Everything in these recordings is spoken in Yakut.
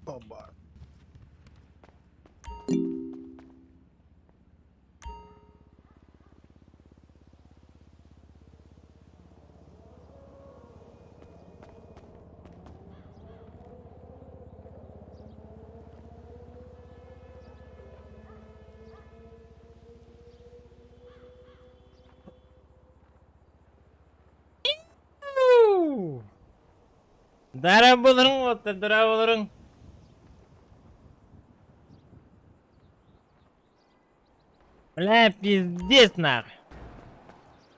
Оба. Дорооболоруҥ уолаттар, дорооболоруҥ. Бля, пиздец нах.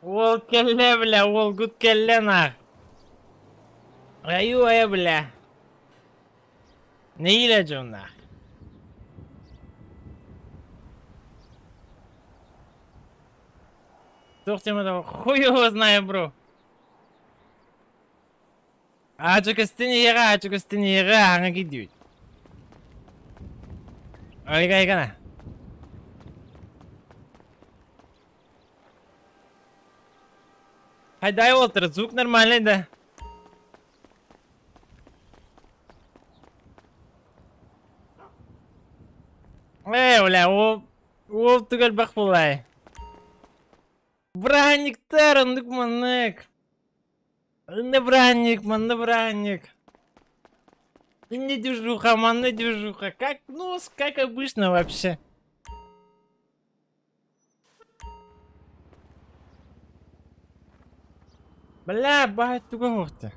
Уол кэллэ, бля, уолгут кэллэ нах. Айуу-айа, бля. Нэһиилэ дьоннаах. Туох темата хуй его знаю, бро. Аачыкыстын иһиэҕэ, аачыкыстын иһиэҕэ, ааҥа киирдибит. Айга айгана. Хайдай уолтара, звук нормальный да. Э, бля, ол ол түгэл булай. Браниктар, оннук маннык. Манна браник, манна браник. Не движуха, манна движуха. Как, ну, как обычно вообще. Бля, баһыт туга хуохта.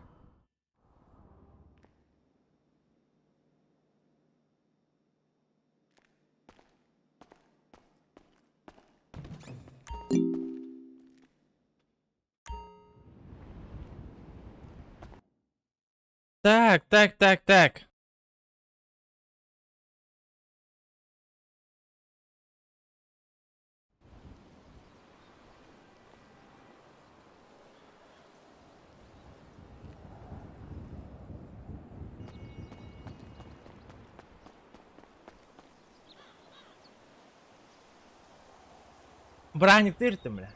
Так, так, так, так. Браник ты, бля.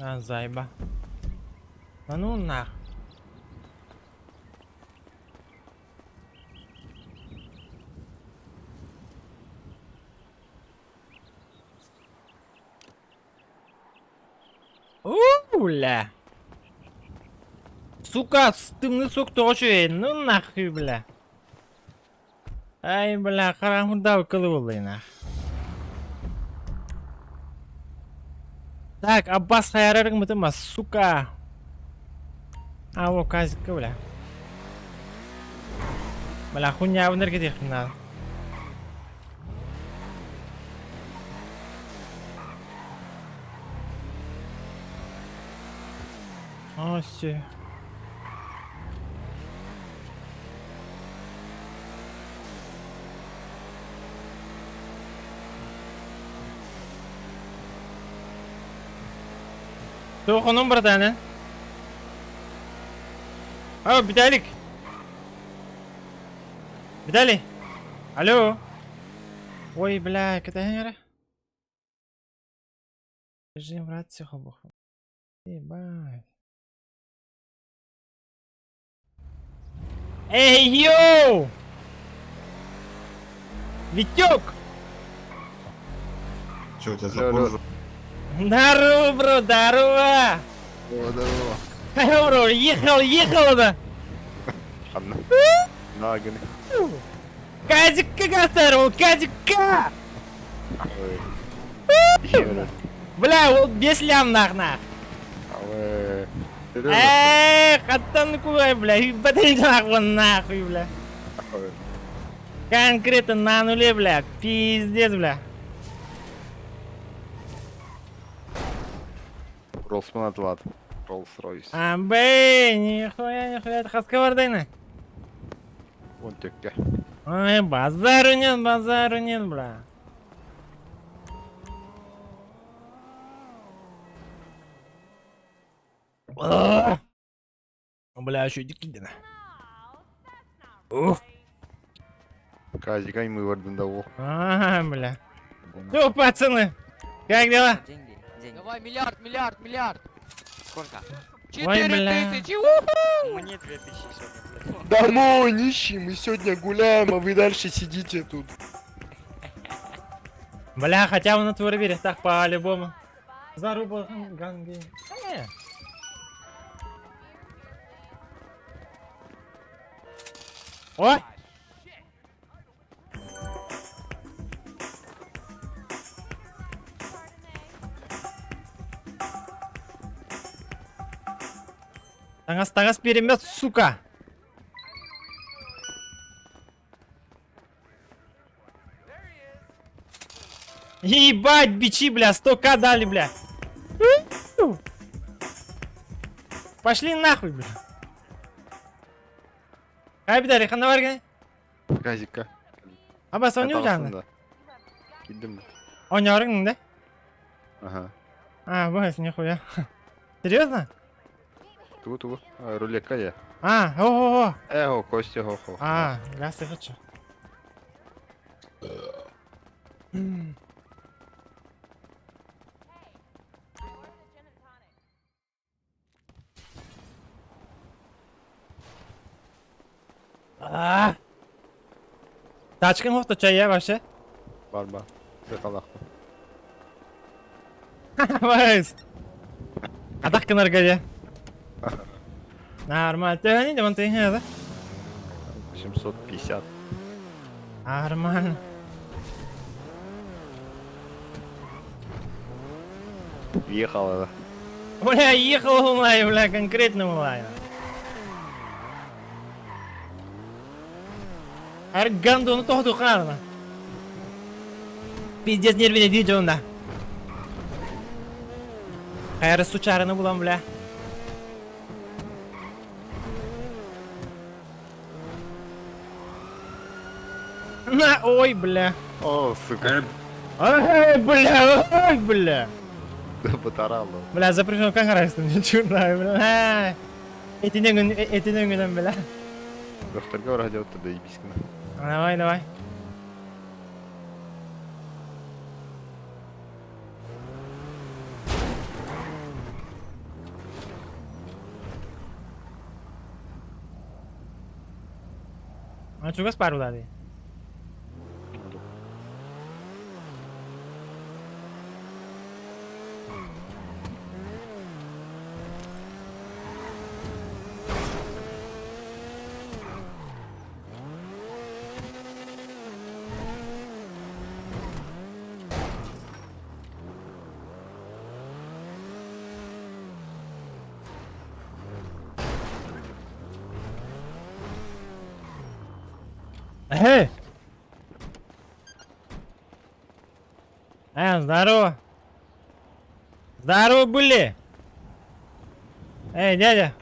А, зайба. А ну нах. Бля. Сука, тымныы сук тоҕо Ну нахуй, бля. Ай, бля, хараҥ кылы нах. Так, Аббас хайарарыҥ сука. А, о, казика, бля. Бля, хуйня энергетик надо. Оси. Туох онон братан, А, Виталик! Виталий! Алло! Ой, бля, кэтэһэн эрэ. Режим рации хобох. Ебать. Эй, йоу! Витек! Че, у тебя Алло, алло. запор уже? Здорово, бро, здорово! О, здорово. Алло, бро, ехал, ехал, да! Ханна. Наганы. Казика гастарыл, казика! Ой. Евро. Бля, ол бес лям нах. Ой. Серьезно? Эх, хаттан куай, бля, ебать нахуй, нахуй, бля. Ой. Конкретно на нуле, бля, пиздец, бля. Роллсман атлат. Роллс-Ройс. А, бэй, нихуя, нихуя, это хаска Вон текке. Ой, базару нет, базару нет, бля. А! Бля, еще иди кидина. Ух. Казика мы вардын да о. А, бля. Ну, пацаны, как дела? Деньги, деньги. Давай, миллиард, миллиард, миллиард. Сколько? Ой, Четыре бля. тысячи. уху! Мне 2000 сегодня, блядь. Домой, нищие, мы сегодня гуляем, а вы дальше сидите тут. Бля, хотя бы на твой так по-любому. Заруба ганги. Э. О! Тагас, тагас перемет, сука! Ебать, бичи, бля, 100к дали, бля. Пошли нахуй, бля. Ай, бля, хана варган. Казика. Аба, соны жаны. Кидим. Оñорың, да? Ага. А, бывает, нихуя. Серьезно? Ту ту. Рулетка я. А, о-о-о. Эго, Костя, хо-хо. А, газ ты хочу. А. Тачкын хохто чай я вообще? Бар бар. Сыкалак. Вайс. Атак кынарга Нормально. Ты не демон ты не да? 750. Нормально. Въехала, да. Бля, ехал улай, бля, конкретно улай. Ар гандону тохту карна. Пиздец нервine дейді онда. Хайры сучарыны булам, бля. На, ой, бля. О, сука. Ой, бля, ой, бля. Да потарала. Бля, запрещен как раз мне чурная, бля. Этинен күнен, бля. Докторга барах делать тогда ебискина. Давай, давай. А чугас пару дали? Эй! Э, здорово! Здорово были! Эй, дядя!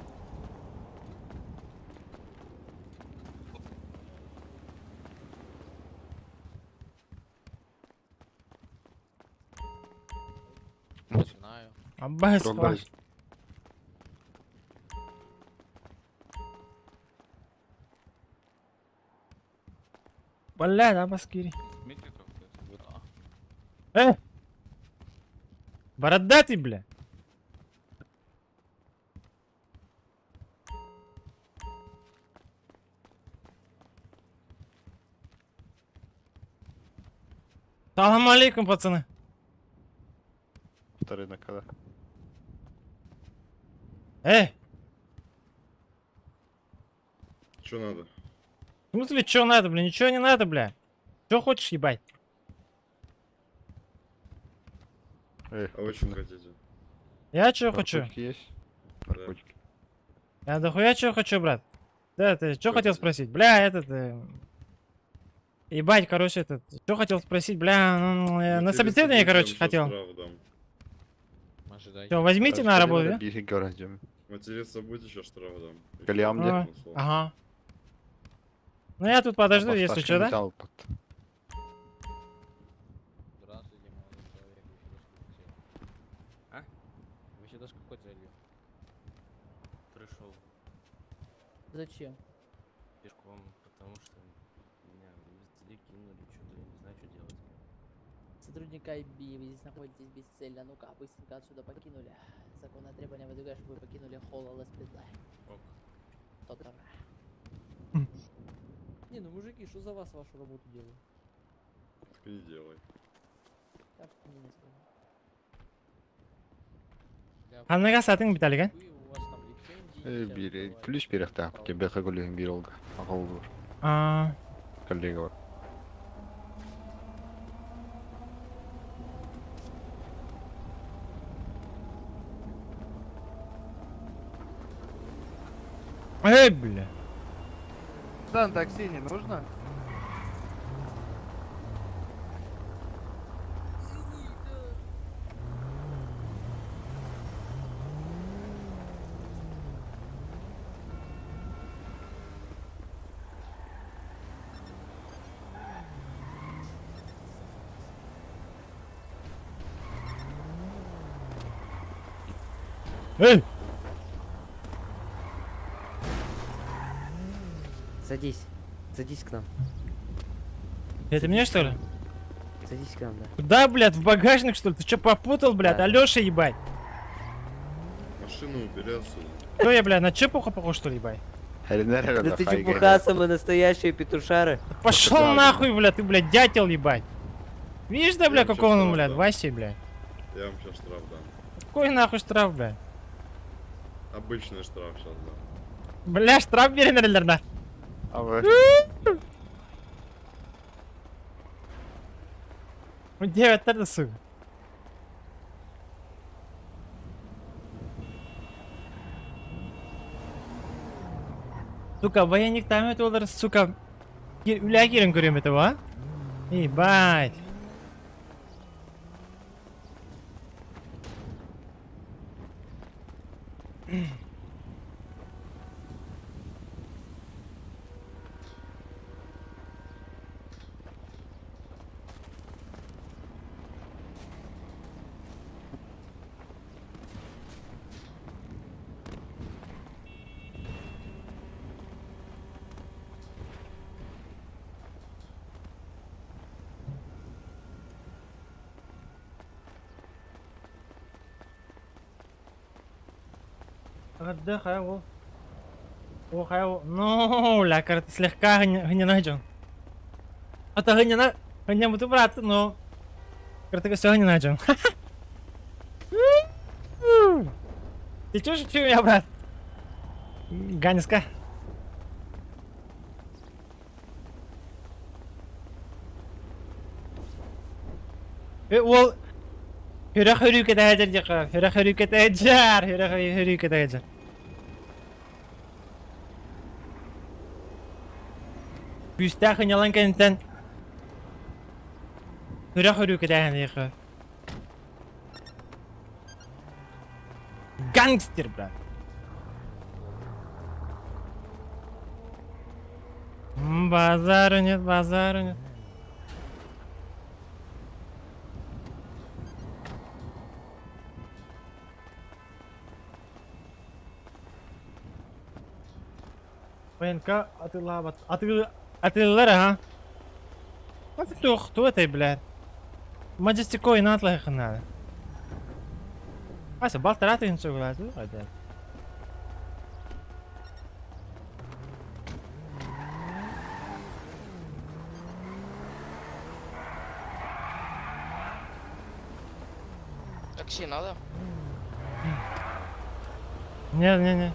Начинаю. Аббас, Трогай. Блядь, Аббас кири. Э! Бородатый, бля! Салам алейкум, пацаны. Второй на когда. Эй! Что надо? В смысле, что надо, бля? Ничего не надо, бля. Что хочешь, ебать? Эй, А вы что хотите? Я что хочу? наркотики есть? Наркотики. Я дохуя чего хочу, брат? Да, ты что Чё хотел хотел? спросить? Бля, этот... Ебать, короче, этот... Что хотел спросить, бля, ну, на Материться собеседование, будете, я короче, вам щас хотел. штраф дам. Ожидайте. Всё, возьмите на работу, да? Материться будете, сейчас штраф дам. И Кальян где? А, Ага. Ну я тут подожду, если что, да? Здравствуйте, молодой человек. Вы сюда с какой целью? А? Вы сюда с какой целью? Пришел Зачем? пешком, потому что меня везде кинули, что-то я не знаю, что делать. Сотрудник IB, вы здесь находитесь бесцельно. Ну-ка, быстренько отсюда покинули. Законное требование выдвигаю, чтобы вы покинули холл ЛСПД. Ок. Тотара. Не, ну мужики, что за вас вашу работу делаю? Так не делай. Я мне не скажу. Для Ханныга сатың Виталик, а? Вы, у вас там лицензии. Бире, ключ берехта, тебе хагулюхин биролга. Агалдур. А, Коллега бар. Эй, бля. Да, такси не нужно? Эй! Садись. Садись к нам. Это мне, что ли? Садись к нам, да. Куда, блядь, в багажник, что ли? Ты что, попутал, блядь? Да. Алёша, ебать. Машину убери отсюда. Что я, блядь, на чепуху похож, что ли, ебать? Да ты чепуха, самые настоящие петушары. Пошел да, нахуй, блядь, ты, блядь, дятел, ебать. Видишь, да, бля, Я вам какого щас он, штраф блядь, дам. Вася, блядь. Я вам сейчас штраф дам. Какой нахуй штраф, блядь? Обычный штраф сейчас дам. Бля, штраф бери, наверное. А вы? 9 тогда, сука. Сука, военник там это олар, сука. Үля кирен көрем этого, а? Ебать. Да, хайво. О, хайво. Ну, ля, карта слегка гниначен. А то гнина, гня буду брат, но... Карта все гниначен. Ты чё шучу меня, брат? Ганиска. Ол Хүрэх өрүүкэт дьаха, хүрэх өрүүкэт эджар, хүрэх өрүүкэт эджар. Күүстээх ынялан кэнтэн хүрэх өрүүкэт дьаха. Гангстер, брат. Базару нет, базару нет. ПНК атыылаабат. Атыы атыылар аха. Аты туох туох этэй блядь. Majestic натлайхын надо. Аса балтара тыһынча буолааты хайда. Такси надо? Не, не, не.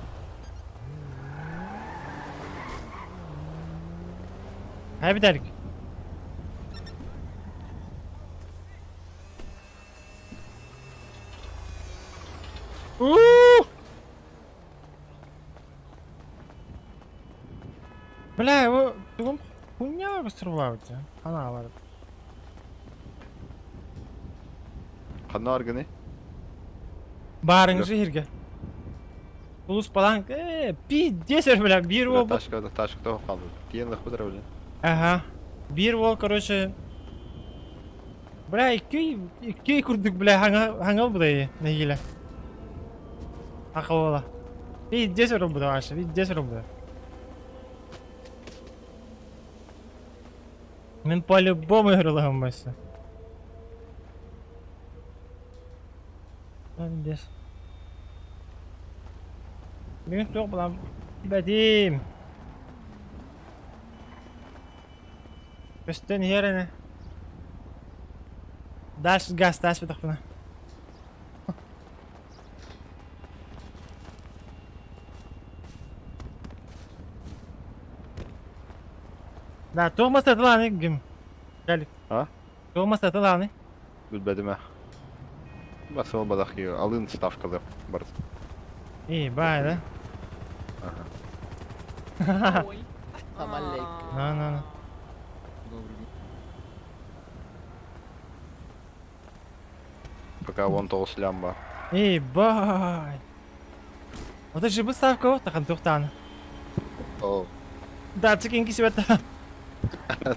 Хайа бүтэрик. Уу! Бля, его тугум хуйня сорвался. Она говорит. Ханна аргыный? Баарыҥ жиһиргэ. Улус паланк, э, пиздец, бля, биир уол... Ташка, ташка того қалды. Тиен лых бытыр, бля. Ага. Биир уол, короче... Бля, икки, икки курдук, бля, хаңа, хаңа будай, нэһиилэ. Ахалала. Пиздец робуда, вообще, пиздец робуда. Мен по-любому играла Месси. Здесь. Бүгүн туох булан бэтим. Көстөн иһэр ини. Дальше газ тааспатахпына. Да, туох мастатылааны гим. Кэл. А? Туох мастатылааны? Билбэтим ээ. Басыл бадах алын ставкалы бар. И, бай, да? Ага. Самолейк. На, на, на. Пока вон того слямба. Эй, бай. Вот это же выставка, вот так, тухтан. О. Да, цикинки себе там. Да.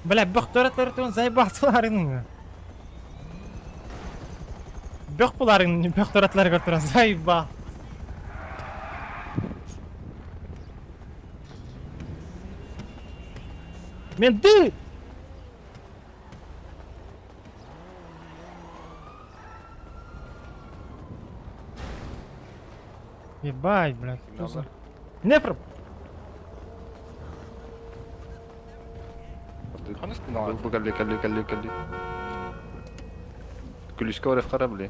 Бля, бөх төрөт заебаться Бөх буларың, бөх төратлар көртөрөн заеба. Менты! Ебать, блядь. что за- Нефр! Бу калли калли калли калли. Күлүскэ барых корабли.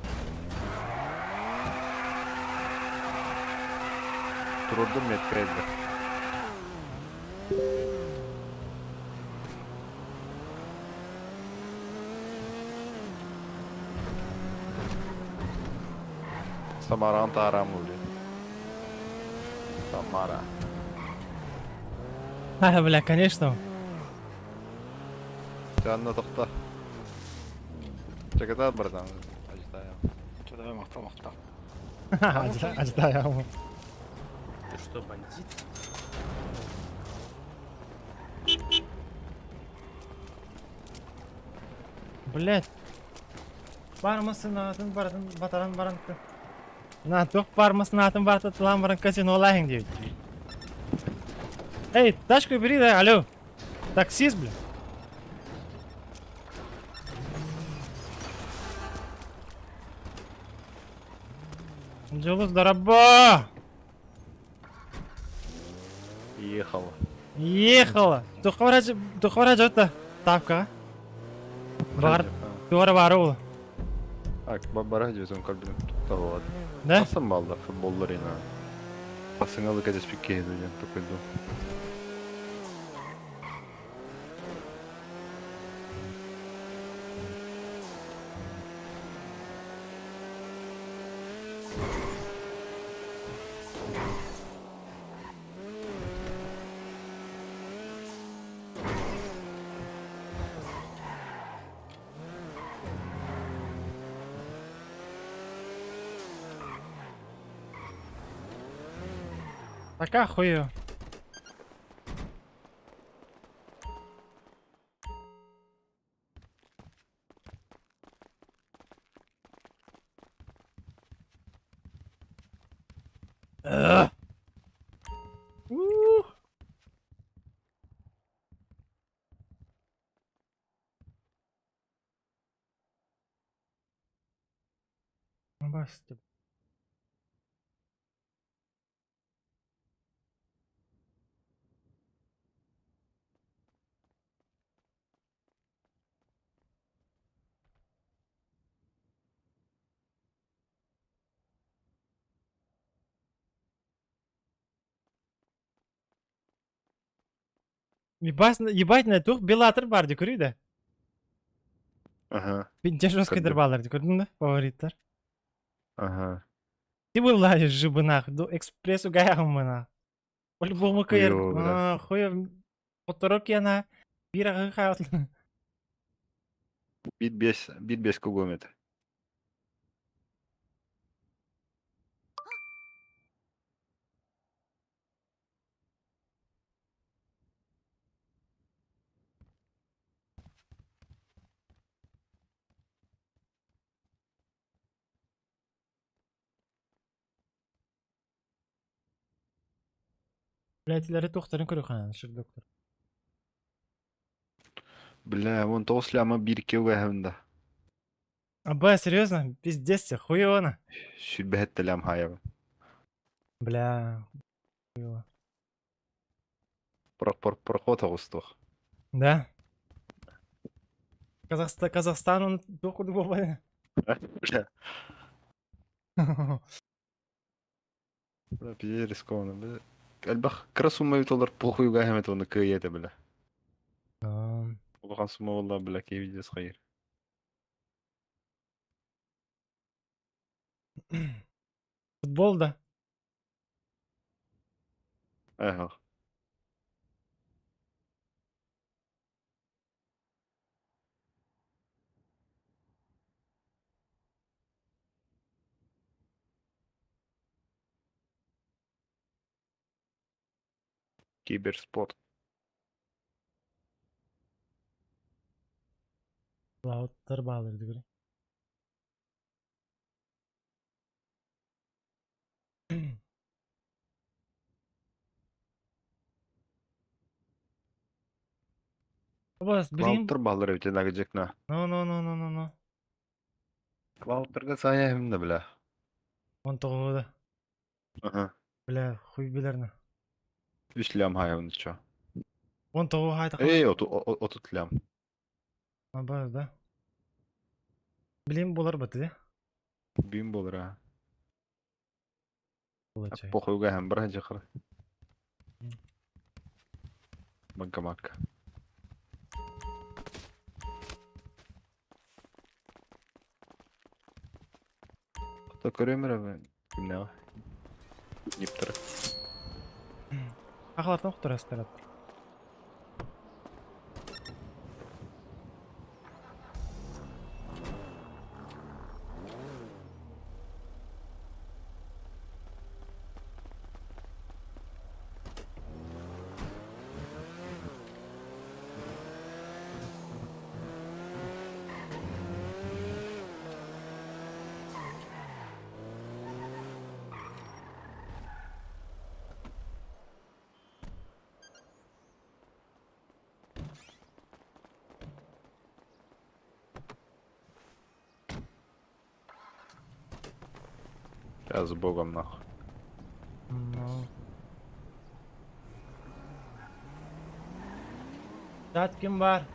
Турурдум метка эдде. Самаран тарам ули. Самара. А, бля, конечно. Жанна тохта. Чаката братан. Ажитая. Ажитая. Ты что, бандит? Блять. Бармасын атын бардын батаран баран. На тух бармасын атын барта тылан баран казино лайын дейт. Эй, тачку бери, да, алло. Таксист, бля. Дьолус дараба! Ехала. Ехала. Тухвара жотта. Тапка. Бар. Туара бары ол. Так, бара жөтөн калбин того. Да? Асан балда футболларына. Басыңалы кәдеспик кейді такой. Пока хую. Ух. Басты. Ебать, ебать на тух белатыр бар ди көрүй да. Ага. Бинте жесткий баллар ди көрдүң да фавориттар. Ага. Ты была жибы нах, до экспрессу гаягым По-любому кыйыр. Хуя Оторок яна бир агы хаот. Бит бес, бит бес кугомет. Блядь, тохтарын көрө хаан, шыр доктор. Бля, вон тоғыз ляма бир кеуге да. Аба, серьезно? Пиздец, хуёво. Сүрбэһэт лям хаяба. Бля, хуёво. Проход тоғыз. Да. Казахстан, Казахстан, он только бля. Бля. Бля, пиздец рискованно. Бля. Элбэх кыра сумма бит олар похуйга хэмет оны кыйете бля. Улахан сумма болла бля кей хайыр. Футбол, да. Ага. Киберспорт. Лауттар балыр дигри. Бас, блин. Клауттар балыр өте нагыжыкна. Ну, ну, ну, ну, ну, ну. Клауттарга сая да бля. Он тоғыда. Ага. Бля, хуй билерна. Үс лям хайын чо. Он тоғы хайта. Эй, отут лям. Аба, да. Блин, болар баты, да? Бим болар, а. Похуйга һәм бер жакыр. Банкоматка. Хто көрөмөр кимне? Ниптер. Ахлартан құтырастырады. Я с богом нахуй. Ну. Чат ким бар?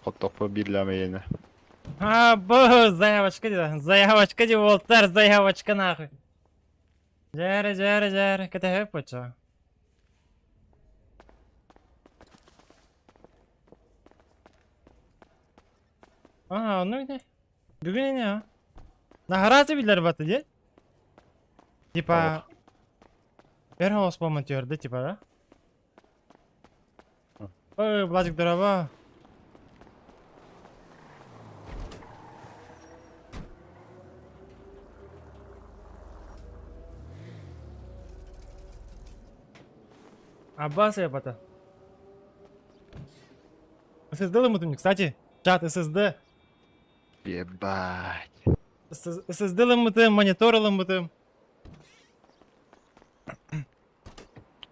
Хот-топпа бир лям ейне. А, бу, заявочка ди, заявочка ди, волтар, заявочка нахуй. Жәрі, жәрі, жәрі, кете поча. А, ну не. Бүгүн не, а? Награды билер баты, де? Типа... Первого спомонтер, да, типа, да? Ой, Владик, здорово. Аббас ебата. SSD лымытым, кстати, чат SSD. Ебать. SSD лымытым, монитор лымытым.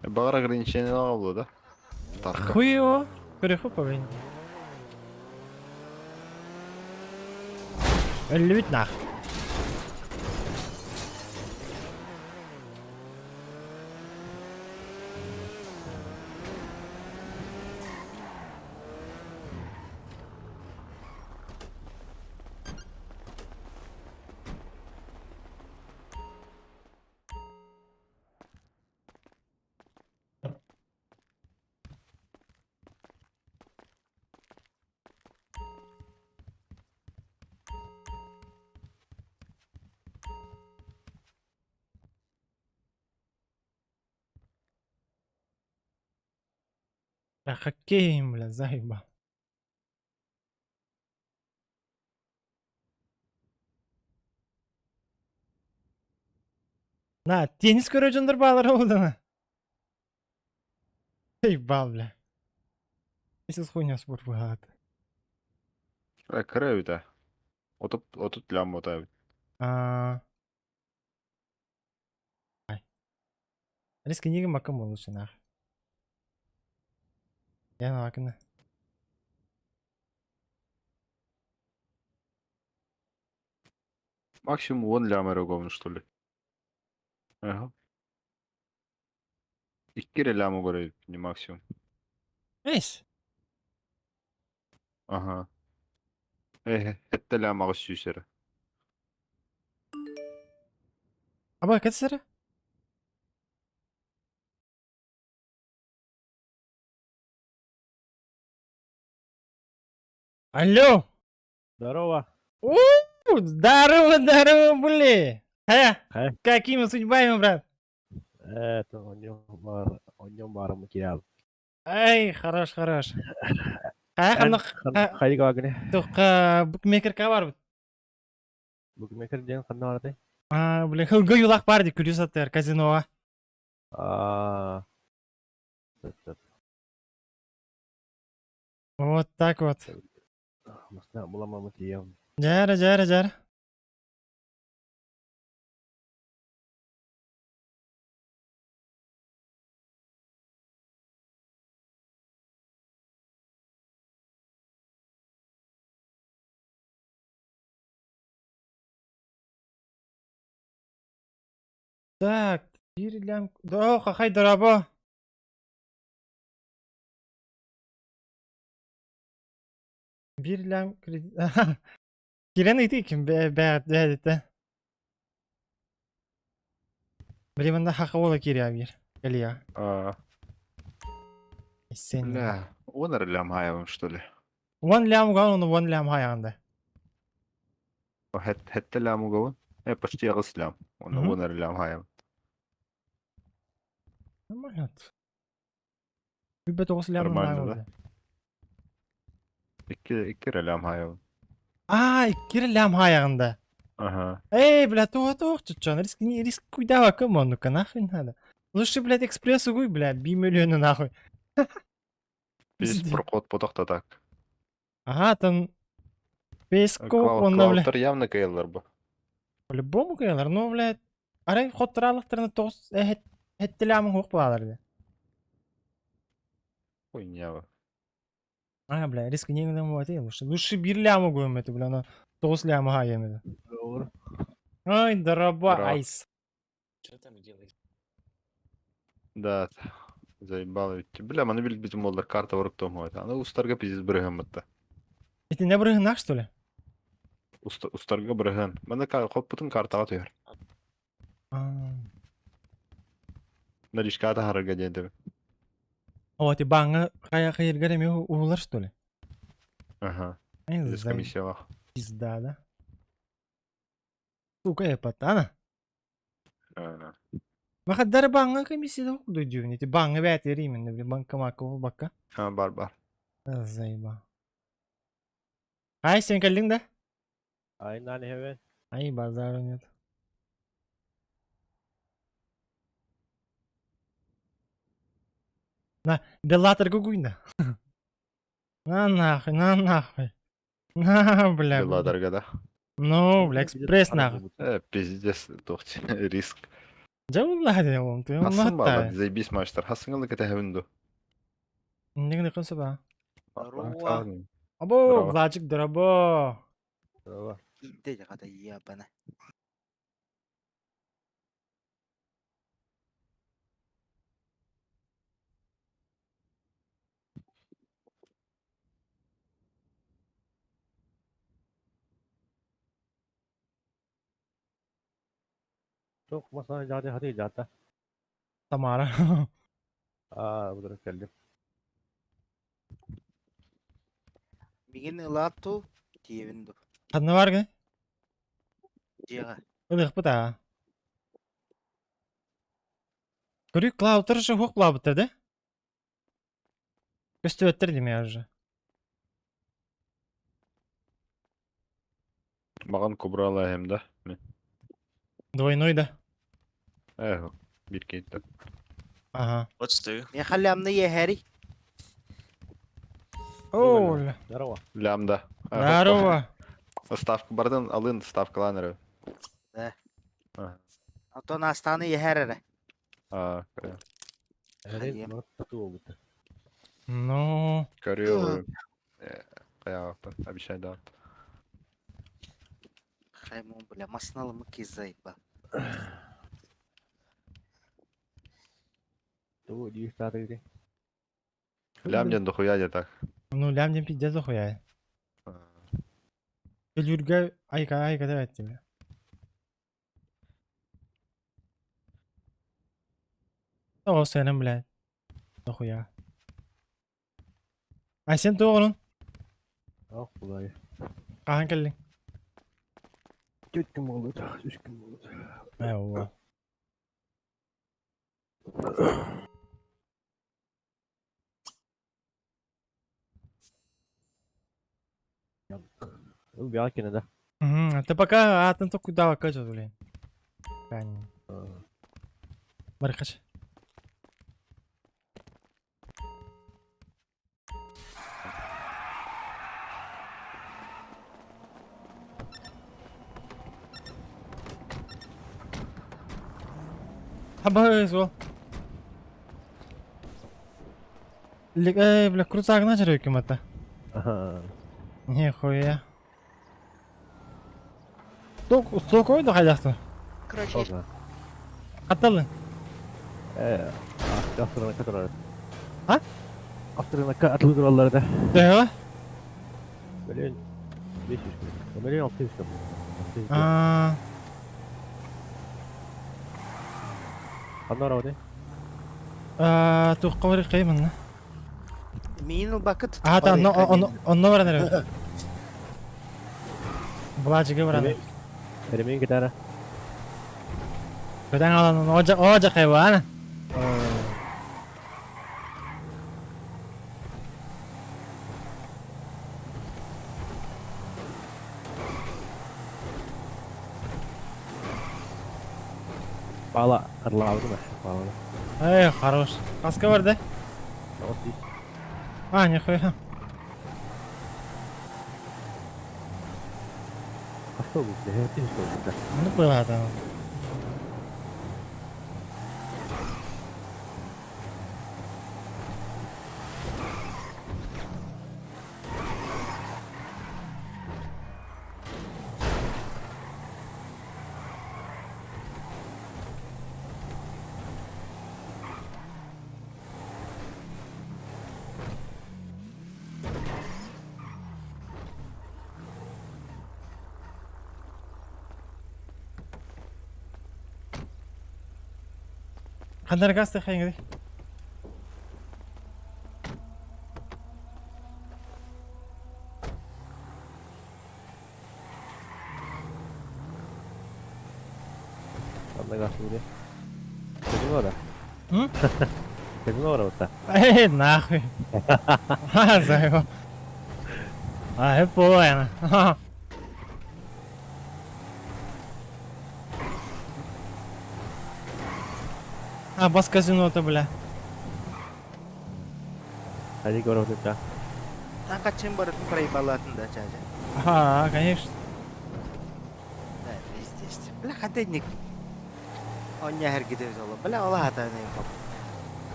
Баҕар ограничение буолуо да? Ставка. Хуй его. Көрүөххэ повинен. Өллүбүт нах. Бля, хоккей, бля, заебал. На, теннис көрө дьоннор баалара буолдана. Заебал, бля. Если хуйня спорт быһаат. Э, кыра эбит ээ. Отут, отут лям ота эбит. А... Ай. Риск книга макам лучше нах. Я на Максимум он лям эрэ что ли? Ага. Икки эрэ лям угар эбит, не максимум. Эйс. Ага. Э, сэттэ лям 800 эрэ. Аба, кэтсэрэ? Алло! Здорово. У, здорово, здорово, бли! Э, Хэ? какими судьбами, брат? Это у него бар материал. Эй, хорош, хорош. Хайа ханна Хайга вагне. тух букмекер бар. Букмекер диэн ханна баратай? А, блин, хылгы юлах бар ди күлүс аттар казиноға. А. Сөп. Вот так вот. Масна буламамы тием. Жара, жара, жара. Так, биир лям... Да, хахай дорабо. Биир лям кредит... Кирен ыйты ким бээтэ. Блин, манна хаха ола кириа бир. Кэлиа. А, Сен. бля, он эрэ лям хаайабын, что ли? Уон лям уган, ону уон лям хайаанда. Сэттэ лям угабын. Э, почти аҕыс лям. Оны Мгм. уон эрэ лям хаайабын. Нормально. Үбэ тоҕус лям Нормально, да? Икки, икки эрэ лям хаайабын. А, икки лям хайаанда. Ага. Эй, бля, туох туох чучон, риск не риск куйдава кому, ну-ка нахуй надо. Лучше, блядь, экспресс угуй, бля, би миллиона нахуй. Пиздец проход потохта так. Ага, там Пескоп, он, бля. Клауттар явно каялар бу. По-любому каялар, ну, блядь. Арай хоттыралыктарына тоғыз хеттелямын хоқ балар ди. Хуйня бу. А, бля, риск не гынан вот лучше. Лучше бир лям угуем это, бля, но тоғыз лямы ха емеді. Ой, дороба, Здорово. айс. Что там делаешь? Да, заебал ведь. Бля, маны билбитим боллар карта барып томойт. Аны устарга пиздец бырыган бытта. Это не бырыгынах, что ли? Устарга бырыган. Маны хоппутун картага түһэр. А. Наличката харарга диэн О, ты баңы хая хайыргар эме улар, что ли? Ага. Ай, Без за- комиссиялах. Пизда, да? Сука, я патана. А, Махаддар баңы комиссия да дүйүн. Эти баңы бәт именно, блин, банкомат бакка. А, бар бар. Заеба. Ай, сен кэллиҥ да? Ай, нани хевен. Ай, базару нет. На, Беллаторга гуйна. На нахуй, на нахуй. На, бля. Беллаторга да. Ну, бля, экспресс нахуй. Э, пиздец, туох риск. Дьэ уллаһа диэн уолум, ты Хассын уллаһатта. баала, заебись маастар. Хассыҥ кэтэһэбин ду. Нигде кынсыба. Здорово. Або, Здорово. Владик, здорово. Здорово. Иди, хата ебана. Туох масана дьаҕа хатыы дьаата. Тамара. Аа, бұдыр кэллим. Мигин ылаатту тиэбин ду. Ханна баргын? Дьиэҕэ. Ылыхпыт аа. Көрүү клаутер же хук плабыттар да? Көстүбэттэр дим я уже. Маған кобрала эһэм да. Мен. Двойной да. Э, бир кейттер. Ага. What's do? Мен халлямны еһэри. О, бля. Здорово. Лямда. Здорово. Ставка бардын алын ставкаланыры. Да. Ага. Антон Астаны еһэр эрэ. А, Эһэрин тату буолбута. Ну, Көрүө. Каяктан обещай да. Хаймон, бля, масналымы кизайба. Тугу дии саатыгы. Лям ден дохуя де так. ну лям дем пиздец дохуя. Төлүргэ айка айка деп айттым. О, сенем, блядь. Дохуя. А сен тоғырын? Ах, кудай. Хаһан кэллиҥ? Түөрт күн буолбут, үс күн буолбут. Ээ, уо. Ол бэйэҕэ кэнэ да. Мгм, Ты пока атын токуйдаабакка кача, блин. Кань. Барыкач. Хаба суол. Э, бля, крутагына жүрөкүм ата. Нихуя. Ток, сток ойду хайдахтын. Короче, Хатталын. Э, авторына катырар. А? Авторына атылы тураллар да. Төһө? Миллион 500 күн. Миллион 600 күн. Аа. Ханна барабыт? Аа, туохха барыаххай манна? Миин ылбакыт. Аата, онно онно онно баран эрэ. Былаачыгы баран. Ремень гитара. Көтөн алан оожа оожа хайвана. Бала арылаабыт ма? Бала. Эй, хорош. Хаска барда? А, нихуя. Автобус, да, Ну, было там. Ханна эрэ газ тэхэйиҥий? Ханна газ буолуо? Казино да? М? Казино барабыт Эй, нахуй. А, заебал. А, понял. А, бас казино-то, бля. Они говорят, да. Таҥхаччын барытын проебалаатын да чаажа. Ага, конечно. Да, пиздец. Бля, хатынник. Оння эргитэ оло. Бля, ола хатаны хоп.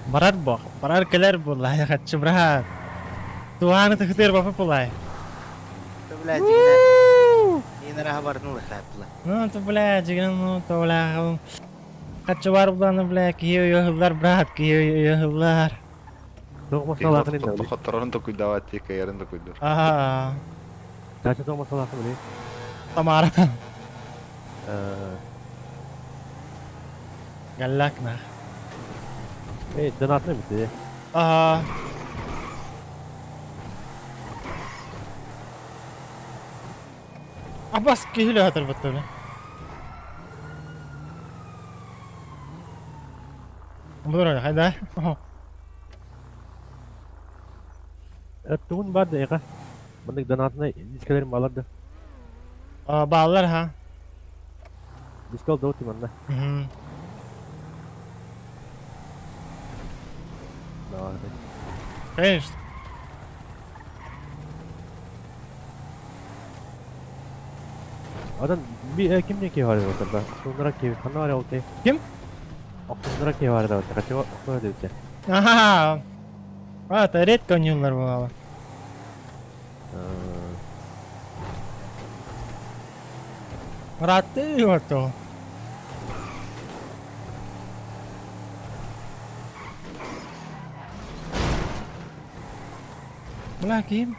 Барар бох, барар кэлэр буолла, хаччы брат. Туаны тыхтыр бапа пулай. То, бля, дигинэ. Инара барытын лыхапла. Ну, то, бля, дигин, ну, то, бля, хаччы бар буланы, бля, киһи өйөһүллар, брат, киһи өйөһүллар. Тоқ масалаахын инде. Хотторорун токуйдаабат тиэ кыайарын токуйдуур. Ага. Чача тоқ масалаахын биле. Тамара. Галлакна. Эй, донатны бите. Ага. Абас киһи хатыр баттыбы. Бура хайда. Тугун бар да эга. Мындык донатны дискалерин балар да. Баалар ха. Дискал доути манна. Конечно. Адам би ким не кей бар да? Охтундара кей ханна бар олте. Ким? Охтундара кей бар да. Качы охтундара дебите. Ага. А, это редко ойнуулар буолала. Раты ото. Бля, ким?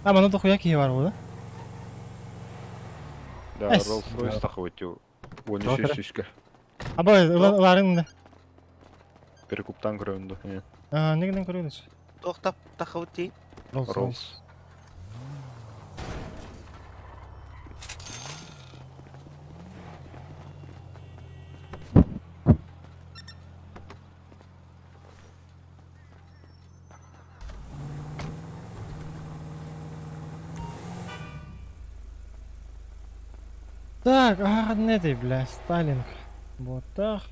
А, маны дохуя киһи бар буолла. Да, Rolls Royce тахыбытю. Уон үс сүүскэ. Аба, ыларың да. Перекуптан көрөбүн ду. Негеден көрөбүз? Тоқтап тахыбыт Rolls Rolls. Так, а, не ты, бля, Сталинг. Вот так.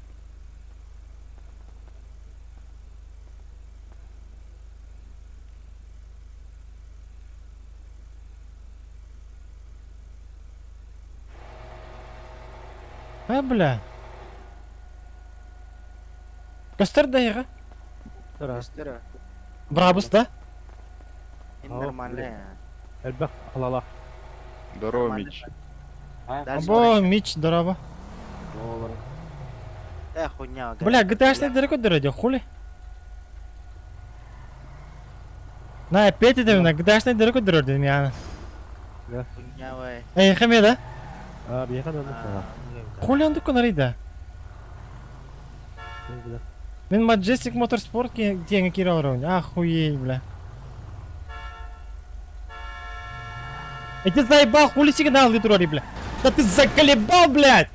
А, бля. Көстөр да яга. Көстөр. Брабус да? Нормально. Элбэх алала. Здорово, Мич. Або, Мич, здорово. Э, хуйня. Бля, GTA-шный далеко дороги, хули? На, опять это, на GTA-шный далеко дороги, меня. Хуйня, вай. Эй, хаме, да? А, биэхэ да. Хули он такой нарыда? Мен Majestic Motorsport диэн киирэ олоробун. Охуеть, бля. Эти заебал, хули сигнал турори, бля. Да ты заколебал, блядь!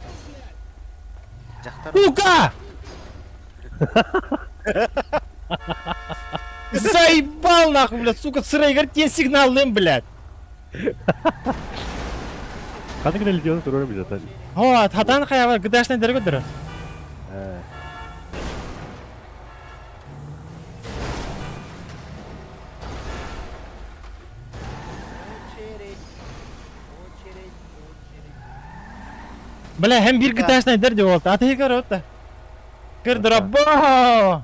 Сука! Заебал нахуй, блядь, сука, сырой, говорит, тебе сигнал им, блядь. Ханнык религиозный турор билет. О, хатан хаява, гдашный дорогой дорог. Бля, hem bir гдашный дерди болду. Аты көрөт. Кырдырабо!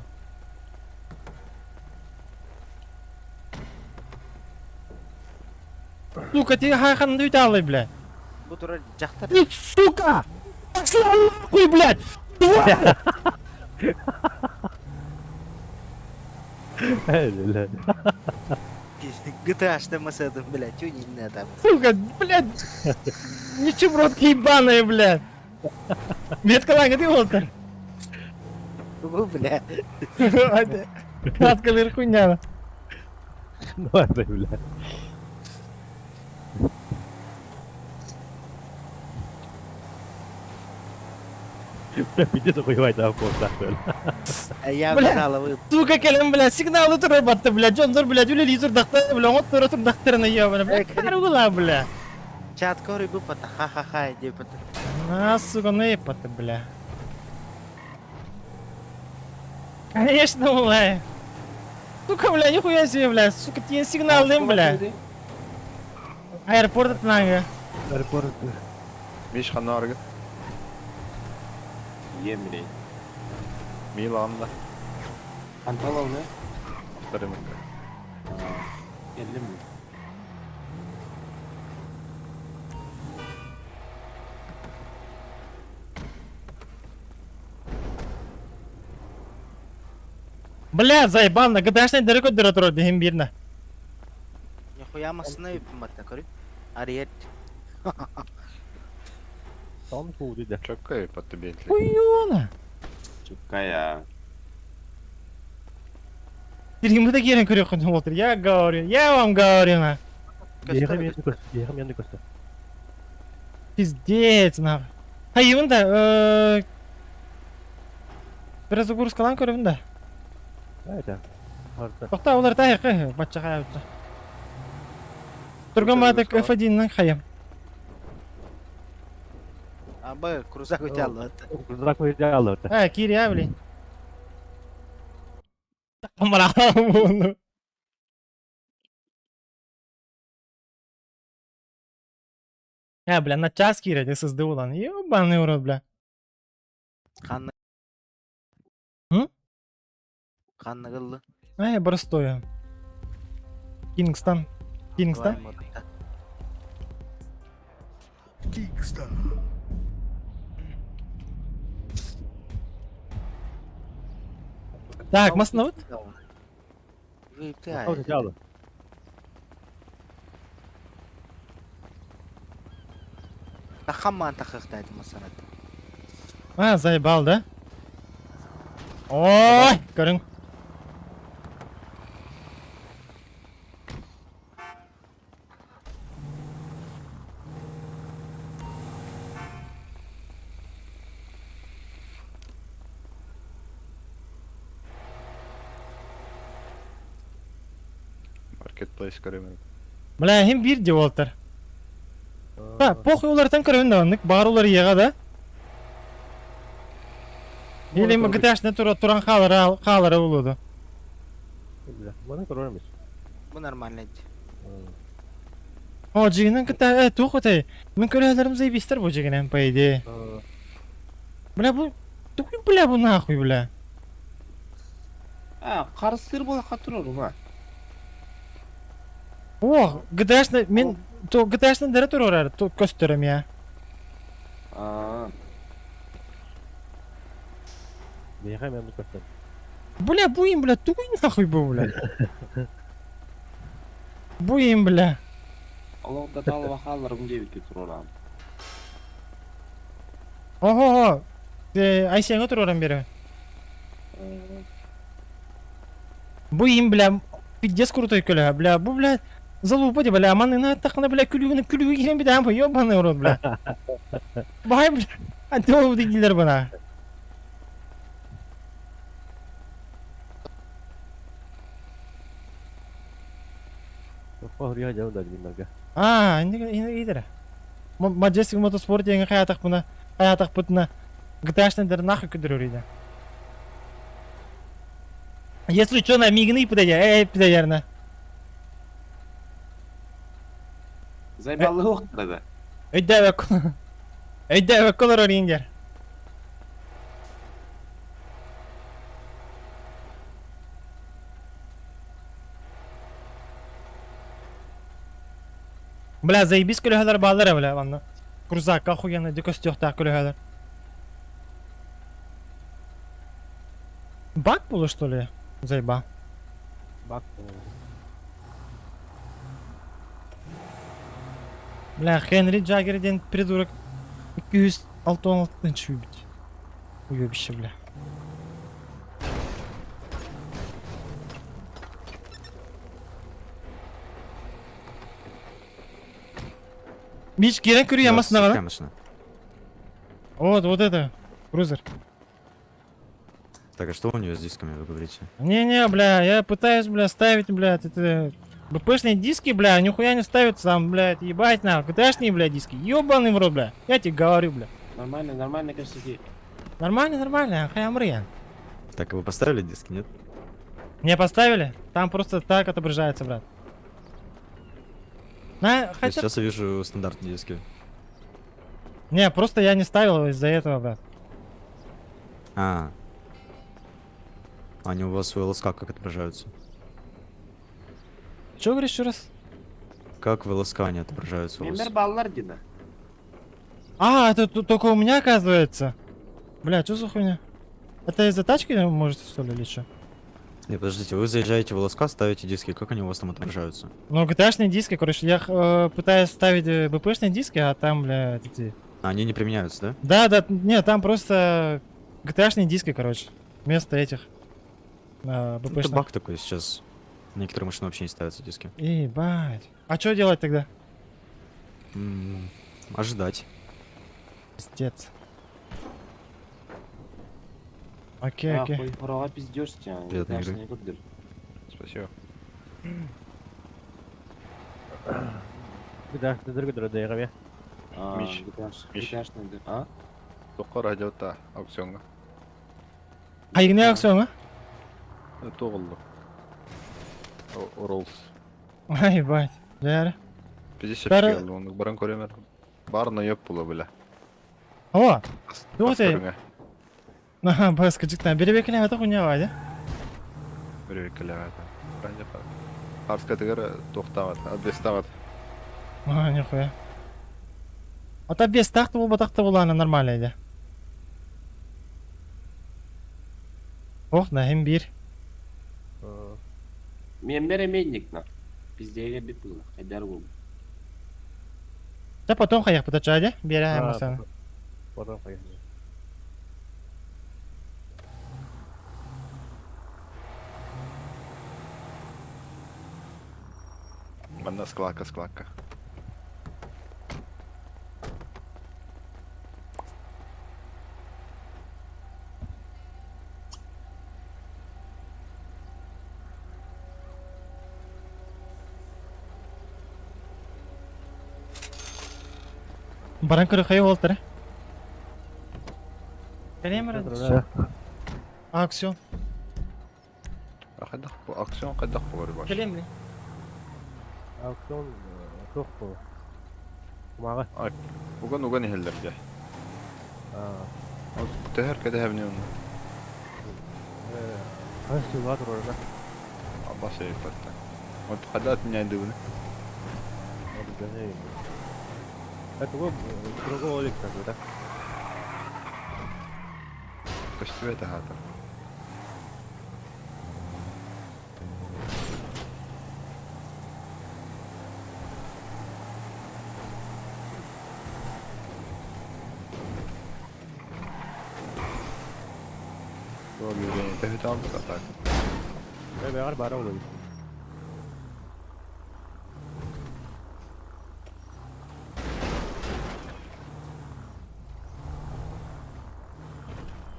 Сука, ты хайхан үталы, бля. Бу турар дьахтар. Ты, сука! Пошла нахуй, блядь! Тварь! GTA-шта масадым, бля, тюнинг там. Сука, блядь! Ничебродки ебаные, блядь! Метка лага, ты вот Бу, бля. Краска хуйня. Ну, это, бля. Бля, пиздец охуевает, да, Я Бля. бежала, вы. Сука, кэлэн, бля, сигналы турар батты, бля, дьоннор, блядь, үлэлии турдахта, бля, оҥотторо турдахтарына, ебана, бля, каругула, бля. Чат коры бу пата, ха-ха-ха, иди пата. А, сука, ну епата, бля. Конечно, бля. Сука, бля, нихуя себе, бля. Сука, тебе сигнал дым, бля. Аэропорт нага. Аэропорт. Миш ханна аргы. Емрей. Миланда. Анталовна? Авторынок. Келдим. Бля, заебал, на ГТАшный дыры дыры турар диһин бирна. Нихуя массына үппүм атта көрү. Ариет. Там кууду да. Чөккөй патты Бентли. Хуёна. Чуккая. Мы такие көрөккүн болтур. Я говорю, я вам говорю, на. Биһиэхэ миэнэ көстө, биһиэхэ миэнэ көстө. Пиздец, нахуй. Хайыбын да, Перезагрузкалан көрөбүн да. Это. Харта. Тохта, олар тайык, бачча хайабытта. Турган баатык F1-нан хайым. Абы крузак өтө алды. Крузак өтө алды. Э, кири, блин. Камара буну. Э, бля, на час киирэ, сызды улан. Ёбаный в рот, бля. Ханна. М? Ханна гыллы. Э, простое. Кингстон. Кингстон? Кингстон. Так, массына вот. Өтө алды. Тахамман тахахтайды масанат. А, заебал, да? Ой, көрүң. Marketplace көрөмүн. Бля, хим бир деволтер. Да, похуй улартан көрөбүн да, оннук бар улар иега да. Или ГТАшны тура туран халара халара улуду. Бля, маны көрөмүз. Бу нормально. О, жигинен ГТА, э, тух отай. Мен көрөлөрүм заебистер бу жигинен, по идее. Бля, бу тух бля, бу нахуй, бля. А, карысыр бола катырор ма. О, ГТАшны мен то ГТАшны дәрі турар, то көстөрөм я. А, Биһиэхэ миэнэ көстө. Бля, буим, бля, тугуй нахуй бу, бля. Буим, бля. Аллах таала халарым дебит турорам. Ого, э, Айсеңе турарам бери. Буим, бля, пиздец крутой көлө, бля, бу, бля, залупа де, бля, маны тақына, бля, күлүгүнү күлүгү кирен бит, ампа, ёбаный в рот, бля. Бай, бля, антиолог дигилер бана. Похуй жау да диннерге. А, инде инде идере. Majestic Motorsport деген хаятак буна, хаятак бутна. ГТАшны дер нахуй көдөрөр иде. Если что, на мигни подойдя, эй, подойдя, Зайбалы оқтырады. Өйдәбәк. Өйдәбәк колор ориндер. Бля, заебись көлөһөлөр баалар бля, ванна. Крузак охуенно дикостёхтаах көлөһөлөр. Баг было, что ли? Заеба. Бак. Бля, Хенри Джаггер ден придурок. 206 убить. Уебище, бля. Мич, кирен көрүү ямасына гана. машина. Вот, вот это. Крузер. Так, а что у нее с дисками, вы говорите? Не-не, бля, я пытаюсь, бля, ставить, блядь, это... БПшные диски, бля, нихуя не ставятся там, блядь, ебать на, ГТАшные, бля, диски, ебаный в рот, бля, я тебе говорю, бля. Нормально, нормально, кстати. Нормально, нормально, хаямрыян. Так, а вы поставили диски, нет? Не поставили? Там просто так отображается, брат. На, То есть хотя... сейчас я вижу стандартные диски. Не, просто я не ставил из-за этого, брат. А. Они у вас в ЛСК как отображаются? Че говоришь еще раз? Как в ЛСК они отображаются у вас? Мемер баллар дина. А, это только у меня оказывается. Бля, что за хуйня? Это из-за тачки, может, что ли, или что? Не, подождите, вы заезжаете в ЛСК, ставите диски, как они у вас там отображаются? Ну, GTA-шные диски, короче, я пытаюсь ставить БПшные диски, а там, бля, эти... А, они не применяются, да? Да, да, нет, там просто GTA-шные диски, короче, вместо этих Ну, Это БПшных. баг такой сейчас. На некоторые машины вообще не ставятся диски. Ебать. А что делать тогда? Ожидать. Пиздец. Окей, окей. Нахуй, права пиздешь тебя. Приятной игры. Спасибо. Да, ты другой дорога, Миш. Миш. А? Тоққа радиота аукционға. А не аукцион, а? Тоғылды. Роллс. Ай, ебать. Бля. Пиздец Бәрі- келді, оны баран көремер. Барына еп була бля. О! Ух ты! Көріңе. Ага, баска, жігіттен. Беребекеле аты хуйня бар, Біреу келе Арска тегер тоқтамады, обестамады. А, нихуя. Ата бес тақты бол, батақты бол, ана нормально иде. Ох, нахим бир. Мемер эменник на. Пиздеге бит була. Хайдар бул. Да потом хаях потачаде, бере масана. Потом поехали. Манна складка, складка. Баран көрі хай болтыр. Кәлемір. Аукцион. Қайдақ бұл аукцион қайдақ болар баш. Кәлемір. Аукцион тоқ бұл. Құмағы. Уган уган ихеллер де. Төһөр кәдә һәбне оны. Қас жылға тұрар. Абас ейпатта. Вот қадат меня дыбны. Это вот другого ликта, да? Көстүбэ хата. Doğru yüreğini tehdit aldık atak. Ben beraber bara olayım.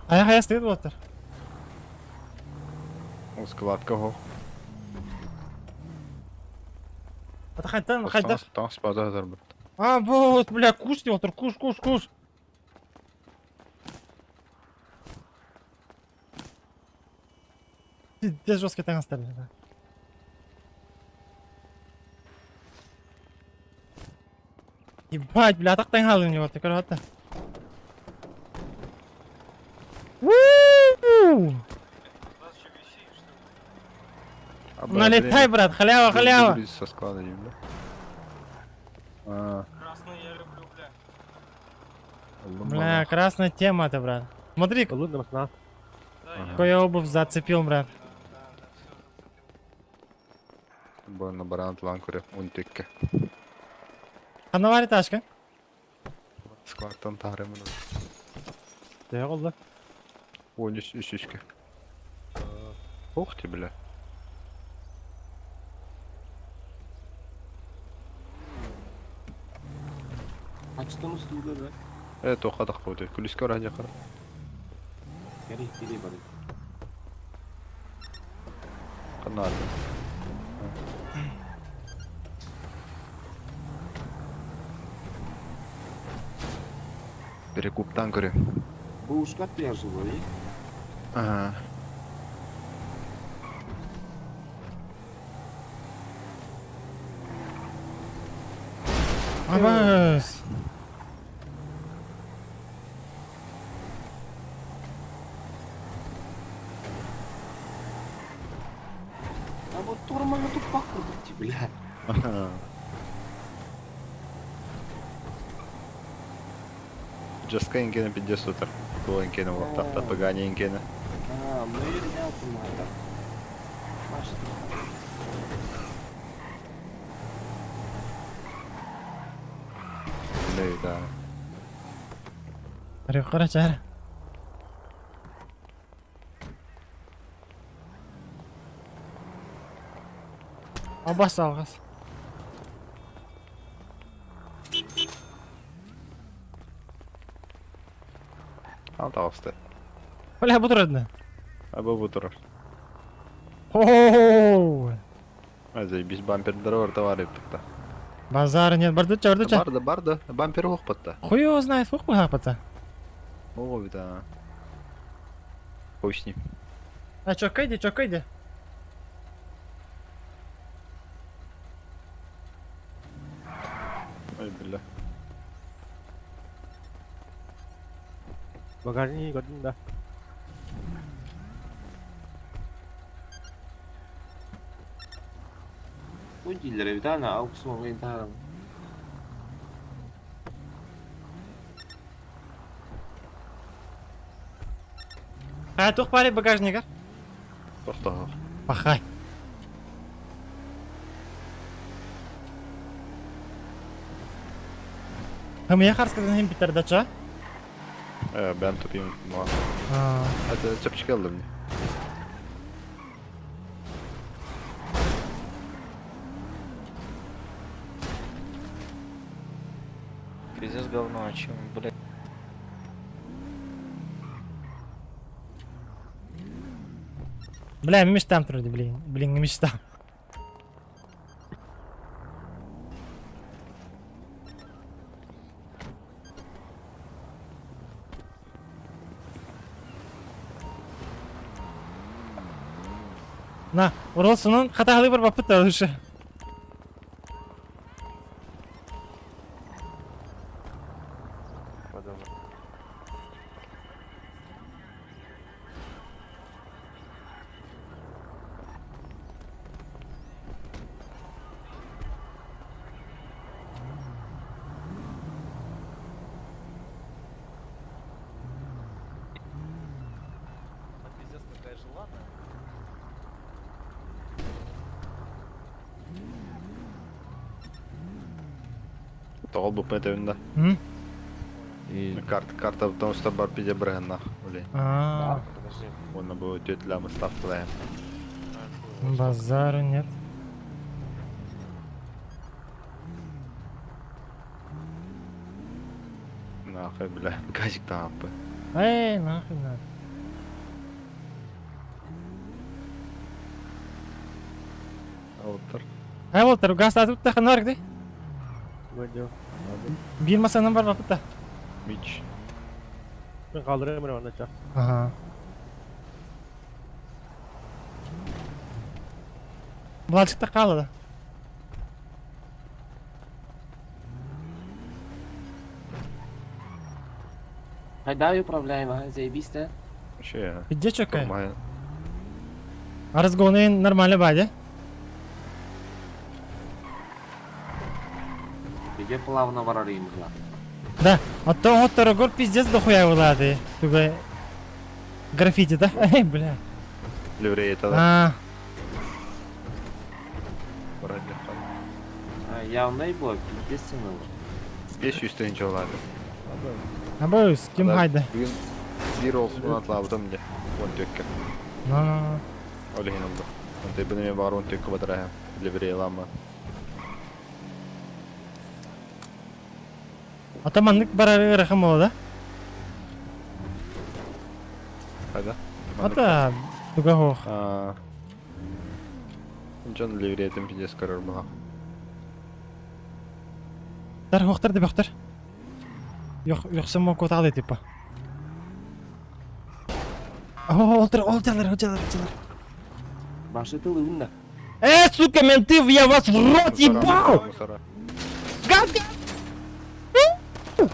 Ая хая стоит болтыр. Ол складка хо. Ата хайдан хайда. Танс база hazır бит. А, вот, бля, куш деп отыр, куш, куш, куш. Пиздец жесткий таңастар. бля. Ебать, бля, атақтан қалдым деп отыр, көріп атты. Вуу! Налетай, брат, халява, халява. Со склада деймін да. А, Красный я люблю, бля. Бля, красная тема это, брат. Смотри, Лудно сна. какой я обувь зацепил, брат. Бұны баран тлан көрі, он текке. Ханавари ташка. Складтан тарымын. Ne oldu? Он үш үш үшке. Ух ты, бля. Açtın üstünde be. Э, тоқадақ қойды. Күліске радио қара. Geri geri bari. Қанар. Перекуптан көрі. Bu ушкат пляжы var, Ага. Абас. А вот тормоза тут покрутите, бля. Джаска инкене пиздец сутар. Тула инкене улахтахта, пагани инкене. А, мы ребята надо. Маша, Да. Рехора чара. Абас алгас. Ал таҕыста. Бля, бу турар А бу бу турар. О, А заебись бампердары бар товар еппитта. Базар нет, бардыча, бардыча. Барды, барды. Бампер охпатта. Хуй его знает, сколько хапата. О, да. Хуй с ним. А чё, кайди, чё, кайди? Ой, бля. Багажник көрдүм да. Ну, дилеры, видана, аукцион интаром. А тух пари багажника? Тохтоо. Пахай. А мне харскадан хим питер дача? Э, бәм тупим. А. Это чепчик алды мне. Пиздец говно, а чем, блядь? Бля, мечтам труди, блин. Блин, не мечтам. На, уролсунун хатаалы бар бапыт да Пиздец, какая желанная. Тоғыл бұп метебінде. М? Карта, карта потому что бар пиде брэгенна. Блин. А, Подожди. Онна бу төтләмі ставкалайым. базару нет. Нахуй, бля. Газик тапы. Эй, нахуй надо. Оттар. Ай, Волтер, газ атып та ханар где? Көрдүм. Бир масанан бар бапыт та. Мич. Мен калдырам мен анда ча. Ага. Булачык та калды да. Хайда управляем, а, заебись, да? Вообще, Где чокай? нормально. А разгоны нормально бади. Где плавно варарим, бля. Да, а то вот Тарагор пиздец дохуя вылады. Тугай. Граффити, да? Эй, бля. Ливрея это да. А, А, явно и было, пиздец цены. 500 тыһынча олады. абы ким хайда? Бүгін бир olsun атлабытым де. Он төккө. Ну, ну, ну. Олехин oldu. Онтай бұны мен бар он төккө батырайым. Ливрея лама. А то маннык барары рахым да? Хайда? Ата туга хох. А. Жон ливреятын пиздец көрөр була. Тар хохтар деп хохтар. Yok yoksa mo kotağlı типа. О, олтыр, олтырлар, олтырлар, олтырлар. Башы тылы унна. Э, сука, менты, я вас в рот ебал! Мусора. Газ, газ!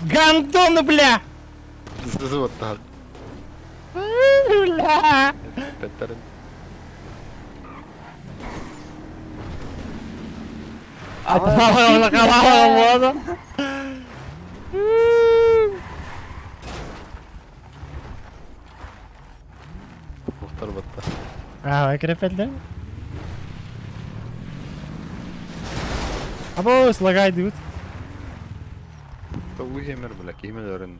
Гандоны, бля! Вот так. Бля! Петтерин. Мухтар батта. Аа, крепелдер. Або слагай дут. Тоҕу хемер бля, киһимен өрүн.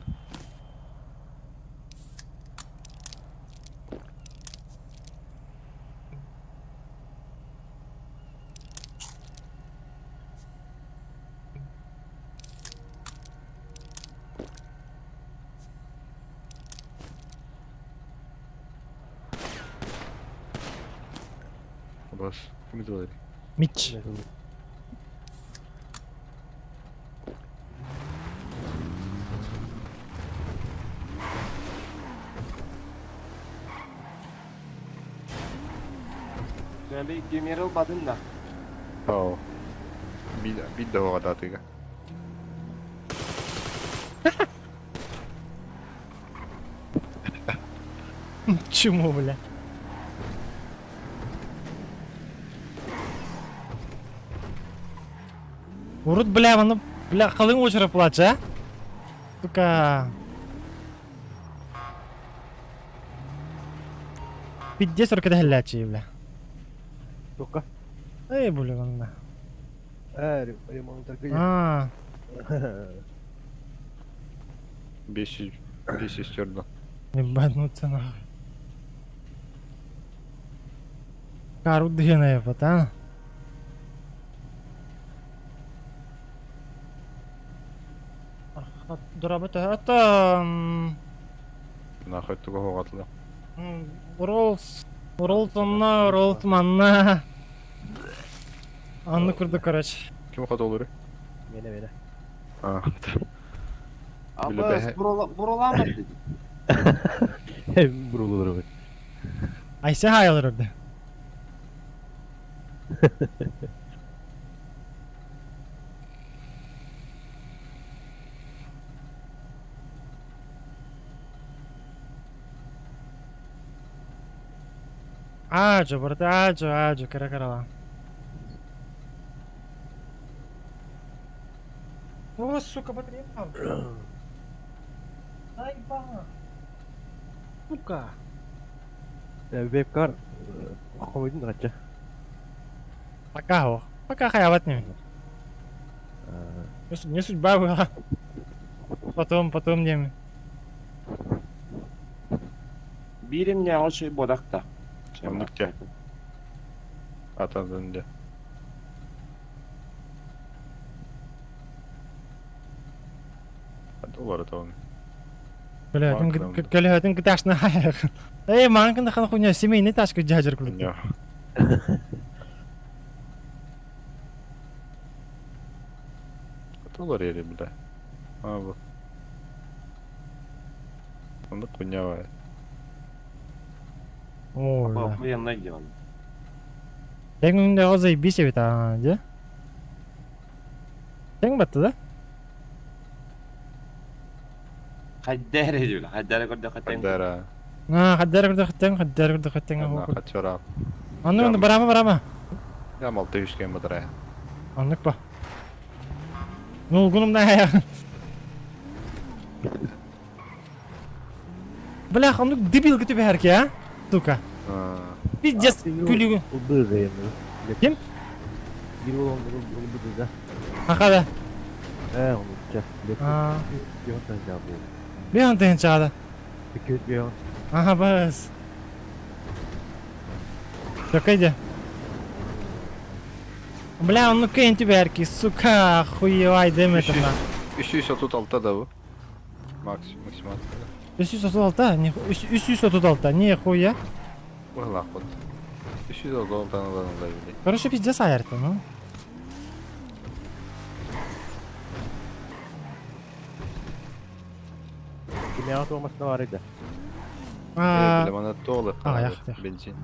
Бас, ким это Мич. Бадын да. Ау. Бид да оҕатаатыга. Чему, бля? Урут, бля, ну, бля, халын очередь плача, а? Сука. Пиздец, только дохлячий, бля. Тока. Эй, бля, вон, Э, ремонт А, 500 стердо. ебануться нахуй. Карудгина, ебать, а? Дурабыта, это... Нахуй туга оҕатла. Роллс... Роллс онна, Роллс манна. Анны курду, короче. Ким хотолуру? Мене, мене. А. Абы буроламыр dedi. Бурулар. Айся хайлар орды. Аджо, брат, аджо, аджо, кара карала. О, сука, батарея. Ай, ба. Сука. Вебкар. Хомойдун рача. Пока, о. Пока хаяват не. Не судьба была. Потом, потом не. Бирим не алшы бодақта. Оннук те. Атан де. Доллар это он. Бля, кэлэхэтин кыташна хаях. Эй, манкын хан хуйня семейный ташка жажыр курдук. Не. Доллар ери, бля. А, вот. Оннук хуйня О, бля. Охуенно делан. Тэҥ да заебись ведь, а, где? Тэҥ батты, да? Хаддер ediyor. Хаддер көрдө хаттен. Хаддера. А, хаддер көрдө хаттен, хаддер көрдө хаттен. Хатчара. Аны оны барама барама. Я малты үскен батарая. Аннык ба. Ну, гунум да. Бля, он дебил көтүп хэрки, а? Сука. Пиздец, күлүгү. Улбы Ким? Бир ол улбы да. Аха да. Э, он ча. А. Бионтан жабы. Бионтан чада. Бикет бион. Ага, бас. Так, иди. Бля, он ну кейн тебе арки, сука, охуевай, дэм это на. 336 да bu. Макс, максимал. 336, не, 336, не хуя. Вала вот. 336 надо надо. Короче, пиздец аярты, ну. Кимя olmasına var idi. А, Бля, мана толы. А, ях, Бензин.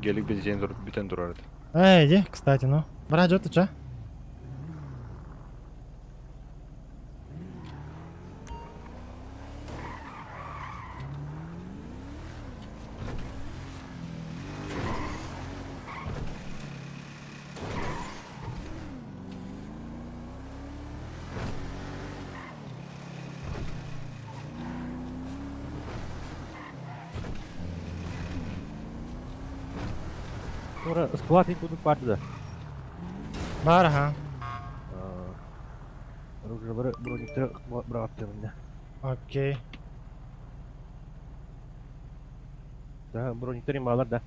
Гелик бензин дур, бүтен durар. Эй, иди, кстати, ну. Брат, что ты, чё? Тура склад кудук баар да. Баар аха. Оружиелары брониктары быраҕаттыамына. Окей. Да, брониктар ималар да.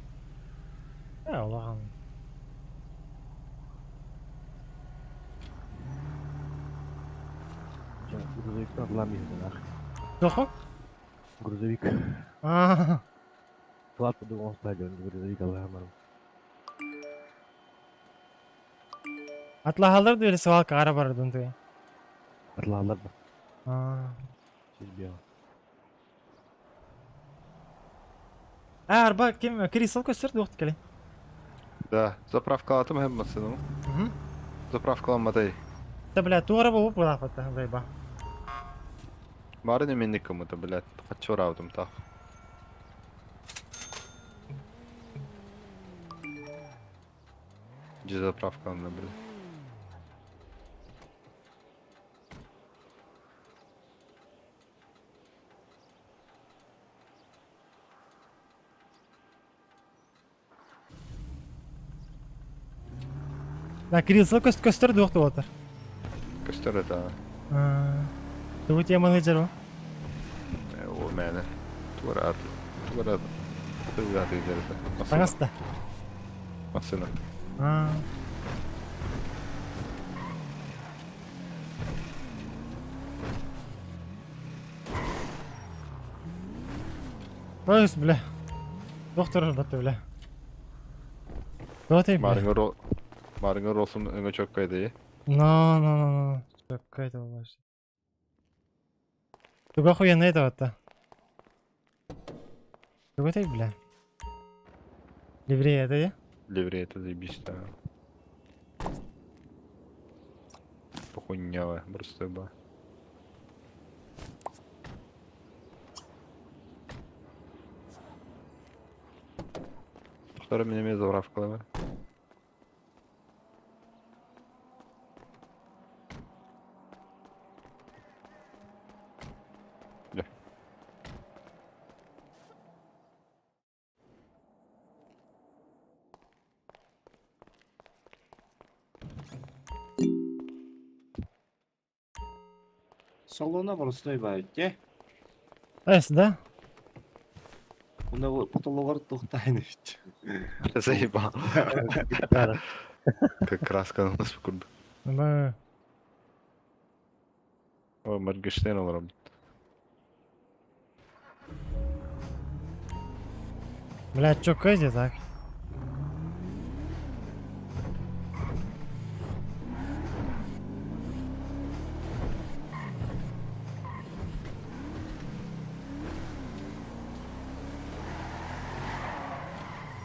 Э, улахан. Грузовиктан атлаан биһиги Тохо? Грузовик. Аа. Склад кудук оҥостаа дьон грузовик алаамарым. Атлаһаллар да или свалка ара бардын ты. Атлааллар да. Аа. Сис биэҕэ. А, арба ким Крисл көстөр дуохт кэлин. Да, заправкалатым һәм массыну. Мгм. Заправкаламматай. Да бля, туора бу була фата, заеба. Бары неменник кымыта, блядь. Хаччораутым тах. Где заправка она, блядь? Да, Крисл көстөр дуохт болотар. Костер это... Тугу теманы жару. О, мене. Тура, тура. Тура ты где-то. Пагаста. Машина. Аа. Быс, бля. Доктор батты, бля. Доты, бля. Марыңы Марыңы ролсун өңө чөккөйдү. Но, но, но, но. Чөккөйдү болбаш. Туга хуяны это вот. Туга ты, бля. Ливрея это я? Ливрея это заебись, да. Похуйнявая, просто ба. Второй меня заправка, да? Салона простой баите. Эс, да? Уна потологар тохтайны ведь. Заебал. Как краска на нас курду. Б. О, Моргенштерн олором. Бля, чё кэзи так?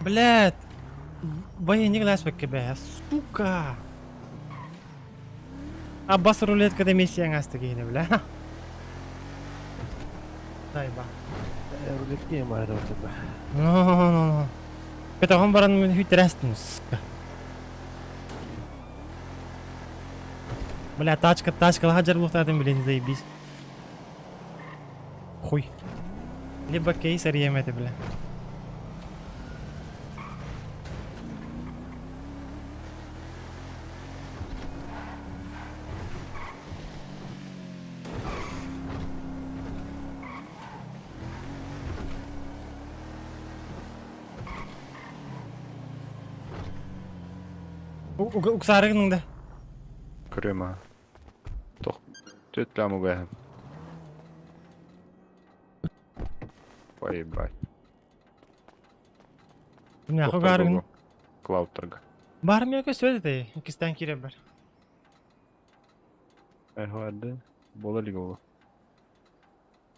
Блядь! Военник ласпек бе, сука! Аббас рулеткада миссияң асты кейini, бля. Дай ба. Рулетке майра вот Ну, ну, ну. Кетагон баран мен хүтерәстин, сука. Бля, тачка, тачка, хаджар лухтадым, блин, заебись. Хуй. Либо кейс это, бля. Уксарыгның да. Көрөм а. Тох. Төт ляму бэхэм. Поебать. Мя хугарыгын. Клауд торга. Бар мөкө сөйдө те. Кистен кире бар. Эхвады. Бола лига болу.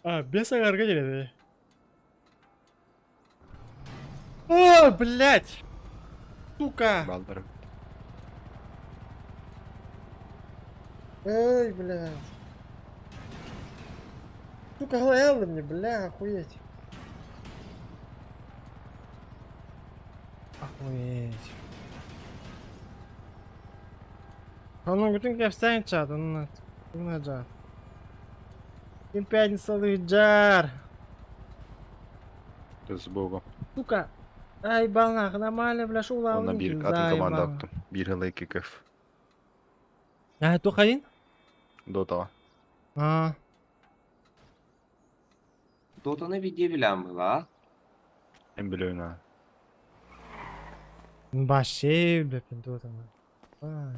А, бес агарга келеди. О, блядь! Сука! Балдыр. Эй, блядь. Сука, галаялы мне, бля, охуеть. Охуеть. А ну, бүтүн кепсәң чат, оны жар. Ким пятница жар. С Богом. Сука. Ай, балнах, нормально, бля, шула. Онно биир атын команда оттум. Биир хыл 2 көф. А, тухайын? Дотаҕа. А, Дотаны виде билэн была. Эн билэбин аа. Вообще, бля, пиндота. А.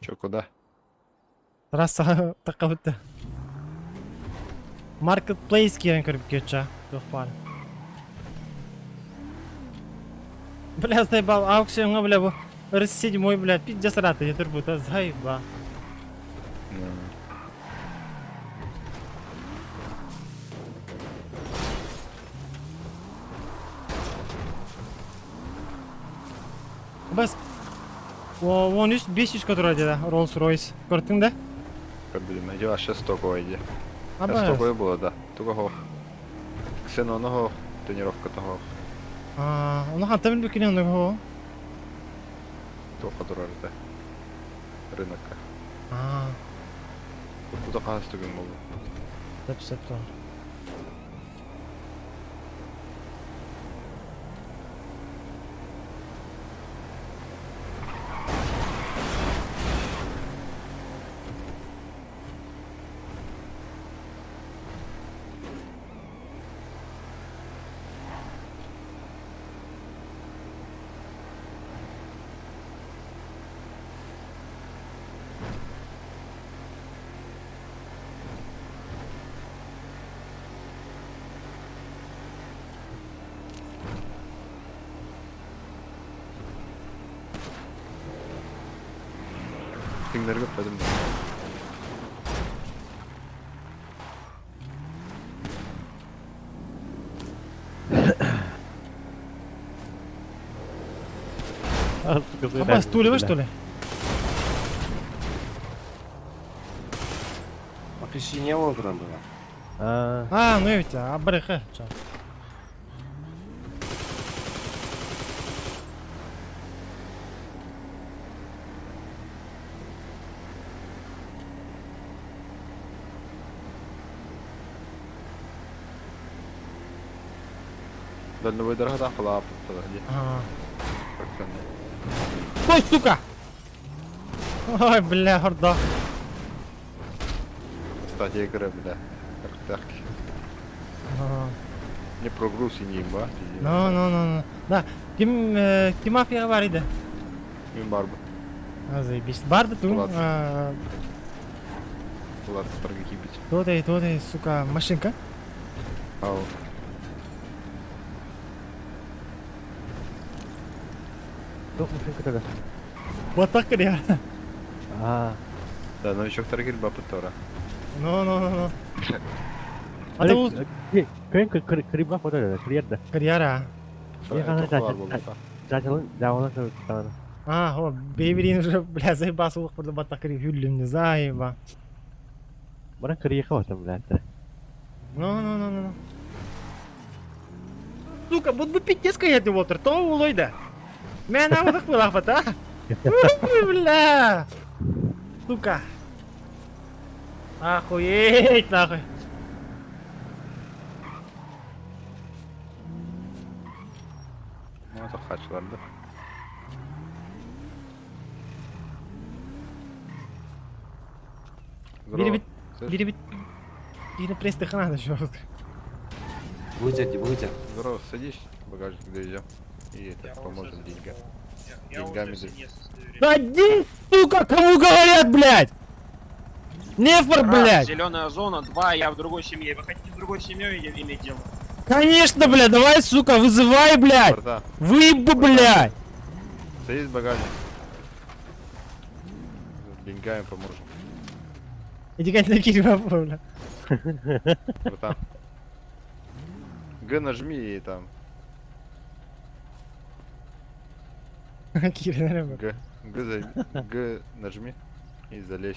Чё, куда? Трасса тақабытта. Marketplace киирэн көрүп күөчча. Туох баар. Бля, заебал. Аукционҥа, бля, бу РС-7, бля, пиздец рата турбута, заеба. Бас. О, 13 500 которая деді, Rolls-Royce. Көрдің да? Көрдүм. Эти вообще стоковый иди. Аба. Стоковый было, да. Туга хох. Ксенону хох. Тренировка того. А, оны ханта билбекин оны хо. Туха турар да. Рынокка. А, Куда хас түгэн болду. Сөп сөп то. Түҥнэргэ пөдүм. А, сука, Аба, стулево, что ли? Освещение утром было. А, А, ну ведь, а барыха. Дальнобойдарга халаапыттар дии. А. Как-то. Ой, сука! Ой, бля, хорда. Кстати, игры, бля. Так. Не прогруз и не имба. Ну, ну, ну, ну. Да, ким, ким мафия бар иди? Мин барбы. А, заебись. Барды ту. Ладно. А, Ладно, кибить. То сука, машинка. Ау. Туох машинка тогда? Вот так ли? А. Да, новичок таргет бапыттара. Ну, ну, ну, ну. А то Көн криба фото карьера. Карьера. А, о, бейберин уже, бля, заебался, улық бұрды баттақ кіріп хүллім, не заеба. Баран карьера хватит, блядь. Ну, ну, ну, ну, ну. Сука, вот бы пиздец какая-то Уолтер, то улойда. Мен амадық была а? Бля. Сука. Охуеть, нахуй. Ну, это хачлар, да? Бери бит, бери бит. Или пресс ты надо еще. Выйдет, выйдет. Здорово, садись, в багажник довезем. И это поможем деньгами. Деньгами. Да иди, сука, кому говорят, блядь? Нефор, блядь! Зеленая зона, два, я в другой семье. Вы хотите с другой семьей иметь дело? Конечно, блядь, давай, сука, вызывай, блядь! Братан. Выебу, блядь! Садись в багажник. Деньгами поможем. Иди как на кирва, бля. Братан. Г нажми и там. Кирилл, наверное. Г. Г, за... Г нажми и залезь.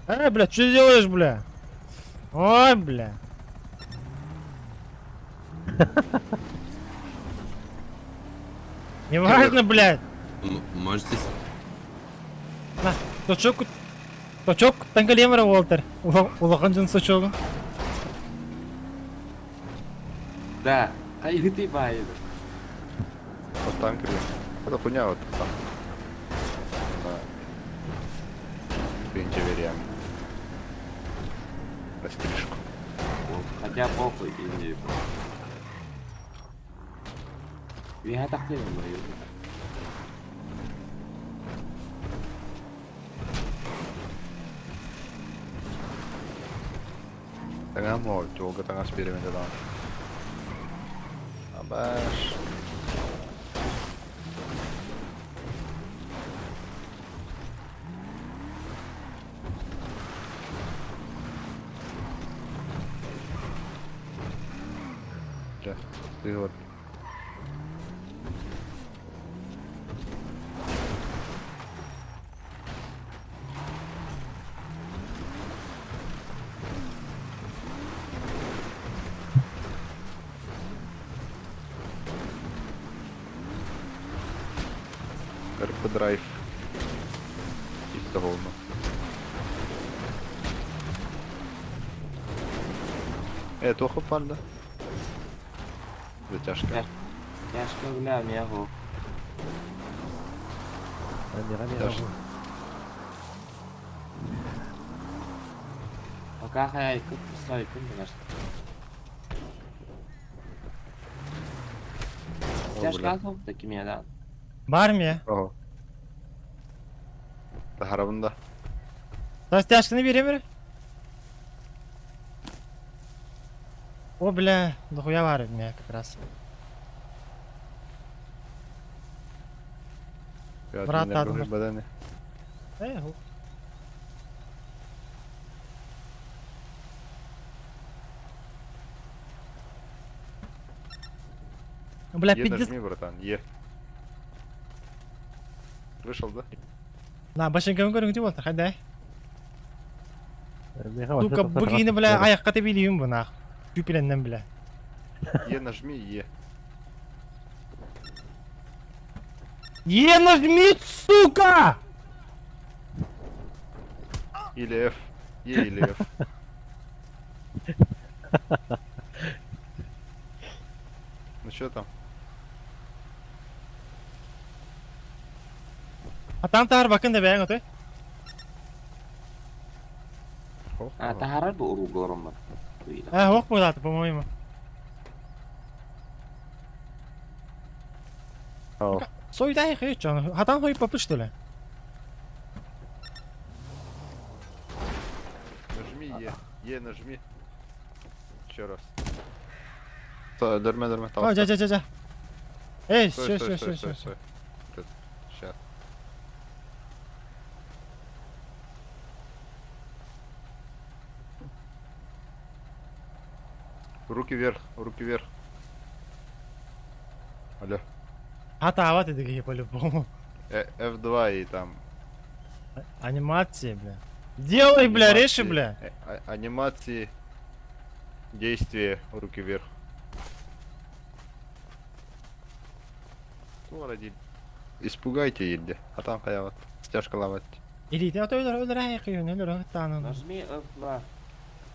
Эй, бля, что делаешь, бля? Ой, бля. Неважно, блядь. Можете... На, точок, точок тангалемра Уолтер. Улахан дьон сочогу. Да, а и ты бай. Вот танк или? Это хуйня вот там. Да. Пентивериан. На стрижку. Хотя похуй, или... Я так не думаю. Таҥаһым туолга таҥас биэрэбин да даҕаны. Абаш. Бля, ты вот. РП драйв. Чисто говно. Э, туох панда. Затяжка. Тяжко, бля, мягу. Даже. Пока хай, как писали, конечно. О, Тяжко, бля. такими, да. Бар мия. Ого. Таһарабын да. Растяжканы бере бере. О, бля, дохуя бар у как раз. Брат, Админ админ. баданы. Э, ху. Бля, Е пиздец. нажми, братан, Е. Вышел, да? На, башенкам көрүҥ ти болта, хайда. Сука, бу бля, аяққа тебилиим бу нах. Күпиленнен бля. Е нажми, Е. Е нажми, сука! Или F. Е или F. Ну что там? А там тар бакын да бәң отой. А, таһарар бу уруга ороммар. А, ох буолааты, по-моему. О. Сойдай хыйчан. Хатан хой попы что ли? Нажми Е. Е нажми. Еще раз. Стой, дөрмө, дөрмө, О, жа, жа, жа, жа. Эй, Стой, все, стой, все, стой, все, стой, все. стой. Сейчас. Руки вверх, руки вверх. Алло. Хата ават эдиги по-любому. F2 и там. Анимации, бля. Делай, бля, реши, анимации. бля. Анимации. Действие, руки вверх. Ну, ради. Испугайте елде. А там хаяват. Стяжка лавать. Или ты өлөр өлөр ай кыйын өлөр таанын. Нажми F2.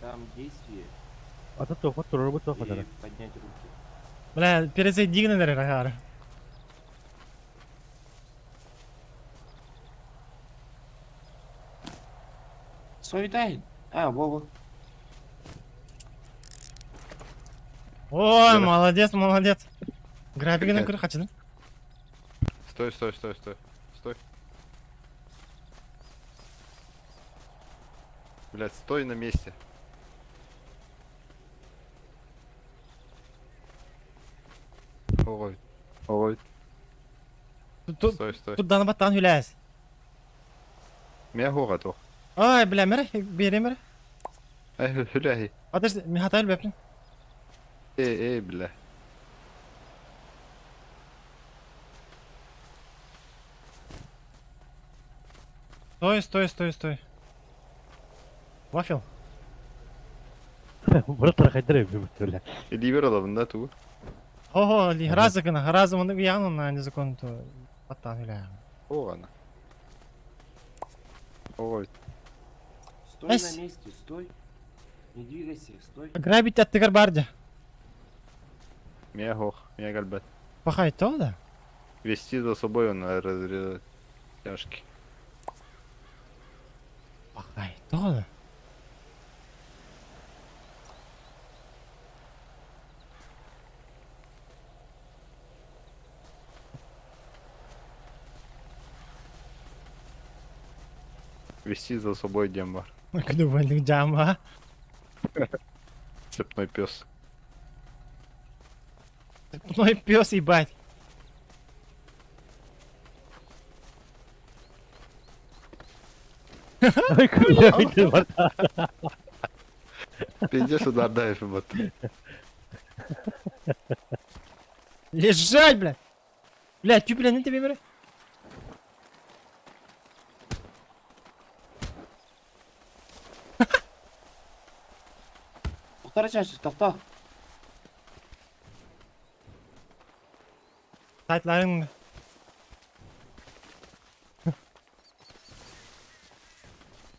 Там действие. А то туох турар бу туох И поднять руки. Бля, перезайдигнер рахар. Сойдай. А, Вова. Ой, молодец, молодец. Графигын көрө качын. Стой, стой, стой, стой. Стой. Блять, стой на месте. Ой. Ой. Тут Стой, стой. Тут даны баттан хүләс. Мя хога тох. Ай, бля, мере, бере мере. Ай, хүләһи. Подожди, мен хата өлбәпмин. Эй, эй, бля. Стой, стой, стой, стой. Вафел. Быраттар хайдар эбит бля. Илиибэр ылабын да тугу? Хо-хо, разы гына, разы маны уян онна незаконно то аттан үлэ. Оҕана. Ой. Стой на месте, стой. Не двигайся, стой. Грабить аттыгар бар дьэ. Мия хох, мия кэлбэт. Пахай то да? Вести за собой он разрезать тяжкий. Пахай то да? Вести за собой дембар. Күнү жама. Цепной пес. Цепной пес, ебать. Пиздец удар дай вот. Лежать, бля! Бля, тюпля не тебе бля. Тоқтар чашы, тоқта. Сайтларың.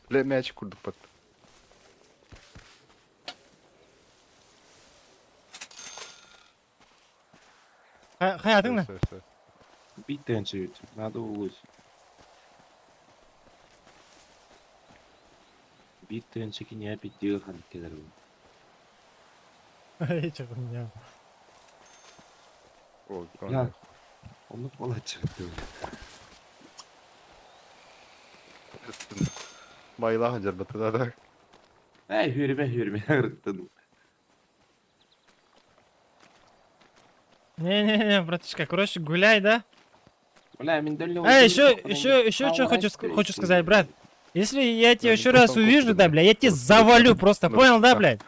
Бля, мяч курдук под. Хайатың да? Бить тенчивит, надо улучшить. Бит тенчики не аппетит ханкелер. Эй, чего Я. Onu болачак. Байлаһын жарбаты да так. Эй, хүрме, хүрме, ырыттын. Не-не-не, братишка, короче, гуляй, да? Бля, мен дөллө Эй, еще, еще, еще что хочу, хочу сказать, брат. Если я тебя еще раз увижу, да, бля, я тебя завалю просто, понял, да, блядь?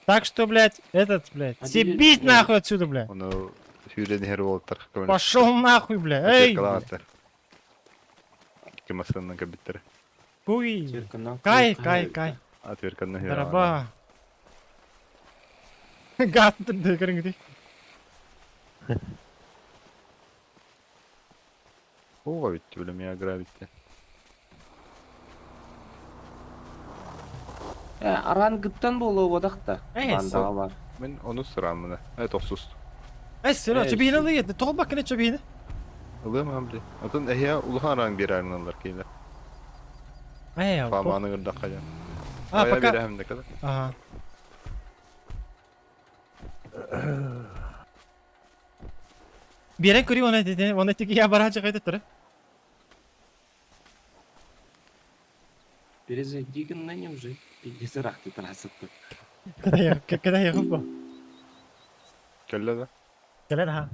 Так что, блядь, этот, блядь, съебись нахуй отсюда, блядь. Оны хүрен хер болтар. Пошел нахуй, бля, эй. Кемасыннан кабиттер. Хуй. Кай, кай, кай. Отверканны хер. Дораба. Газ декеринги. О, ведь бля, меня грабить. Аран гыттан болу бодақта. Бандаға бар. Мен оны сұрамын. Э, тохсус. Эй, сыра, чөбейін алы еді. Тоғыл бак кene чөбейін. Ылым амбли. Атын эхе улахан ранг берәрин алар кейлер. Эй, Фаманы гырда кая. А, пока. Берәһем дә кадәр. Ага. Берен көрейін оны деді. Оны тек я бара чыгайды тұр. Перезайди на нем уже. Пиздец, рахты трассы. Когда я, когда я хупа. Кэллэ да? Кэлэр ха.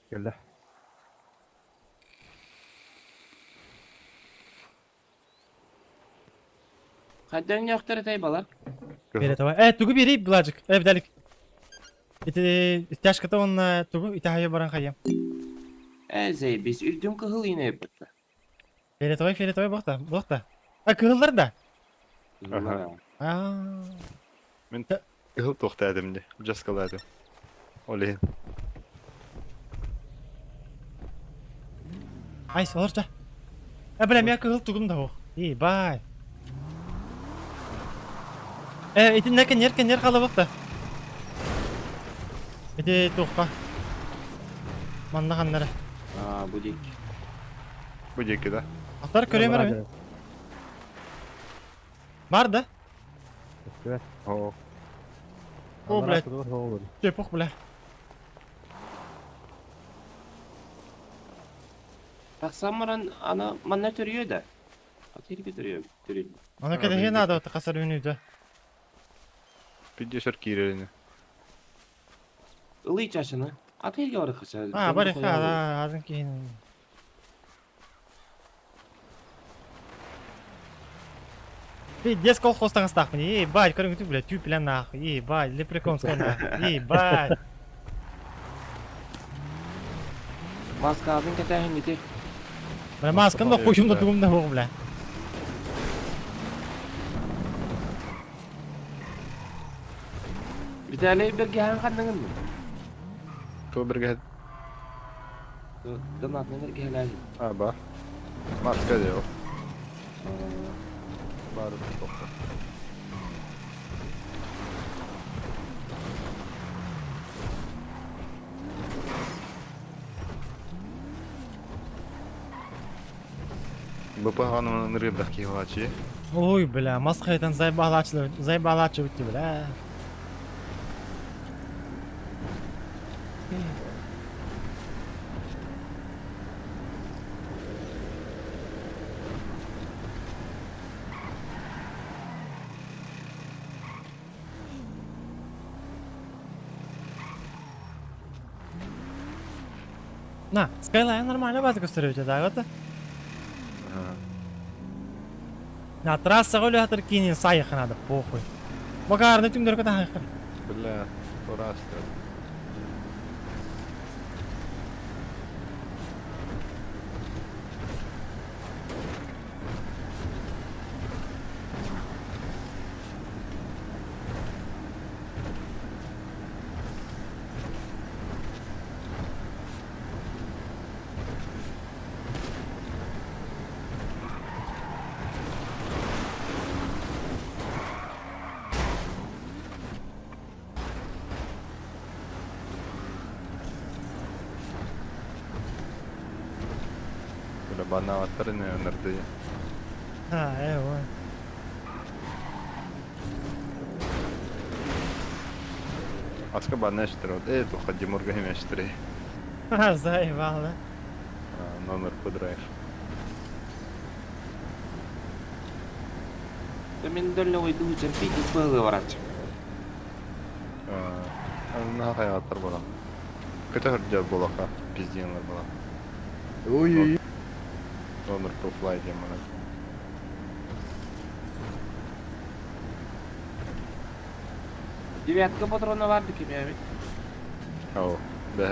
Кэллэ. Хайдан яқтар этай балар. Бере давай. Э, тугу бери, Бладжик. Э, бдалик. Ити тяжко он тугу итахая баран хаям. Э, заебись, үрдүм кыһыл ине бітті. Фиолетовый, фиолетовый бохта, бохта. А кыһыллар да? Ага. Аа. Мен кыһыл туохта этим де. Жаскала этим. Оле. Ай, солорча. Э, бля, мен кыһыл тугум да ох. Ей, бай. Э, ити неке нерке нер кала бохта. Ити туохка. Манна ханнара. А, бу дик. Бу диэки да? Аттар көрөм мен. Бар да? О. О, блядь. Чепух, бля. Тахсан ана манна төрүө да. Атерге төрүө, төрүө. Аны кэдэһи надо тахасар үнүдэ. Пидешер киирерини. Ылый чашыны. Атерге бар хаса. А, бар да, азын кийин. Пиздец колхоз таңыстақпын. Ебать, көріңді, бля, тюпля нахуй. Ебать, лепреконская нахуй. Ебать. Маскаатын кэтээһиҥҥити. Бля, маскам да хуйум да тугум да суох, бля. Виталий бэргэһээн ханныгын мин? Туох бэргэһэ? Донатный бэргэһэлээһин. А, бар. Маска дeo. Бар тохто. БП-ҕа ынырыырдах киһи буолааччы. Ой, бля, мас хайытан заебалааччылар, заебалааччы бүттү, бля. На, Skyline нормально база көстөрөбүт да, На трассаҕа үлэһэтэр киинин сайыха надо, похуй. Багаарны түҥнөргө таһайхар. Бля, тураастар. Бля, банааттар ини ынырдыы. А, ой. Аска банна эштер э туха Димурга хем эштери. Заебал, да? Номер драйв. Мен дөллө ойду терпеть было врач. На хайаттар була. Көтө хөрдө булака, пизденлер була. Ой-ой-ой. Номер по флай демона. Девятка патрона бар дики мен. Ау.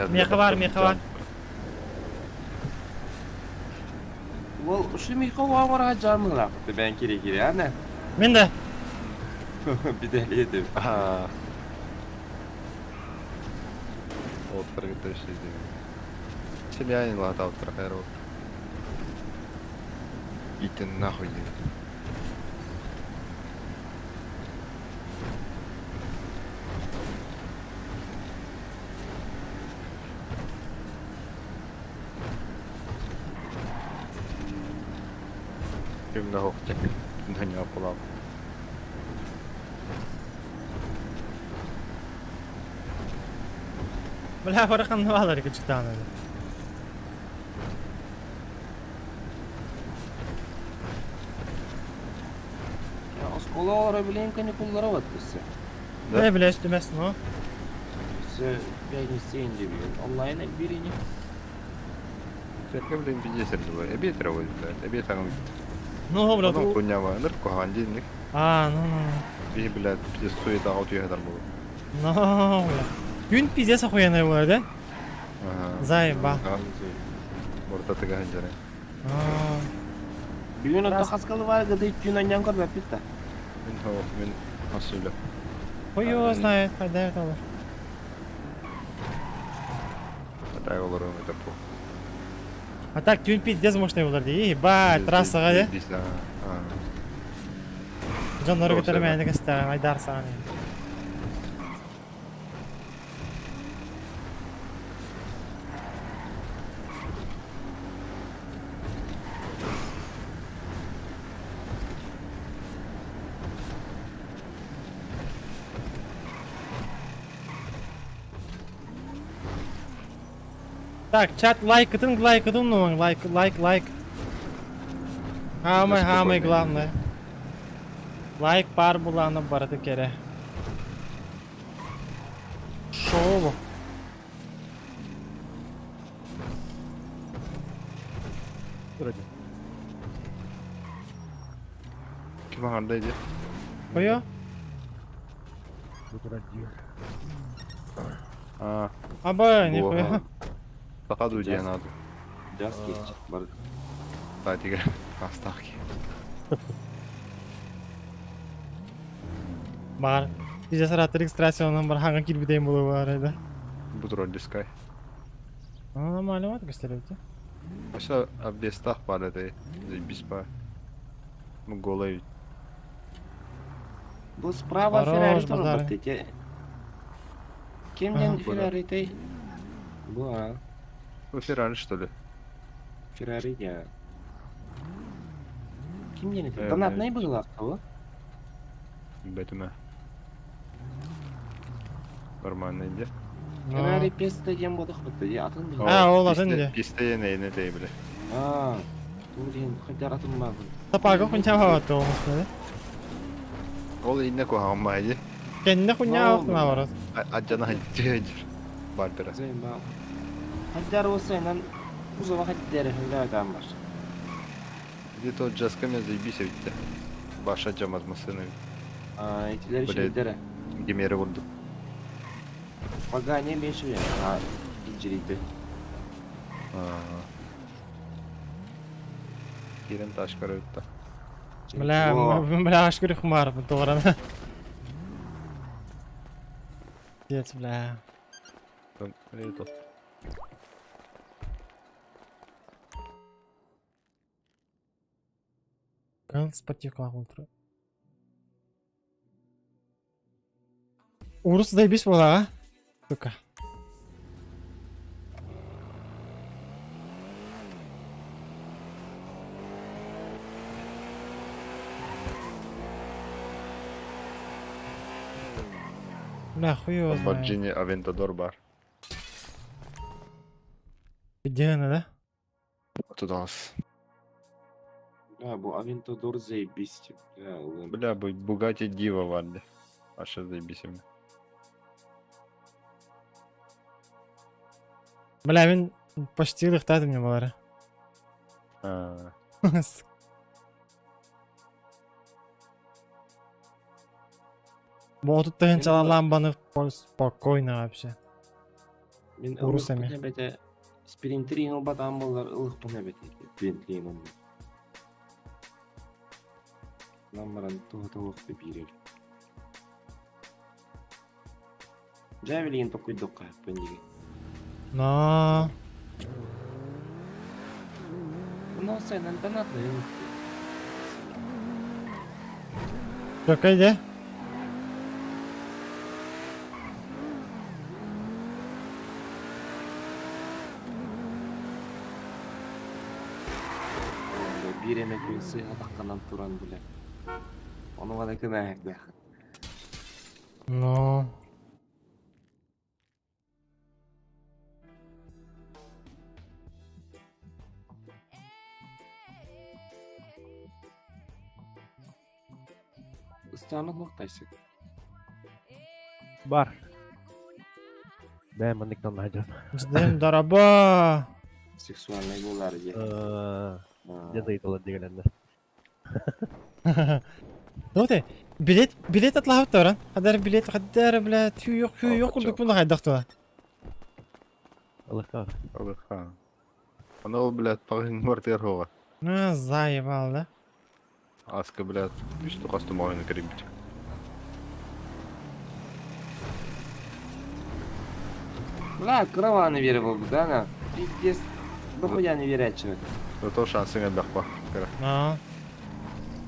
Меха бар, меха бар. Ол ушу меха уамара жамыла. Бен керек керек, ана. Мен да. Биделедим. Аа. Оттар кетеши деген. Семьянин лата оттар хайр Итин нахуй деген. Ким да хоқтек. Дөнья кулам. Бля, барахан алар күчтаны. Оскола олара билен каникуллара баттысы. Не бля, үстүмәс, ну. Все пятница инде онлайн биrini. Тәкә белән пиздец булар. Эбе травы, блядь. Эбе тагын. Ну, бля, Потом хуйня бар. Ныр кухан динник. А, ну, ну. Би, блядь, пиздец суета аут ехадар булу. Ну, бля. Күн пиздец охуенный булар, да? Ага. Заеба. Орта тыга ханжары. Бүгүн отто хаскалы бар гыды күн аньян көрбөп битта. Мин хо, мин асылы. Хуй его знает, хайда это алар. Атай олар это по. А так күн пиздец мощный булар, ди. Ебать, трассага, да? Жоннор көтөрмәйне кестәгән айдар саган. Так, чат лайк ытын ну лайк лайк лайк. Хамай хамай главное. Лайк пар буланы бараты кере. Шоу. Ким аңарда иди? Кое? А. Аба, нихуя. Саха дуу диэн ааты. Жас киһи бар. Таатига астаах киһи. Бар. Сейчас рад регистрация бар хаңа кирбитейм болу бар еді. Бу турар дискай. Нормально вот көстөрөбүт. Вообще обвестах бар этой. Заебись па. Ну голый. Бу справа Хорош, Феррари базар. турбат эти. Кимден Ага. Феррари тэй? Бу а. Ну Феррари что ли? Феррари я. Кимден эти? Э, Донатный был авто. Бэтүмэ. Нормально иди. Феррари Песто диэн буолуох бытты дии атын быһыы. А, ол атын дии. Писте не тей бile. Аа, туу диэн хайдар атын баабын. Тапага хунча хават olmasın. Ол инне куһаҕан баайы. Кэннэ хунья ахтына барат. Аджана хайдыр. Бар бира. Зайба. Хайдар болса инан кузова хайдар хайдар там бар. Где-то джасками заебись ведь. Баша жамаз машины. Аа, итилер Блядь. шейдere. Гемери vurdu. Pagani meşhur Ha, inciriydi. Кирен ташкар өтті. Бля, бля, ашкыр хумар тоғрана. Пиздец, бля. Кыл спортивка ултур. Урус заебись була, а? Сука. Бля, хуй его знает. Lamborghini Aventador бар. Где она, да? Тудалс. Бля, бу Aventador заебись. Бля, улым. Бля, бу Bugatti Diva варди. Аша заебись им. Бля, мен почти лыхтады мне балары. А, Бо тут тыгынчала ламбаны спокойно вообще. Мен Урусами. ылых бете Спринтерин олбатан болар ылых буна бете. Бентлин он. Намаран туха тух бирер. Жавелин токуйдукка пендиги. Но. Ну, сен донатный. Какой где? Бир эме күн сыйга такканан туран биле. Ону гана кына бля. Но. Ыстаны мактайсың. Бар. Бә мандыктан найдем. Ждем дораба. Сексуальный болар же. Где ыйтылар дегенде. Доте, билет билет атлап туран. Хадар билет хадар бля түү yok түү yok курдук буну хайдак туа. Аллаха. Аллаха. Ана ол, блядь, пағын мартер хоға. Ну, заебал, да? Аска, блядь, үсті қасты мағына кіріп бит. Бля, крованы вере болду да на. Пиздец. Дохуя не верят человек. Зато шансың әлбәқ ба. Кіра. Но.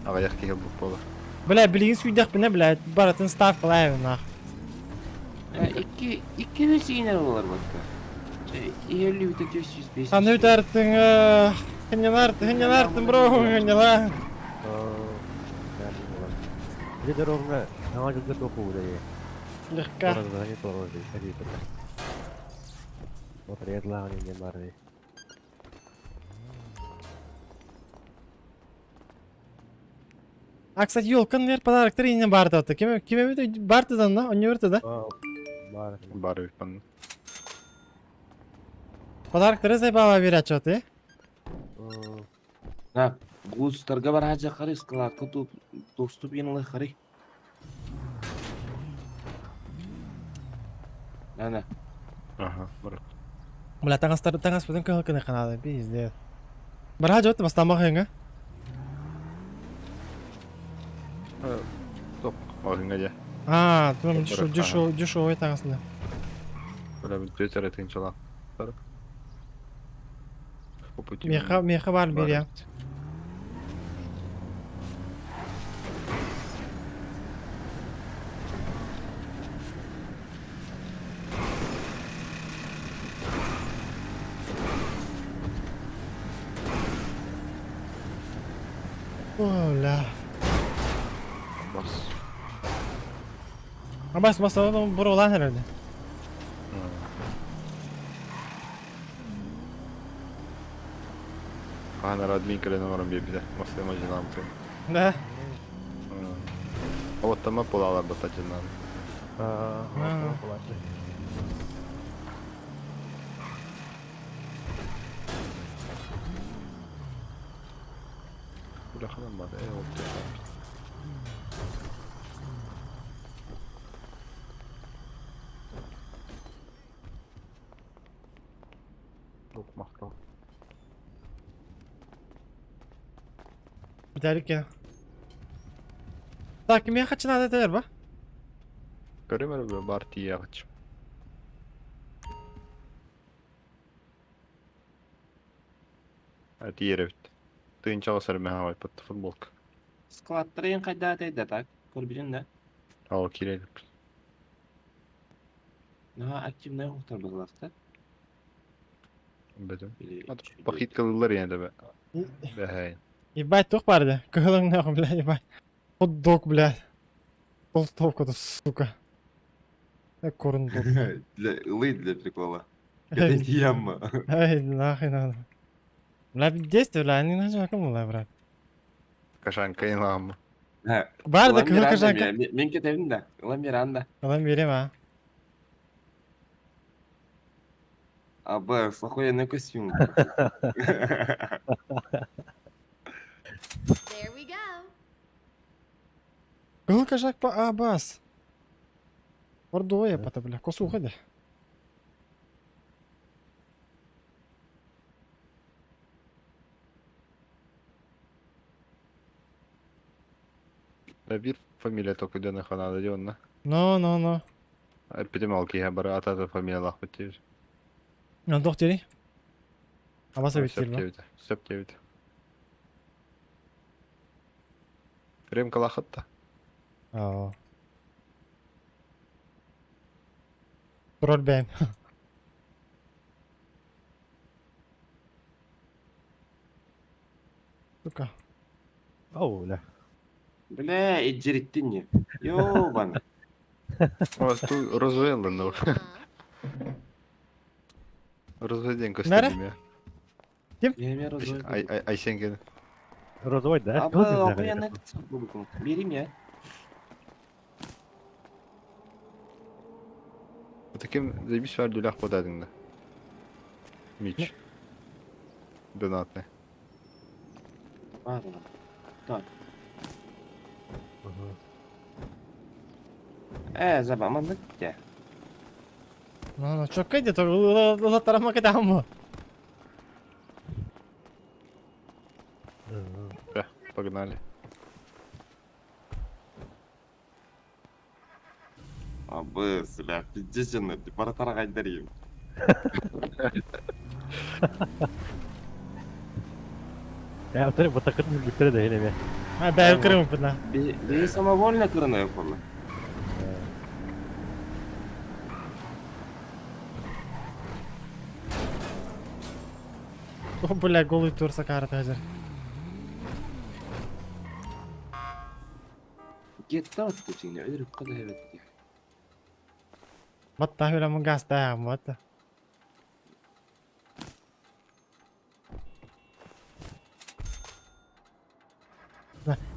Ағаяқ кейі бұқ болар. Бля, билигин сүйдэх бина, бля, баратын ставка лайв нах. Икки икки үсигинер болар батта. Иелүү үтө 405. Аны үтәртің, хынялар, хынялар, бро, хыняла. Где дорога? Аңа жылга току да. Слегка. Дорога не дорога, ходи туда. Вот редла они не бары. А, кстати, елкан вер подарок три не барты. Кем кем барты да, на, он да? Бар. Бар бит Подарок три заебала верят что ты? На, густарга бар хажа кары складка туп доступ инлы кары. На, на. Ага, бар. Бля, таҥастар таҥаспытын кыһыл гына ханаада, пиздец. Бараа дьот бастаамах ыҥа. Топ, маҕаһыыҥҥа дьэ. Аа, турам дешевый дешевый таҥасына. Бля, бүттүө эрэ тыынчалаах. По пути. Миэхэ миэхэ баар биэриэм. Оля. Бас. Абас бас буруолаан эрэрди. Хаһан эрэ админ кэлэн оҥорон биэрбитэ. Массыына дьанаабытын. Да. Оттама пулалар баттатынан. Бляха бар, э, вот Махтал. Бүтәрик Так, кимиэхэ надо этэр ба? Көрүм эрэ бар тиийэҕич. Тиийэрэбит. Тыынчаҕа сэрмэһэ байпат футболка. Складтарын хайда да так? Көрбүтүн да? Ал киирэлик. Наһаа активнай оһохтор быһылаахтар. Бөтүм. Похиткалылар яны да бэһэй. Ебать, туох баар да? Кыһылың нахуй, бля, ебать. Хот-дог, бля. Толстовка-то, сука. Корн-дог. Для ылый для прикола. Это не яма. Эй, нахуй надо. Бля, действие, бля, не начал кому, брат. Кашанка инлам. Бар да кыһыл кашанка. Мен кетебин да. Ыла Миранда. Ыла Мирем, а. Абы, с охуенный костюм. There we go. Кыһыл кашак по абас. Бордоя пата, бля, косуха да. Бир фамилия только дена ханада дионна. Но, но, но. Эпидемиология бары ата фамилиялаах бит. Ну, доктори. Абаса бит. Сөп диэбит. Ремкалахатта. Аа. Турар бэйм. Сука. Оу, бля. Бля, иджириттин не. Ёбан. Вас тут розвели, ну. Розведень Наре? костюме. Ким? Ай ай айсенген. Розовой, да? Абы, охуенный костюм. Бери меня. Таким заебись var дулях подадыңда. Мич. Донатный. Ладно. Так. Э, заба, маннык те. Ну, ну, чокка где-то латарама катаму. Да, погнали. Абы, бля, пиздец, баратара гайдарим. Я өтөрү бутакын бүттөрө да элеме. А, бәйм кырым бына. Би самовольно кырына yapalım. О, бля, голый торса карта хәзер. Getdi atdı ölürüp kadar evet. Батта бля мугаста, вот.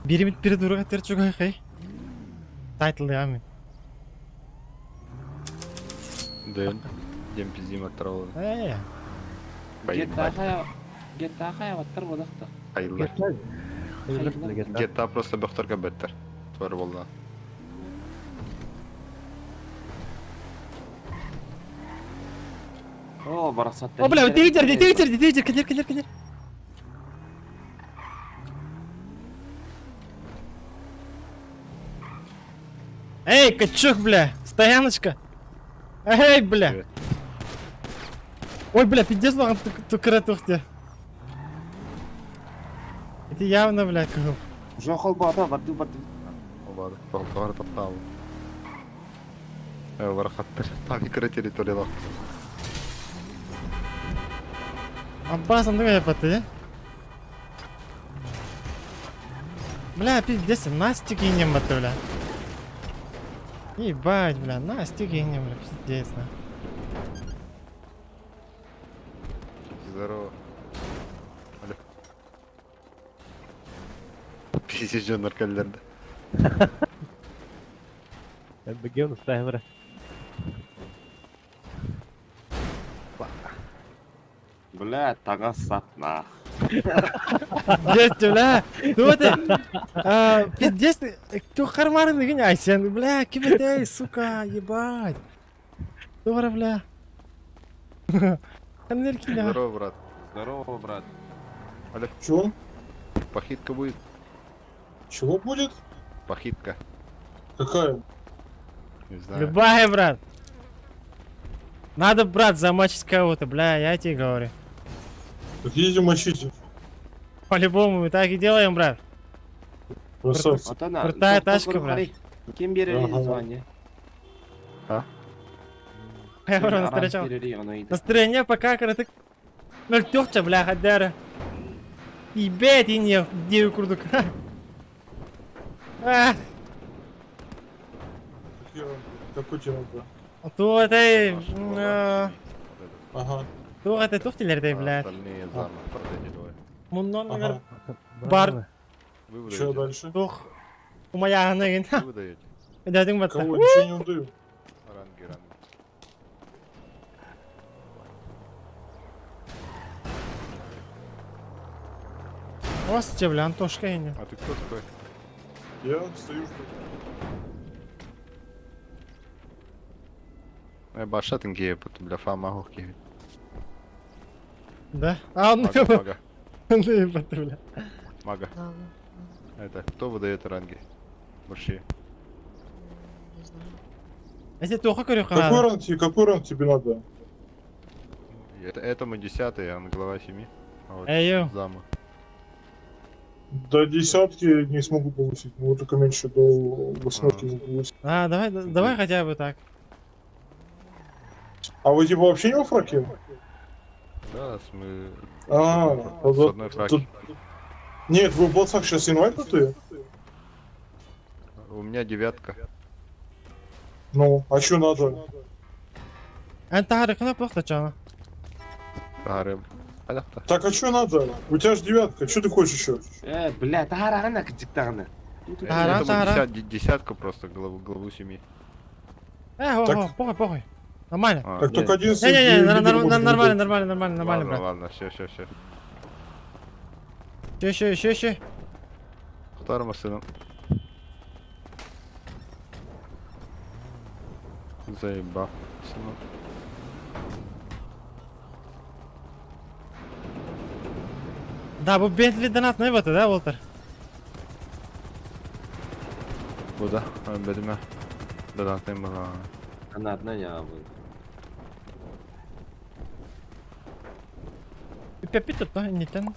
Биримит бир дуруга тер чугай хей. Тайтл ями. Дэн. Дем пиздим отравлен. Эй. Getdi хая баттар бодакта. Хайылар. Гетта просто бөхтөргө беттер. Твар болду. О, барахсаттар. О, бля, тигер, тигер, тигер, кэлэр, кэлэр, кэлэр. Эй, качок, бля, стояночка. Эй, бля. Привет. Ой, бля, пиздец, маған түкірі тухте. Это явно, бля, кыгыл. Уже холбата, барды, барды. Обады. Тоғыр тоқталды. Барахаттар. Микро территориялар. Аббас, андыга япаты, э? Бля, пиздец, Настя кинем баты, бля. Ебать, бля, Настя кинем, бля, пиздец, на. Здорово. Алло. Пиздец, жон наркаллерді. МБГ настаивай. Бля, тага сатна. Пиздец, бля. Ну это, пиздец, кто карманы деген Айсен, бля, ким это, сука, ебать. Добро, бля. Здорово, брат. Здорово, брат. Алло. Чего? Похитка будет? Чего будет? Похитка. Какая? Не знаю. Любая, брат. Надо, брат, замочить кого-то, бля, я тебе говорю. Так едем мочите. По-любому мы так и делаем, брат. Красавцы. Вот она. Крутая тачка, брат. Кем берери Ага. звание? Я вроде встречал. Настроение пока, короче, 0,3, бля, хадара. Ебать, и не, где курдук. А, Какие рамки? Какой тебе рамки? то это, Наша глава. Вот этот. Ага. то это туфтелердей, А блядь. Остальные замы. Вот эти двое. Муннон, Ага. бар, Вы Че выдаете? дальше? тух. Умая, ныгин. Вы выдаете? Дядың батта. Кого? Ничего не удаю. Ранги, ранги. Осте, бля, Антошка не. А ты кто такой? Я стою, жду. Баша тенге, бля, фама гохки. Да? А, он Мага, мага, ебать, бля. мага. Это, кто выдает ранги? Большие. Не знаю. Если туха көрю Какой ранг тебе, какой ранг тебе надо? Это, этому десятый, он глава семьи. А вот Эй, ю. замы. До десятки не смогу повысить, могу только меньше до восьмерки могу повысить. А, давай, давай хотя бы так. А вы типа вообще не во фраке? Да, с мы... А, с тогда- одной фраки. тут- Нет, вы в боцах сейчас инвайтнутые? У меня девятка. Ну, а что надо? Эн тахары кына плохо чана. Тары. Аляхта. Так, а что надо? У тебя же девятка, что ты хочешь еще? Э, бля, таарагана кдиктагана. Тара, Этому тара. десятку просто, главу семьи. Э, Так. о, похуй, похуй. Нормально. А, Так только один Не-не-не, лидер может нормально, выдать. нормально, нормально, нормально, ладно, брат. ладно, все, все, все. Еще, еще, еще. Второму сыну. Заебал, сынок. Да, бу Бентли донат не бата, да, Уолтер? Куда? Бедме. Донатным было. Она одна не будет. Пепи тут, не тяну.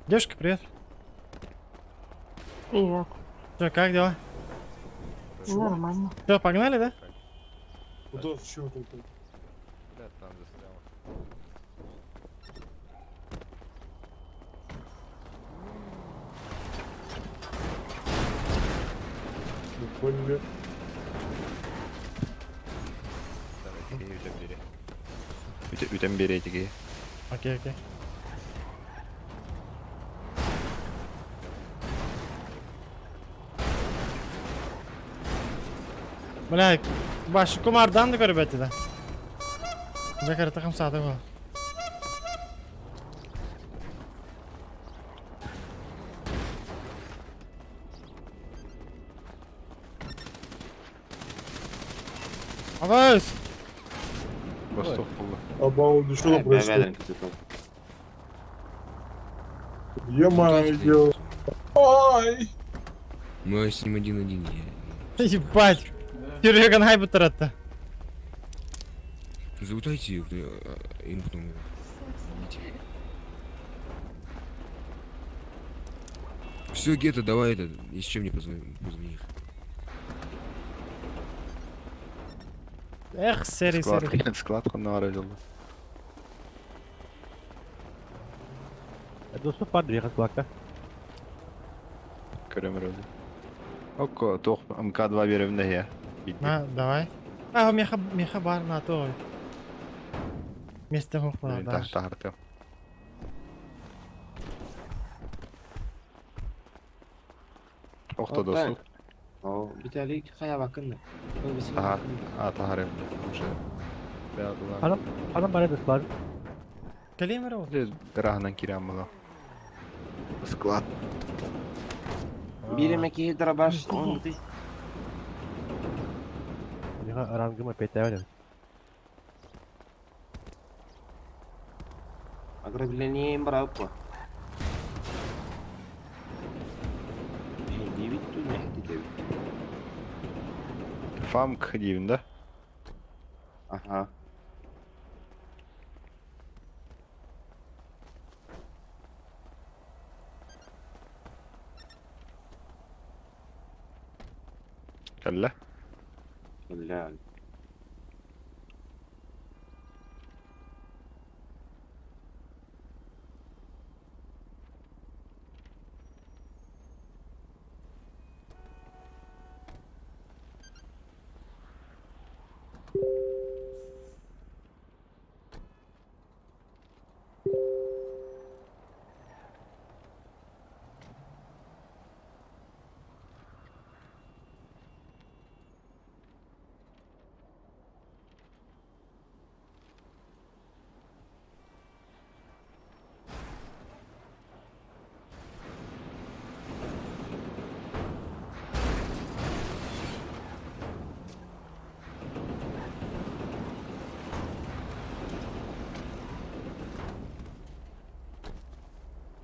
Девушка, привет. Привет. Что, как дела? Нормально. Все, погнали, да? Куда, зачем это? Бля, там застрял. Не поняли. Давай, Үтем бери, тиги. Окей, окей. Бля, баш кумардан да көрбәт да. Закар такам сады бу. Абыз! Ростов буолла. Обалдеть, что там происходит? Е-мое. Ай! Мы с ним один-один. Ебать. Серега най бутаратта. Залутайте им потом. Все, Гета, давай это, ни с чем не позвонишь. Эх, сери, Склад, сери. склад ханнары дьолло. Доступ бар дии складка. Көрөм өрөдү. Окко, туох МК-2 беремде я. На, давай. А, меха, меха бар на то. Место хохла, да. Тахтахарты. Охто доступ. О, Виталий, хая бакын. Таха, а тахарым уже. Ханан ханан бар склад. Калимер ол. Дырахынан кирям була. Склад. Биреме ки дробаш, он ты. Миха рангыма петәвен. Ограбление брал по. Девять тут, не девять. Фамк деймін да? Ага. Кәллә. Бля.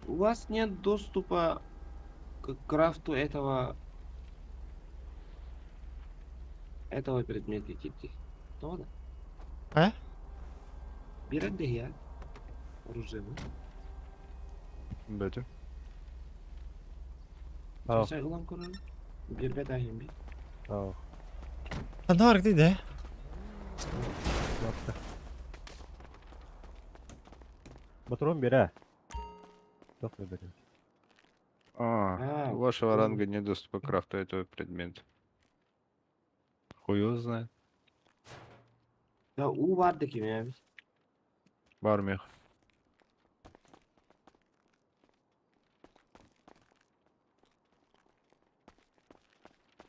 У вас нет доступа к крафту этого предмета китти. То да? А? Бирен я. Оружие. Бөтү. Сейчас улан көрөн. Бирбет ахим би. Ханна бар дейді. Батрон бере. Тох бере. А, у вашего ранга нет доступа к крафту этого предмета. Хуй его знает. Да у бар ким я. Бар мех.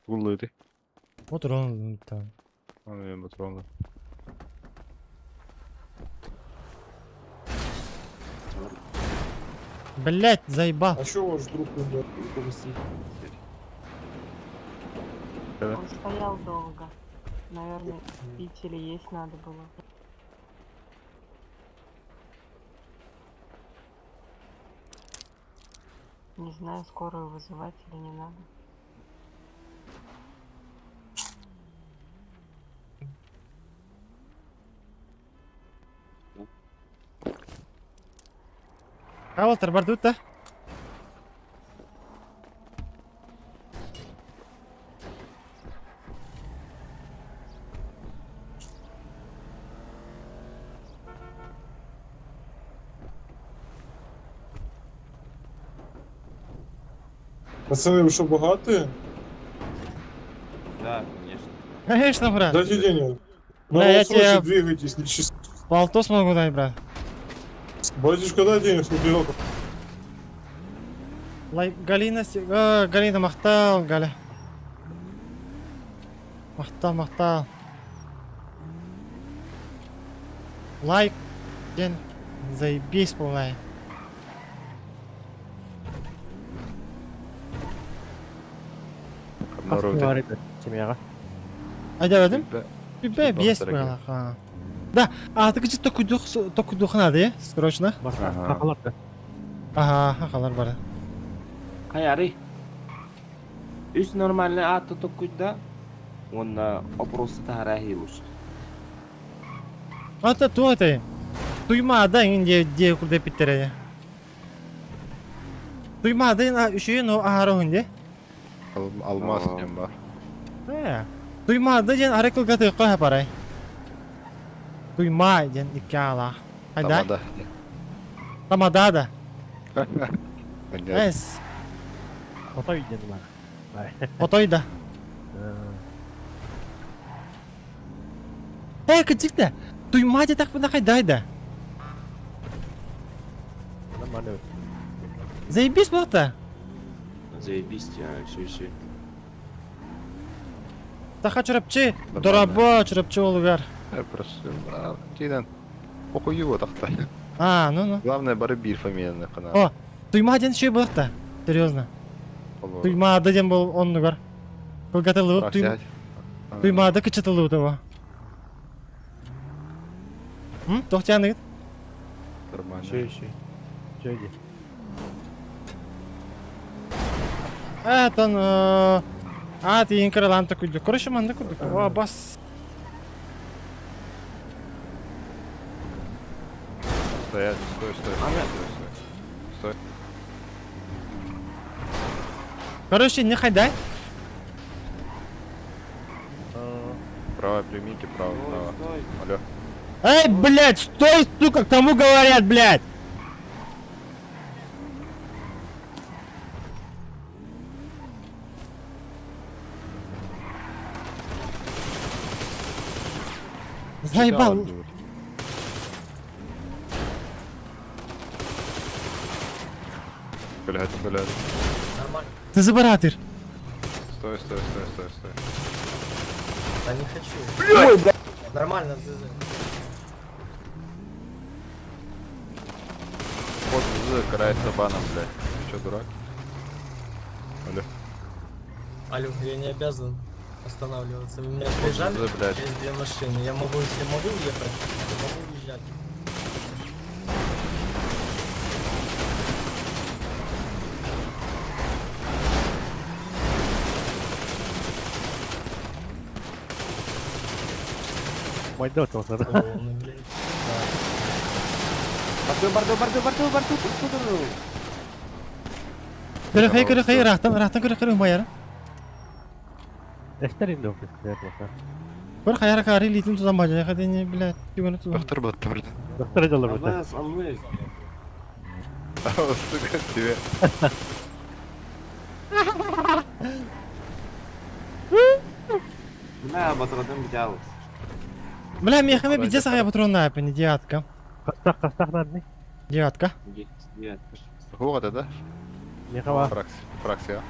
Гуллы ты. Патрон там. Он патроны. Блять, заебал. А чё ваш друг умер? Он стоял долго. Наверное, пить или есть надо было. Не знаю, скорую вызывать или не надо. Кавалтар бар тут, да? Пацаны, вы что, богатые? Да, конечно. Конечно, брат. Дайте денег. На Да, я Rolls-Royce тебе- двигайтесь, не чис- Полтос могу дать, брат. Батюшка, дай денег, смотри, Лай, Галина, Галина, махтал, Галя. Махтал, махтал. Лайк, день, заебись, полная. Народ. Семьяга. Айда, Вадим? Бе- Бе, Бе, бес дорогие. было, ха. Да, а ты где токуйдух токуйдух надо, е? Срочно. Ага. Ага, хахалар бары. Хайары. Үс нормальный аатта токкуйда. Уонна опросты таһара лучше. Ата туох этэй? Туймаада иҥин диэ диэ курдук эппиттэрэ. Туймаада ин үчүгэй но аһара уһун диэ. Алмаз диэн бар. Ээ. Туймаада диэн арай кылгатыахха сөп арай. Туймаа диэн икки аалаах. Хайда? Тамада. Тамада да. Понятно. Эс. Хотой диэн бар. Хотой да. Ээ, кырдьык да. Туймаа диэтэхпинэ хайдай да. Нормально. Заебись буолта. Заебись, я все все. Саха Чурапчы, дорабо Чурапчы уолугар. Просто тиинэн похую тахта. А, ну ну. Главное бары биир фамилияны кына. О, Туймаа диэн үчүгэй буолта. Серьезно. Туймаада диэн был оннугар. Кылгатылыбыт туй... Туймаада кычытылыбыт ово. М? Туох тяныгыт? Нормально. Чөй, чөй. Чөй ди. Э, тон а, тиин кыралаан токуйду. Короче, манна курдук. О, бас. Стоять, стой, стой, стой, стой, стой. Стой. Короче, не хайдай. Право примите, право, право. Алло. Эй, блядь, стой, сука, кому говорят, блядь? Заебал. Блядь, блядь. Нормально. Ты забаратыр. Стой, стой, стой, стой, стой. Да не хочу. Ой, бля. Нормально, ЗЗ. Ход ЗЗ карается баном, блядь. Ты чё, дурак? Алло. Алло, я не обязан останавливаться. Вы меня Ход прижали ЗЗ, блядь. через две машины. Я могу, если могу уехать, то могу уезжать. Майда тоқсады. Барды, барды, барды, барды, барды, Көрөхэй, көрөхэй, рахтан, рахтан көрөхэй умайар. Эстер инде офис Бір хайара кары литин тузан бажа, хадени, блядь, түгөні тузан. Доктор батты, блядь. Доктор дала бата. Алмаз, алмаз. Сука, тебе. Бля, батрадым битялыс. Бля, мехаме пиздец ағай патрон напени, девятка. Кастах, кастах надны. Девятка. Девятка. Вот это, да? Мехава. Фракция.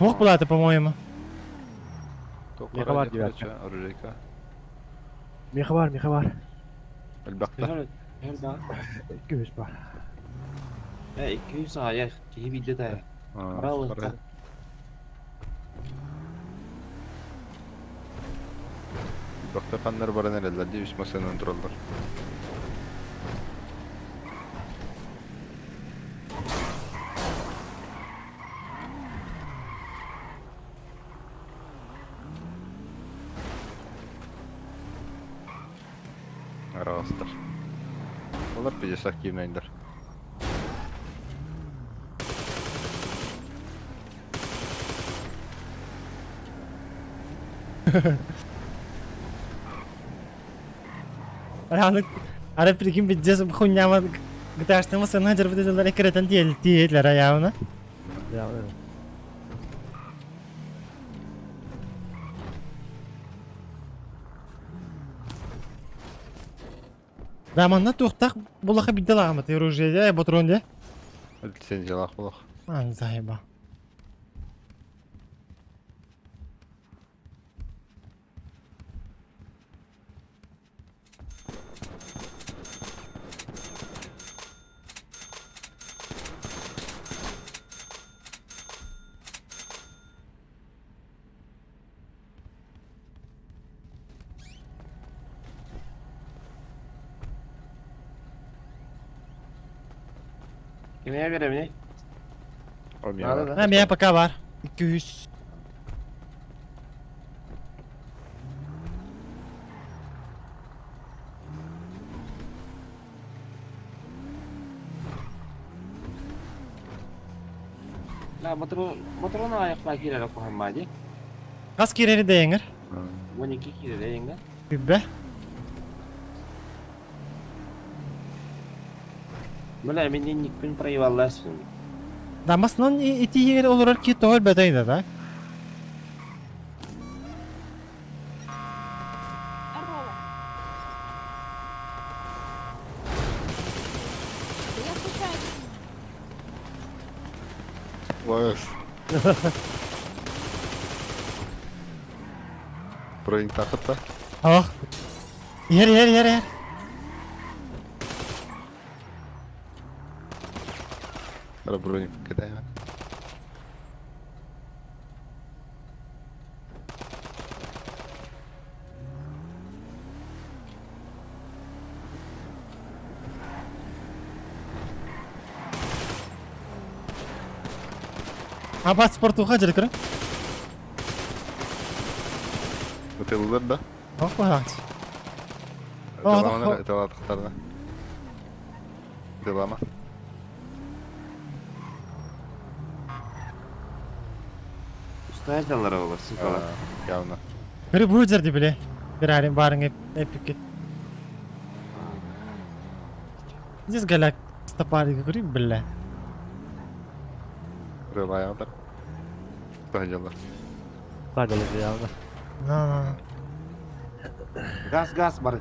Ох, была по-моему. Мехавар девятка. Оружейка. Мехавар, мехавар. Альбахта. 200 бар. Э, 200 аяқ, кихи билде та. Аралы. Доктор ханнар баран эреллер, дии үс масынан тураллар. Араластар. Олар пиздец активныйдыр. Аны ары прикинь пиздец хуйняма гташты сына жербите экретен диэл диэлер аявна. Да, манна туохтах булаха бидде лагамат оружие патрон де. Лицензиялаах булах. А, заеба. Кимиэ беребини? О, Надо, да? А, меня пока бар. 200. Ла мотор моторун аяқпа кирер кухаммади. Газ кирери дейеңер. 12 кирер эңге. Үббе. Бля, мен никпин проебалласың. Дамасынан ити егер олорор ки тоғыр бөтейді да. Здорово. Да я случайно. Лоэс. Бронь тақытта. Ах. Ер, ер, ер, ер. Ара броник кидаем. А паспортуға жер көрі. Өтелдер да? Ох, бағат. Өтеламанар, өтеладықтарына. Өтелама. Устаяталар олар, сука. Явно. Көрі бұл жерде біле. Бір әрі барың эпикет. Здесь голяк стопарик говори, бля. Рылаялар. Стадиялар. Стадиялар явно. На, на. Газ, газ бар.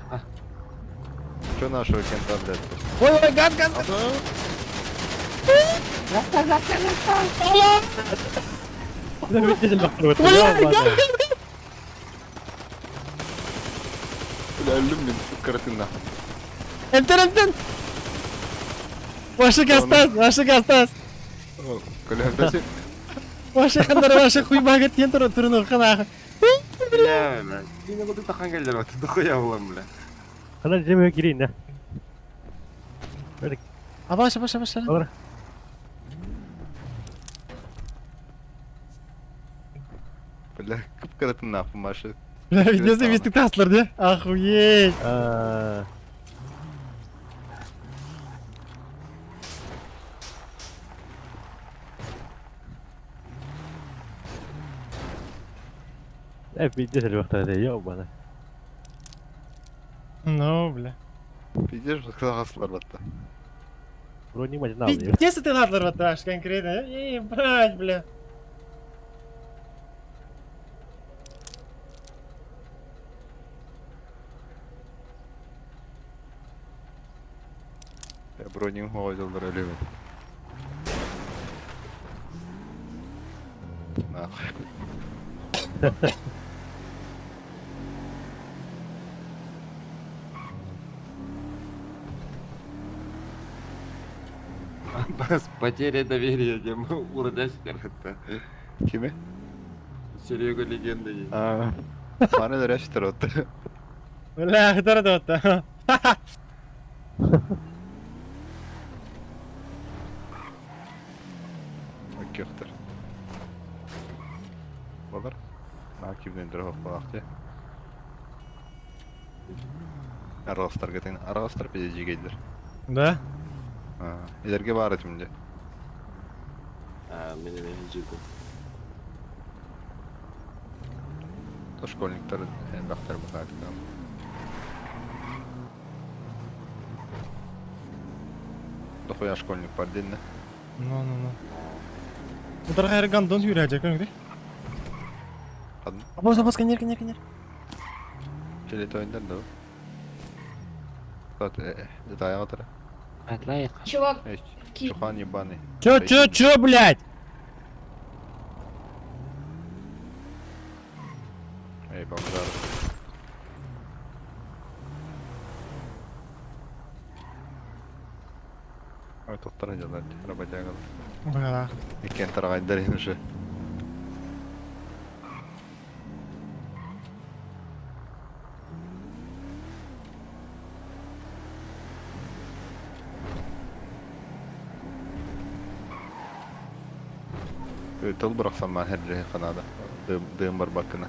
Че нашего кента, блядь? Ой, ой, газ, газ, газ. Газ, газ, газ, газ. Бля, газ, газ, газ. Бля, люблю картина. Эмтен, эмтен. Ваши гастас, ваши гастас. Коля, Ваши хандар, ваши хуйбага тен тур турну ханах. Бля, бля. Кине буду тахан келдер вот, дохуя булам, бля. Хана жеме кирин да. А баша, баша, баша. Алар. Бля, кып картина маша. Бля, видеосы вести таслар, да? Охуеть. Пиздец, ребята, ёбана. Ну, бля. Пиздец, сказал батта. Брони мать надо. Пиздец, ты надлар ваташ конкретно. Эй, брать, бля. Я броню хоздил, любит. Нахуй. Бас потеря доверия, дем уродастер это. Киме? Серега легенда есть. А, Маны дөрәштер отты. Бля, хтар да Окей, Болар. На кимден дөрөк балакты. Араластар кетен. Араластар пиде жегейдер. Да? А, илерге бар этимде. А, мен эме жеку. То школьниктер бактар бакат. Дохуя школьник бар дин. Ну, ну, ну. Удар хайр гандон хүрәҗә көңдә. Ладно. Абаз, абаз, конер, конер, конер. Телетойндар да. Кстати, это я вот Атлайк. Чувак, Чухан ебаный. Чё, чё, чё, блядь? Эй, бомжара. Ой, тоқтар делать, работяга. Бля. Екен тарағайдар уже. Тыл бырахсан хэрдьэһиэххэ наада. Дыым барбаккына.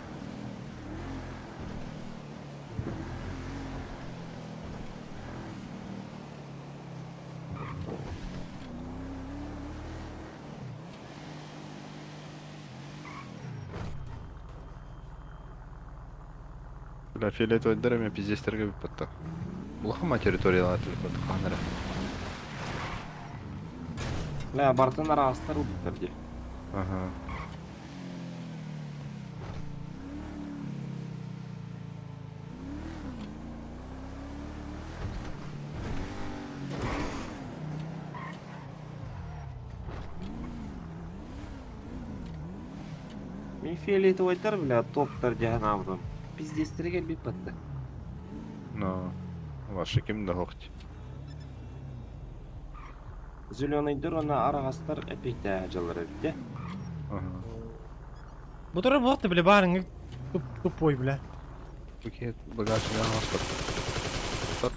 Бля, фиолетовайдар эмиэ пиздецтергэ бүппэттэр. Улахан территориялар телефон хаһан эрэ. Бля, бартын араастар ылбыттар дии. Ага. Мин фиолетовайдар, бля, топтар дьаһан аабытым. Пиздецтергэ кэлбиппэттэр. Но ваши ким да хохти. Зеленыйдар уонна араҕастар эпиэктээх дьаллар эбит дии. Ага. Бу турар буолта бля баарыҥҥа тупой бля. Букет багаж не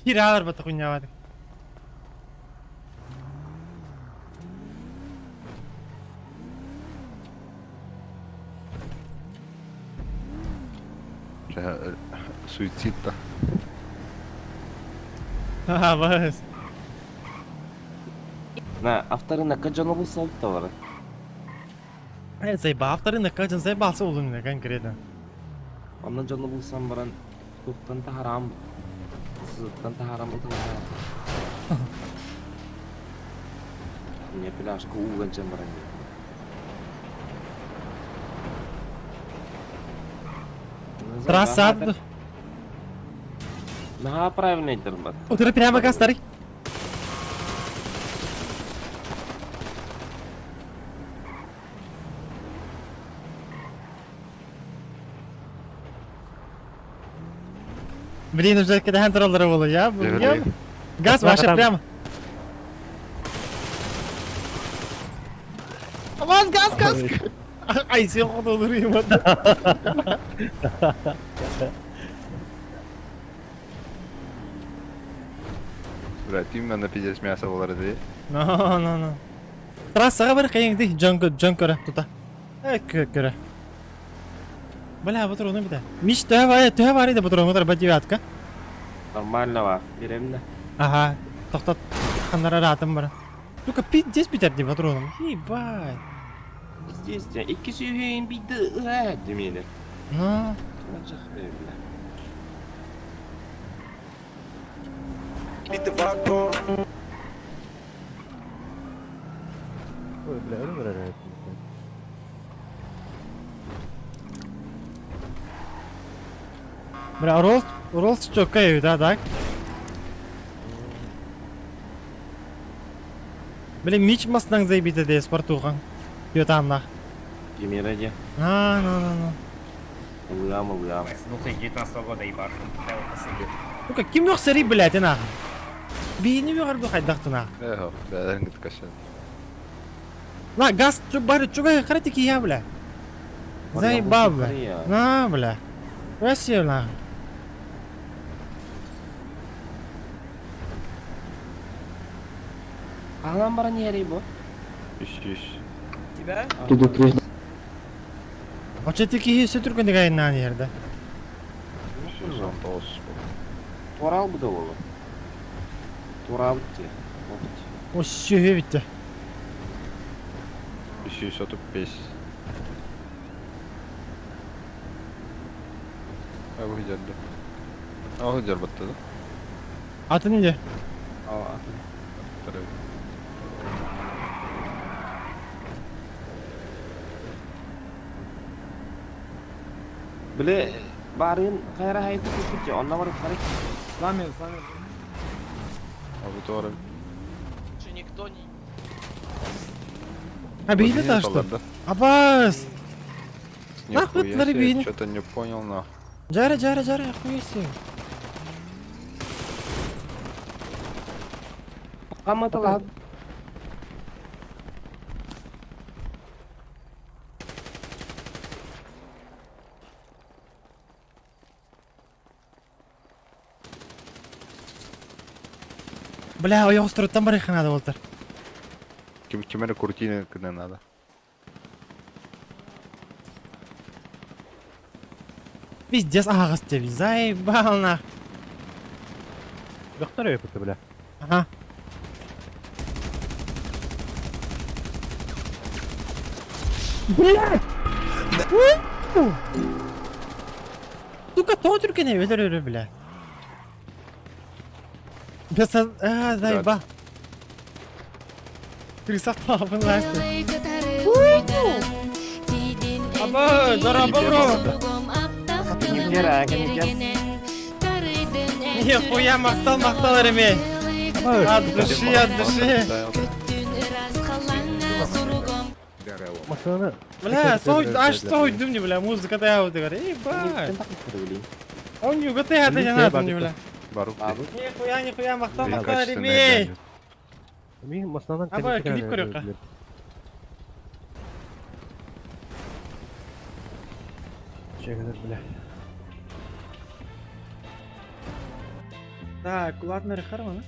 Киирэ бата хуйняватык. Суицид-то. Ха, бас. На, авторынокка дьоно булсалытталара. Э, заебал, авторынокка дьон заебался улун конкретно. Онно дьону булсан баран туохтан таһараам сызыттан таһаарам ытылаһа. Не пляжка ууган дьон баран Трасса. Наһаа правильно айтарбат. Утары прямо газ, старый. Блин, уже когда тураллара было, я, я... Газ вообще прямо. Газ, газ, газ! Ай, сен құтылдырайын. Бля, именно пиздец мясо болар ди. No, no, no. Трассаға бір қиыңды, жон жон көрі, тута. Э, көрі. Бля, bu turunu bir de. Миш төһө бар, төһө бар иде bu turunu ба девятка. Нормально бар. Беремин да. Ага, тоқтат ханнара ратым бар. Сука, пиздец битер ди патроном. Ебать. Пиздец, икки сүүһүн биди ыа демейdi. Ну, Бля. Ой, бля, это бля, ролл, ролл чоккай, да, так? Блин, мич маснаң заебите де спортухан. Йотаннах. Кемера де. А, ну, ну, ну. Ылыам, ылыам. С 2019 года ебашу. Сука, ким yok сери, блядь, нах. Бейни yok арбы хайдахты нах. Эхо, бля, кашен. На, газ, чу бары, чуга, харатики я, бля. Заебал, бля. На, бля. Красиво, нах. Аһынан баран иһэрий бу. Ищ, ищ. Тебя? Очетики сөтүргөн деген нан жерде. Туорал бу да болу. Туорал те. О, сүйе битти. Ищ, ищ, а песь. Агу дерді. Агу дер батты да? Атын не? Aa, Тары. Биле барын кайра хайты күтүчү, онна барып карай. С нами, с нами. Агу туары. Никто не... А бейді та что? Абас! Нахуй Нихуя твари себе, бейни. что-то не понял нахуй. Жара, жара, жара, хуйси. Каматалар. Бля, ояқ устуруттан бар надо болтар. Ким ким эрэ крутина гына надо. Пиздец аһаҕас диэбит. Заебал нах. Дохтор өйөпүттэ бля. Ага. Блядь! Сука, тоҕо түргэнэ өлөр өлөр бля. Бес а, заеба. Крыса табын ласты. Аба, здорово, бро. Нихуя, махтал, махтал, ремень. От души, от души. Машина. Бля, сой, аж сойдум не, бля, музыка да вот говорит. Ебать. Он не угадает, это не надо мне, бля. Нихуя, нихуя, махтал, махтал, ремень. Аба, клип көрөккө. Чегелер, бля. Так, ладно, рехарма,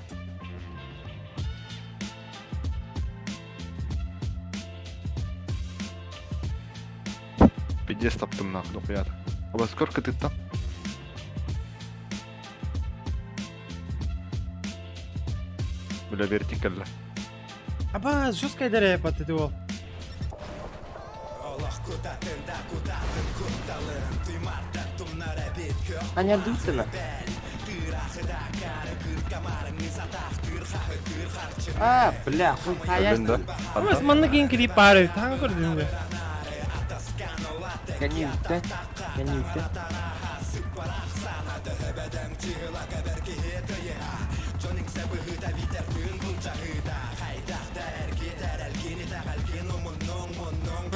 Пиздец таптым нахуй, дохуя. А во сколько ты там? Бля, вертикально. Аба, жесткая дыря под ты ол. Аня Дусина. А, бля, хуй Блин, да? Ама манна кин клип пары, таң көрдүм бе. Канюта, канюта.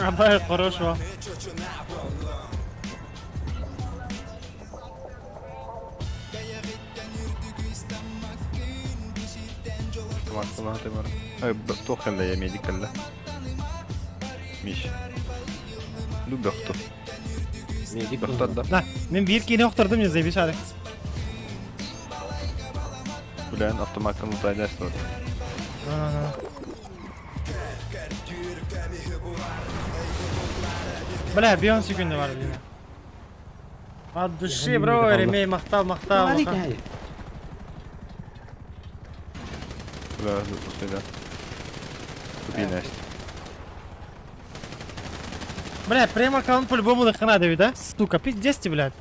Аба, хорошо. Туох кэллэ я медик кэллэ. Миш. Ну бөхтө. Медик Бөхтө да. Да, мен бир кини охтордум не заебись ады. Блин, автоматтан утайдайсың. Бля, Бейонсе күндө бар блин. От души, бро, ремей, махтал, махтал. Бля, да. Купи Бля, прем аккаунт по-любому лыхана давид, да? Сука, пиздец тебе, блядь.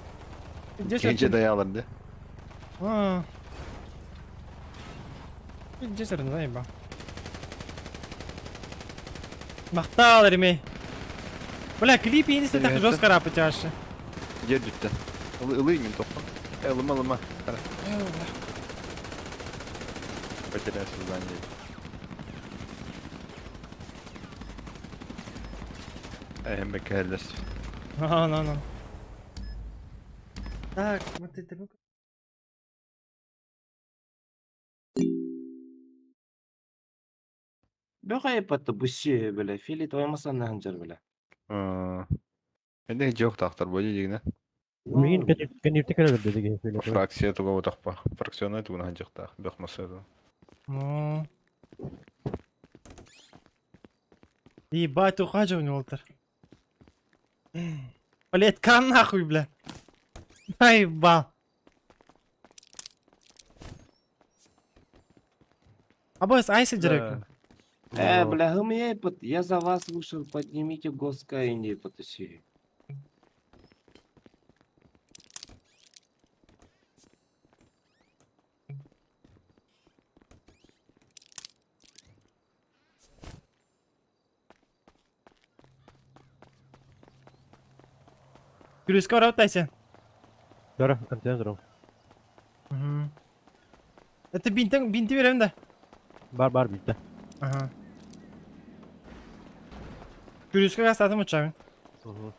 Пиздец. Кенче даялар, да? А. Пиздец, заеба. Махтал, ремей. Бля, клип не так жестко рапать аж. Дед бүтті. Ылы мен тоқпа. Ылыма, ылыма. Потерял сознание. Эм бекелес. Ну, ну, ну. Так, вот это ну Бөхай патты бүссе, бля, фили твоя масанна ханжар, бля. Энде жок тақтар бойы дегіне. Мин кенипте келер деди. Фракция туга отақпа. Фракционный тугuna ханжақта. Бөх маса. Ну. Ебать, ухаживание, Уолтер. Блять, кан нахуй, бля. Наебал. Абас, айсы директор. Бля, хым я за вас вышел, поднимите госка и не потаси. Күрүскө барабыт Дора, антен здоров. Угу. Это бинтен бинти берем да. Бар бар битте. Ага. Күрүскө гастатым учабын. Угу.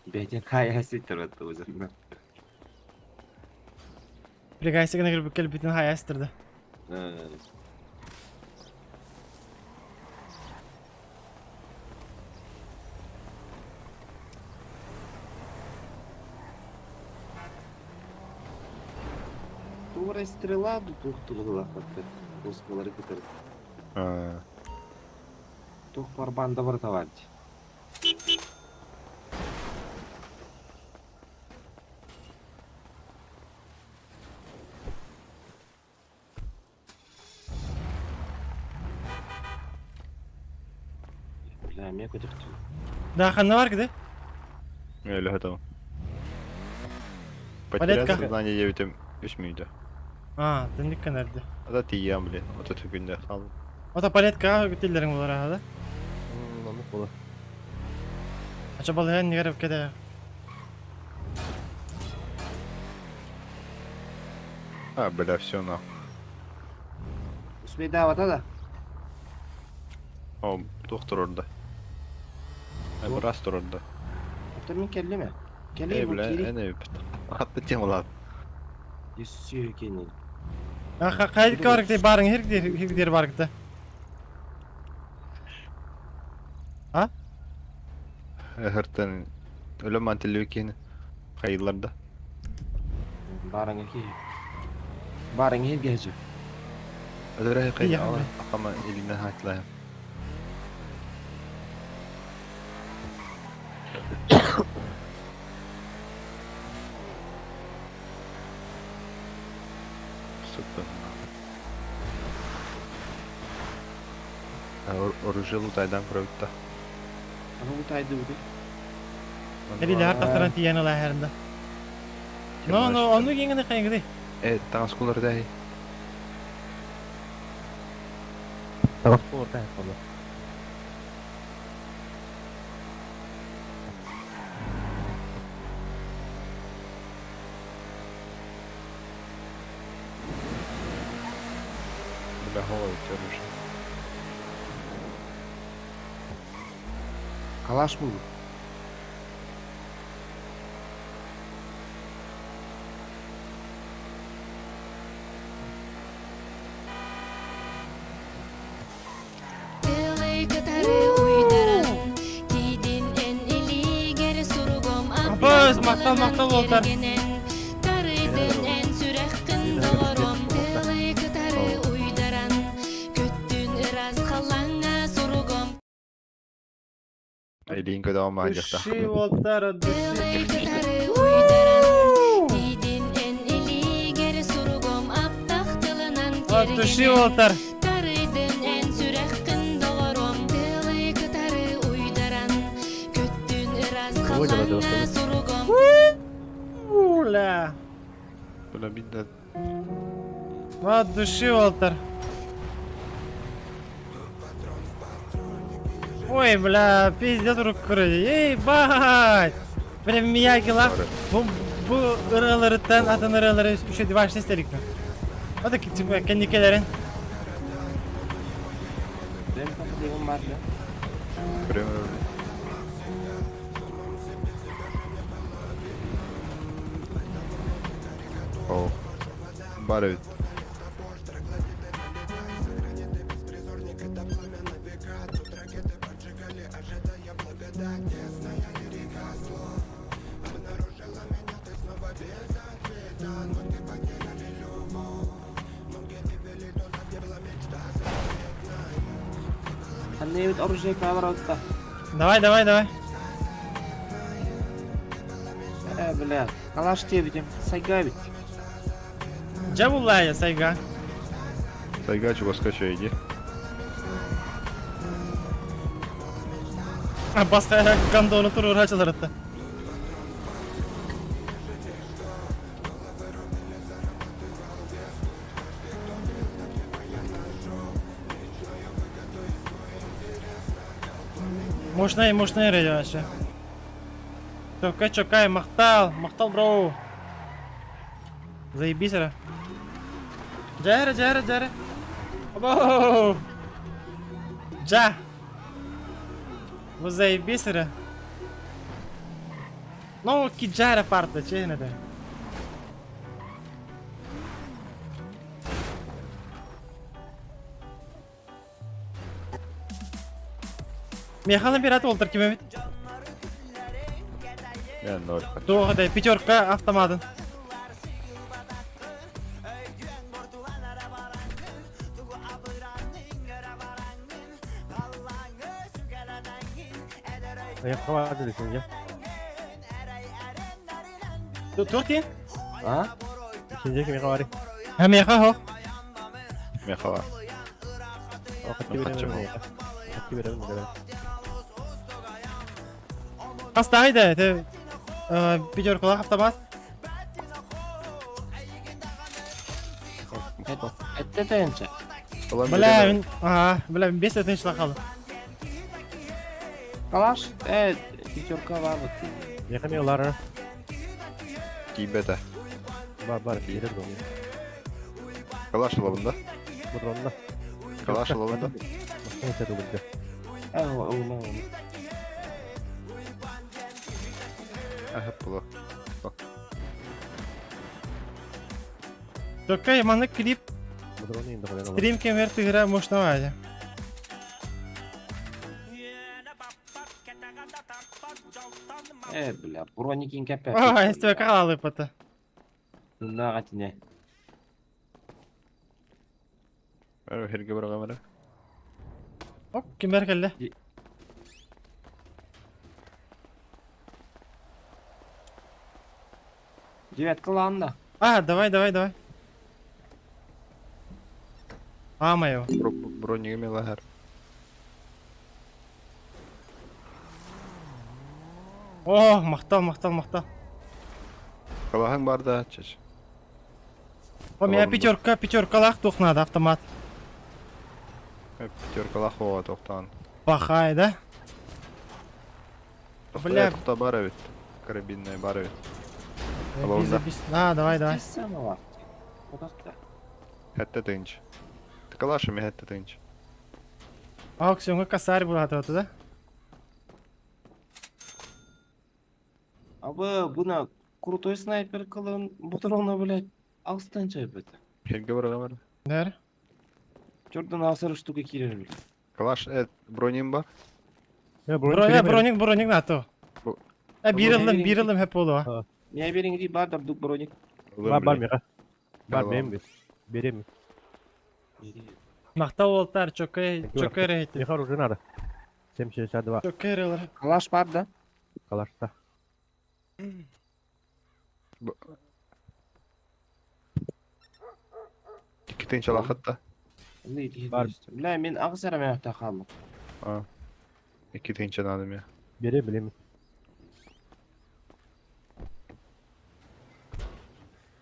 Бәйтен хая ситер это уже. Пригайсы гына кирип келип битин хаястырды. Скорая стрела туох туһулаах оскуолары кытары. Туох барбаан да барыта баар дии. Бля, эмиэ көтөхтүм. Да, ханна бар киди? Өлө хатам. Потерять Валетка. сознание диэбитим үс мүнүүтэ. А, тинник кэнэрди. Ата тиийэм блин, ото түгүндэ хаалым. Ото палеткаҕа тиллэриҥ буолар аһа да? Оннук буолар. Ача балыһан нигер кэдэ. А, бля, все на. Успейдаабата да? О, туох турарда? Быраас турарда. Оттон мин кэллим ээ. Кэлиий Эй, бу бля, киирий. эн эбиппит. Атты темалаат. Сүһү кини. Хайдык барык барың хиргдер хиргдер барыкта. А? Ыһыртан өлө мантеллүү киһини хайылларда. Барың ки. Барың хиргеже. Ödөрө Iya, кый ала акама илине хатлая. Сука. Оружие лутайдан көрөбүт Аны утайды бу. Эри лар тахтаран тиен ала хәрендә. Но, но, ону киңгене кайгыды. Э, таңас кулар дәй. Тагыс булыр да була. Бля, голый оружие. Калаш бу. Абыз, мактал, мактал болтар. Илин көдө алмаа жакта. Души болтар, от души. От души болтар. Уля. Бля, бидде. От души болтар. Ой, бля, пиздец рук кырды. Эй, бать! Прям Мияги лах. Бу бу ыраларыттан атын ыралары еще дважды истерик. O da типа кенникелерин. Benim kapıda var ya. Прям О, бар эбит. Ханны оружие камера отта. Давай, давай, давай. Э, бля, калаш тебидим. Сайга бит. Жабулая сайга. Сайга чугаска иди. Баска гандону турур хачылар атта. Мощный, мощный радио вообще. Чокай, чокай, махтал, махтал, бро. Заебись, ра. Джара, джара, джара. Обо! Джа! Вы заебись, ра. Ну, киджара парта, честно это. Механы пират олтыр ким эбит? Я ноль. Туох да пятерка автоматын. Туох диэн? А? А меха хо. Мехала. Хастаай да, это пятеркалаах автомат. Этте тэнче. Бля, мин, ага, бля, бес этин қалды. Калаш, пятерка бар вот. Тиибэтэ. Калаш ылабын да? Калаш ылабын да? Улма, улма. Аһап була. Только маны клип стрим кемер тыгыра мощного аja. Бля, броникин кәпә. Ой, стебе калалы пата. Нага тине. Херге барга мара. Оп, кимер келді? Девятка ланда. А, давай, давай, давай. А, мое. Бронига мелахар. О, мақтал, мақтал, мақтал. Калаһың бар да, чеш. О, меня пятерка, пятерка лах тух надо, автомат. Пятерка лахова тоқтан. Пахай, да? Бля. Тоқта бар бит. Карабинная бар бит. А, давай, давай. Хәтта тынч. Калашами хәтта тынч. Ак, сиңа косарь була да? Абы, буна крутой снайпер кылын, бутрона, блядь, алстан чай бит. Херге барга мара. Дәр. Чердан алсар штука кирер, блядь. Калаш, броним бар? Броня, броник, броник на то. Бирелдим, бирелдим хеп болу. Я берин ди бар дук броник. Бар, Мактау олтар, чокай, чокай рейти. уже надо. 7,62. Чокай релер. Калаш бар, да? Калашта. Икки лахатта. Бар. Бля, мен ағысара мен ақта қалдым. А. Икки тынча надо мне. Бери, билем.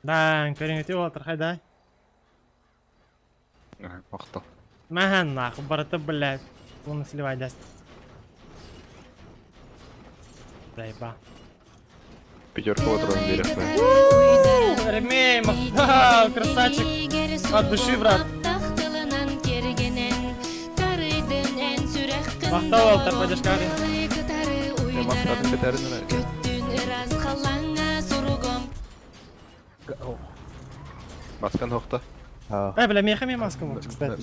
Да, көрүңүтү олтар, хайда. Мактал. Махан нахуй, барыты, блядь. Луны сливай даст. Заеба. Пятерка патрон берешь, Ремей, мактал, красавчик. От души, брат. Мактал олтар, поддержка. Баскан хохта. Бля, меха ми маска вот, кстати.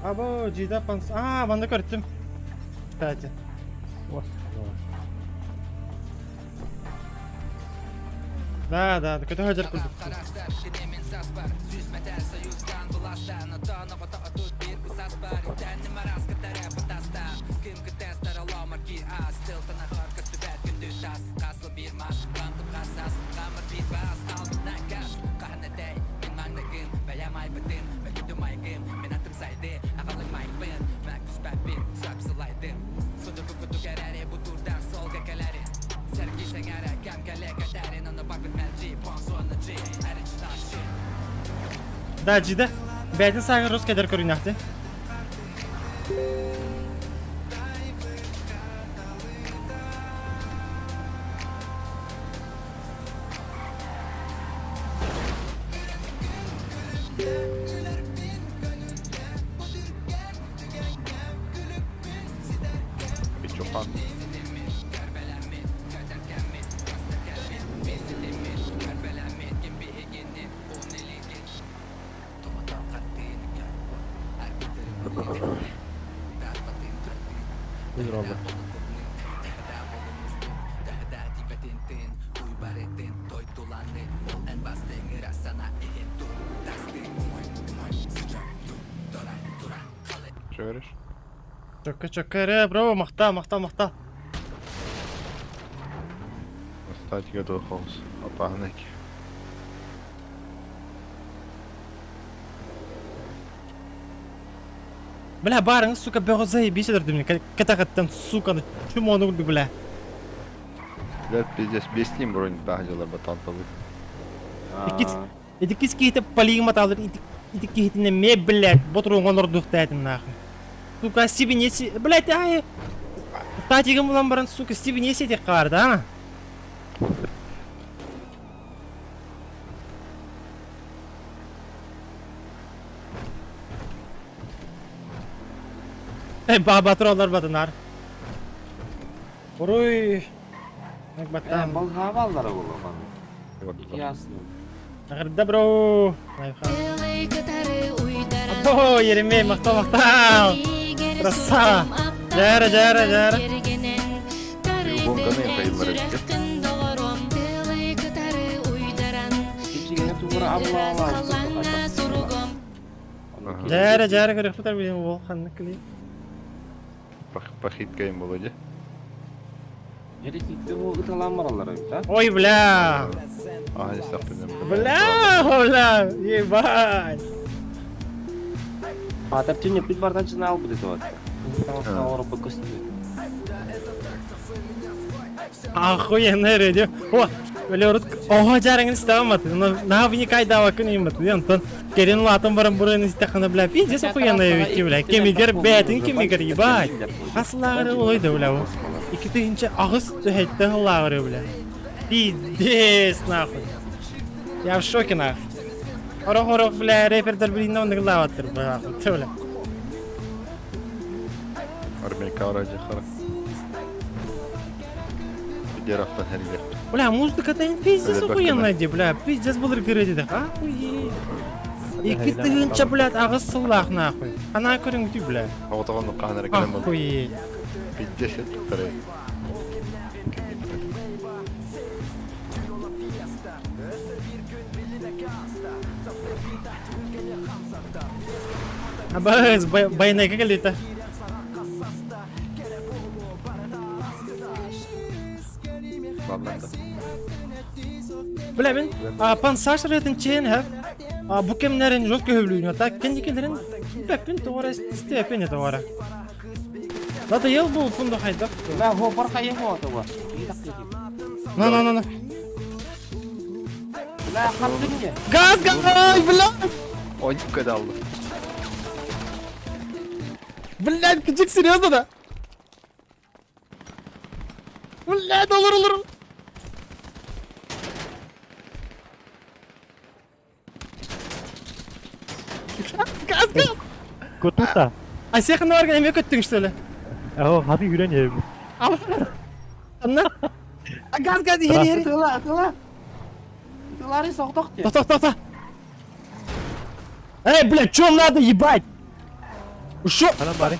Або, жида панс... А, ванда көрттім. Кстати. Да, да, көтө хөжөр курдук. Да, жида. Бәйтін сағыр рус кедер көрінәхті. Пичухан. Че говоришь? Чөккө чөккө эрэ, бро, махта, махта, махта. Остать готов хаус. Опаганеки. Бля, барың, сука, бөҕө заебись өлөрдүм. Кэтэҕиттэн, сука, чумону курдук, бля. Блядь, пиздец, без ним бронь тахдила батан полы. Иккис, иккис киһитэ полигма таалыр, ити киһитинэ ме, блядь, ботуруҥ онордуохтаэтин нахуй. Сука, сибинеси, блядь, ай, татигым булан баран, сука, сибинеси этих каар, да? Эй, баатыр батынар. Уруй. Баттан. Балхабаллара боло Ясно. Награда бро. О, Еремей, мактал, мактал. Красава. Жара, жара, жара. Жара, жара, көрөкпүтэр билин ол ханнык кили. Похиткаем Володя. Ой, бля. А, здесь так Бля, бля, ебать. А, так ты не пить бардан чынал будет вот. Охуенный радио. О, бля, урут. Ого, жарыңын истәмәт. На вникай дава күн имат. Антон, керин латын баран бурын истәхана, бля, пиздец охуенный вики, бля. Кемигер бәтин кемигер, ебать. Аслагыры олай да, бля. Ики тыгынча агыс төһәйтте лагыры, бля. Пиздец, нахуй. Я в шоке, нахуй. Орох-орох, бля, рэпердер билин онны лаваттыр, бля, бля. Армейка ради хара. Пидерафтан хәргә. Бля, музыка-то пиздец охуенная, ди, бля, пиздец булыр кереди, да, охуеть. Ики тыгынча, блядь, агыс сыллах, нахуй. Ана көрүң бити, бля. Ағытаған қаныр кілем Охуеть. Пиздецеттірі. Абыз, байнайга келді. Бля, мен пансаж ретін чейін, хә? Бу кемнәрен жестко хөблүйін, так кендикелерин бәппин тоғара истепен тоғара. Надоел был фунда хайдак. Бля, го барка его этого. На, на, на, на. Бля, хаттынге. Газ, газ, ай, бля. Ой, кадалды. Блядь, кычык серьезно да? Блядь, olur olur. Газ, газ, газ. Кутута. А всех на органе көттүң что ли? О, хаты хүрен ем. Ал. Анна. Газ, газ, ери, ери. Тыла, тыла. Тылары соқтық те. Тоқта, тоқта. Эй, блядь, чё надо, ебать? Шо? Анам бары.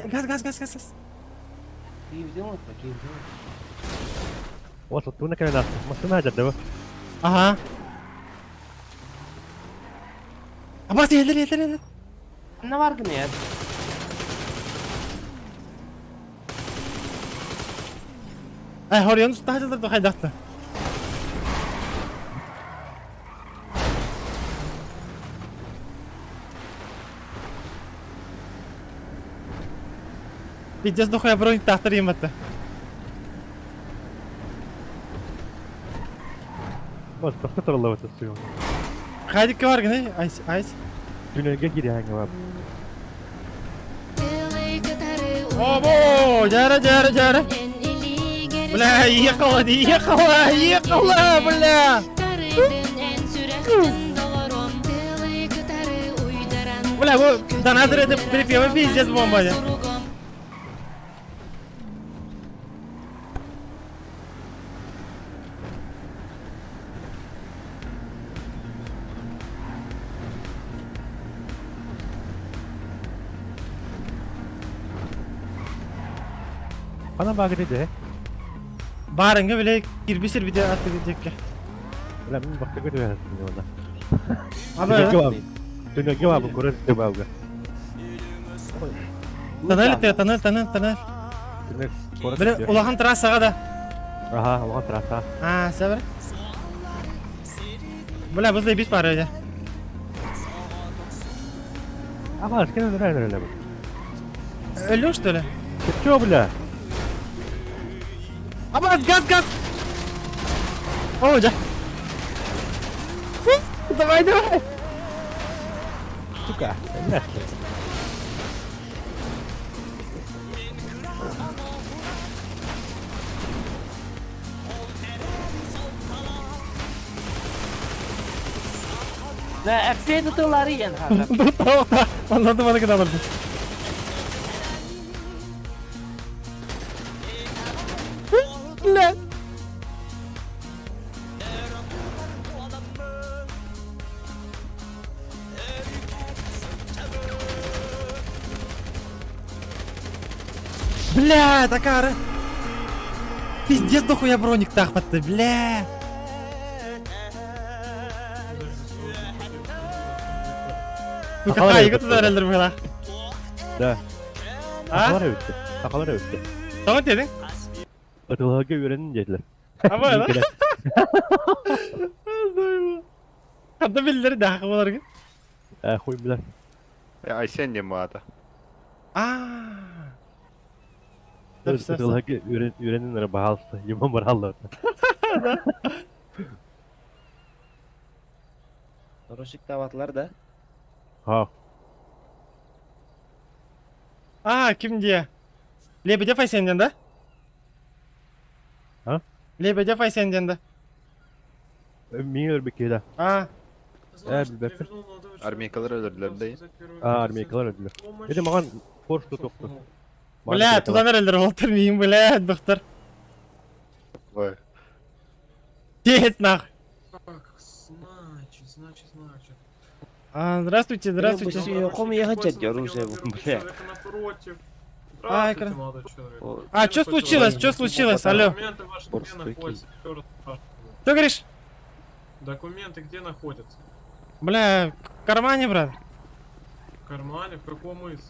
Газ, газ, газ, газ, газ. وصلتونا كمان ما هذا Ага. Абас, елдер, елдер, елдер. Ne var ki ne? Ай, хорьон тахжылдар да хайдакты. Пиздец дохуя бронь тахтар ематты. Бас тохтотор الله تسيون. Хайдик бар гене, айс, айс. Туннельге кире бар. Обо, жара, жара, жара. Бля, ехала, ехала, ехала, бля. Бля, бу донатор это припевы пиздец бомба. Ана багы деди. Барыңга биле кирбисир бите атты декке. Бля, мен бакты көтө бересин онда. Абы. Туннельге баабын көрөр дыбалга. Тоннель ты, тоннель, тоннель, тоннель. Туннель город. Били улахан трассаҕа да. Аха, улахан трасса. А, сәбір. Бля, бу заебись пара эде. Ага, скин нравится бля. Өлү, что ли? Ты чё, бля? Аба, газ, газ! О, да. Давай, давай! Сука, блядь. Да, опять это Лариен, Anladım bana kadar alırdı. Бля. Бля, такара. Пиздец, дохуя броник тахпатты, бля. Ну какая игра туда релдер была? Да. А? Сахалар өттө. Сахалар өттө. Tamam dedin. Ытылыга үйренин dediler. Ama lan. Хадда биллери да хакы болар Э, хуй билер. Айсен не мата. А. Ытылыга үйренин баhalсы. Яман бараллар. Рошик таватлар да. Ха. А, ким дие? Лебедев Айсенден да? А? Лебедев Айсенден да. Миң өрбекке да. А. Э, билбеппин. Армейкалар өлөрдүлөр дей. А, армейкалар өлдүлөр. Эди маган Порш токту. Бля, туда нерелер болтыр миң, бля, доктор. Ой. Дед нах. Так, значит, значит, значит. А, здравствуйте, здравствуйте. Ком ехать оружие, бля. Напротив. А, Здравствуйте, молодой человек. А, что случилось? Что случилось? Алло. Документы ваши где находятся? Еще раз спрашиваю. Что говоришь? Документы где находятся? Бля, в кармане, брат. В кармане? В каком из?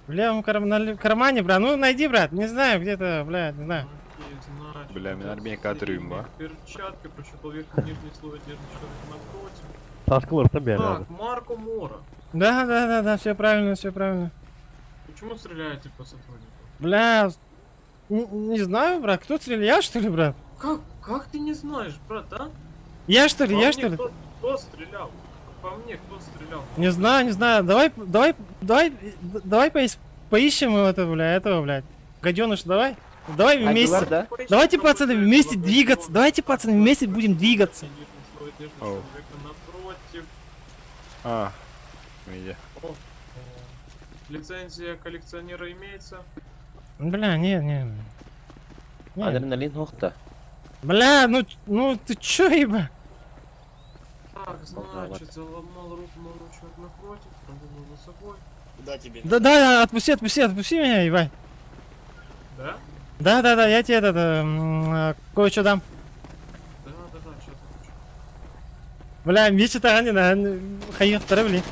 В левом кармане, брат. Ну, найди, брат. Не знаю, где-то, бля, не знаю. Окей, значит, Бля, мен армейка трюмба. Перчатки, прощупал верхний нижний слой одежды человека напротив. Таскылар там бери. Так, Марко Мора. Да, да, да, да, все правильно, все правильно. Почему стреляете по сотруднику? Бля, не, не знаю, брат. Кто стрелял? Я, что ли, брат? Как ты не знаешь, брат, а? Я, что ли, По я, мне что ли? Кто стрелял? По мне кто стрелял? Не знаю, не знаю. Давай, давай, давай, давай поищем этого, бля, этого, блядь. Гаденыш, давай. Давай вместе. Айдулар, да? Давайте, пацаны, вместе двигаться. Давайте, пацаны, вместе будем двигаться. Нижний слой одежды Оу. человека напротив. А. Видя. О, о. Лицензия коллекционера имеется? Бля, не, не. Не. Адреналин хохта. Бля, ну, ну ты чё, еба? Так, значит, заломал руку молодой человек напротив, продумал за собой. Куда тебе? Да, да, отпусти, отпусти, отпусти меня, ебать. Да? Да, да, да, я тебе этот, кое-что дам. Да, да, да, сейчас отпущу. Бля, мечи тагани на хайыктары, блин.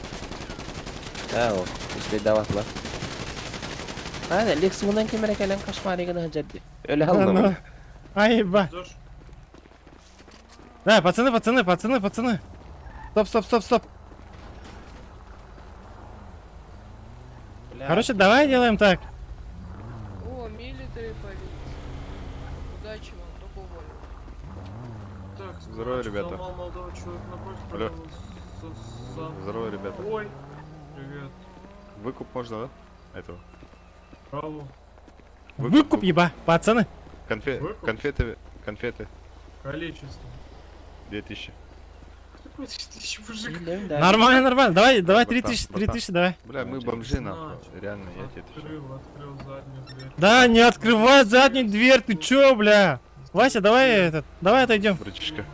Да, о, үстей даватлар. Ана, Лексугунан кемере келен кошмаригini хыджадди. Өлө алдым. Ай, еба. Да, пацаны, пацаны, пацаны, пацаны. Стоп, стоп, стоп, стоп. Короче, давай делаем так. О, милитари полиция. Удачи вам, только уволю. Так, Здорово, значит, ребята. заломал молодого человека напротив, Алло. продумал за Здорово, ребята. Ой, привет. Выкуп можно, да? Этого. Браво. Выкуп, еба, пацаны. Выкуп? Конфеты, конфеты. Количество. 2000. Какой 2000, мужик? Нормально, нормально. Давай, давай, Братан, 3000, братан. 3000, давай. Бля, мы бомжи, нахуй. Значит, Реально, я тебе отвечаю. Открыл, открыл заднюю дверь. Да, не открывай заднюю дверь, ты чё, бля? Вася, давай этот, давай отойдем. Братишка.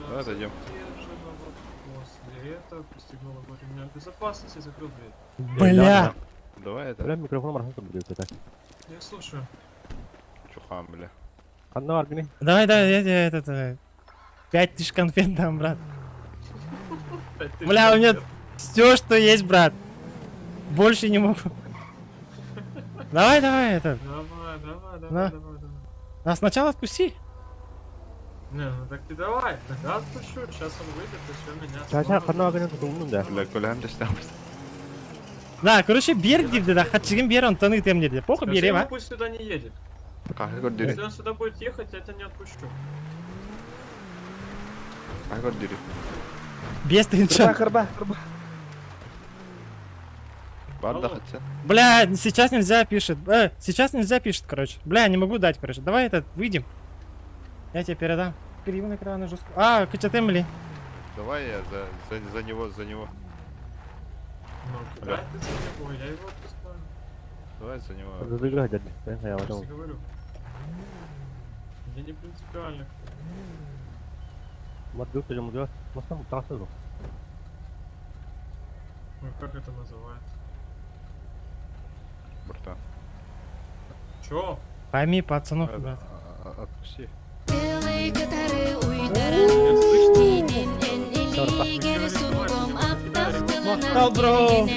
Давай отойдем. После этого пристегнул его ремнем безопасности и закрыл дверь. Бля. Давай это. Бля, микрофон мархам будет это. Я слушаю. Чухан, бля. Ханна аргини. Давай, давай, я тебе этот, 5000 конфет дам, брат. 5000 Бля, у меня конфет. Все, что есть, брат. Больше не могу. Давай, давай, это. Давай, давай, давай, На. давай, давай. А сначала отпусти. Не, ну так ты давай, тогда отпущу, сейчас он выйдет, и все, меня Чача снова ханна гынан тутулнун да. Бля, Коля, тэстэн. Да, короче, бер диде да, хатчыгын бер, онтон ытыам диде. Похуй Скажи берем, ему, а. пусть сюда не едет. Кахы көрдүрү. Если он сюда будет ехать, я тебя не отпущу. Кахы көрдүрү. Без тынча. Кырба, кырба. Бар да хотя. Бля, сейчас нельзя, пишет. Сейчас нельзя, пишет, короче. Бля, не могу дать, короче. Давай этот, выйдем. Я тебе передам. Криво на экрана жестко. А, качатемли. Давай я за него, за него. Ну, кидай ты за него, я его отпускаю. Давай за него. Задыгай дядя. Я Я же потом. говорю. Мне не принципиально. Мадгы тажым Масам тасыз. Ой, как это называется? Братан. Чё? Пойми пацанов, брат. Отпусти. Махтал, бро.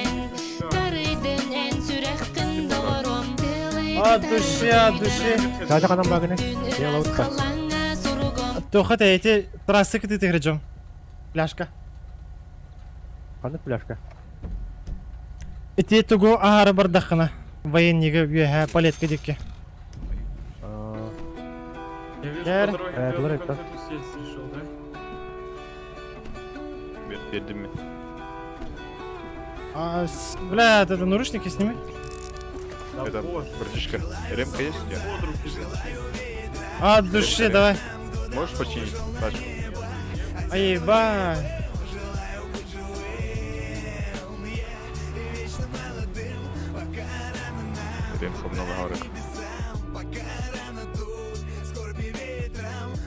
От души, от души. Чача ханам багыны. Я лаутка. Тоха эти трассы кыты тыгрыджом. Пляшка. Ханы пляшка. Эти тугу ахара бардахына. Военнига бүйе палетка дикке. Я вижу, Яр. по дороге Э, ты говори, одну да. конфету съесть решил, да? Бердим ми. А, бля, это наручники сними. Да Это, боже. братишка, ремка есть у тебя? Под руки же. От души, давай. Можешь починить тачку? Ай, еба. Ремка много говорит.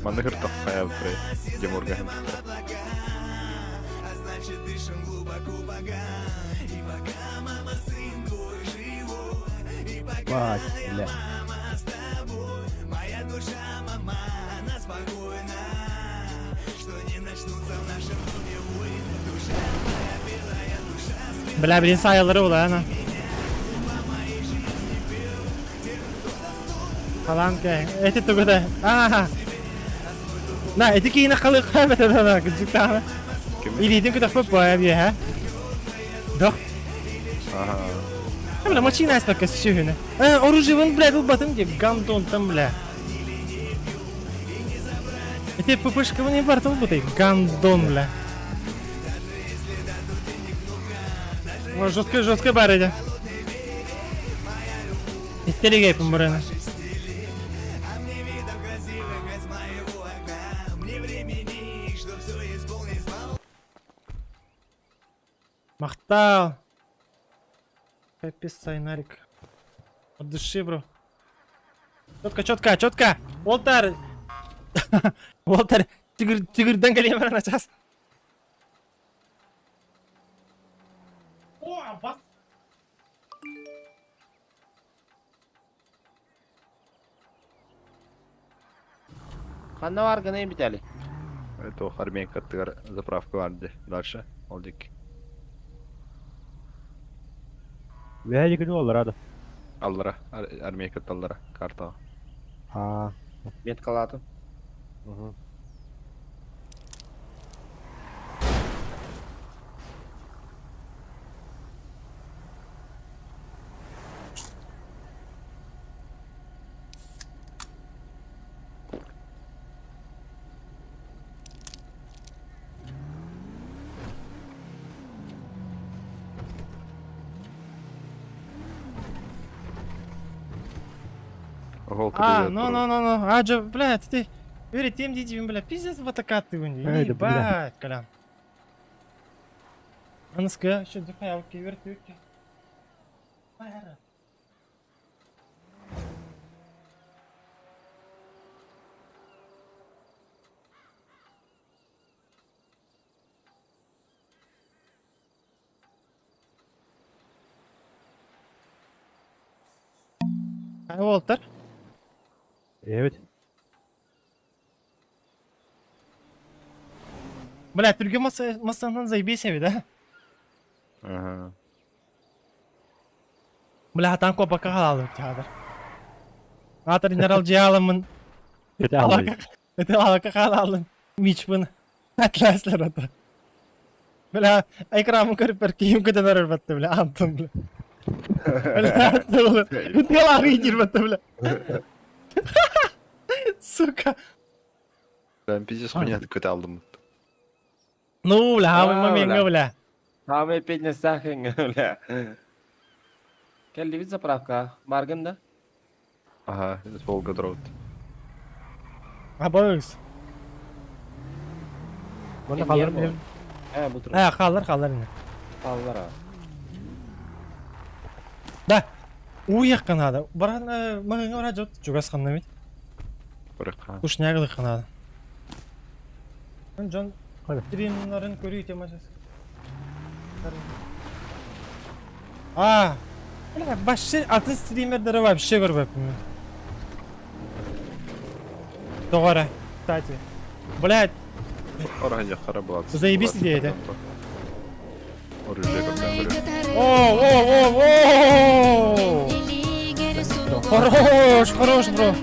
Манныгыр таххая при Демурга. Бать, бля. Бля, блин, сайылары ола, ана. Халанка. Эти тугуда. А. На, эти кийин халы кабет да, күчүктана. Илидин күтәп бая бия, ха? Дох. Ага. Бля, машина аспекка сүйүнө. Э, оружие вон, блядь, ылбатым деп, гандон там, бля. Эти ППшка не бар ылбатай, гандон, бля. О, жестко, жестко бар эди. Истерик эпим бураны. Махтал. Капец, Сайнарик. От души, бро. Четко, четко, четко. Уолтер. Уолтер, тигр, тигрден калемера на час. О, бас. Ханна бар гына битали. Это армейка тыгар заправка барды. Дальше. Олдик. Вәһә күнү олар ада. Аллара. Армейка таллара. Карта. А. Меткалатым. Угу. Гол А, ну, ну, ну, ну. А, жо, блядь, ты. Бери, тем дидим, бля, пиздец, вот такая ты у нее. Эй, да, бля. Ебать, Колян. Аныска, еще дыхай, окей, верти, окей. Уолтер. Evet. Бля, түрге масанан заебись да? Ага. Бля, там копака халалы театр. Атыр генерал дьаламын. Это алака халалын. Мичпын. Атласлар ата. Бля, экранын көрүп бер кийим көтөн өрбөттү, бля, Антон, бля. Бля, Тылары идирбетти, бля. Сука. Ben пиздец хуйня көтө алдым. Ну, бля, хамый А, момент, бля. Хамый петня сахын, бля. Келли заправка. Баргын да? Ага, это Волгодроуд. Абыз. Bunu kalır mı? He bu tur. He kalır kalır yine. Kalır ha. Да. Уйық қанады. Баран мағыңа ора жот жугас қанна бит. Бырыка. Кушнягылы қанады. Жон стримнарын көрүй темасы. А, бля, вообще атын стримердері вообще көрбөппүн. Доғара, кстати. Блядь, Орханья хара была. Заебись идея, да? Оружие О, о, о, о! Хорош, хорош, бро.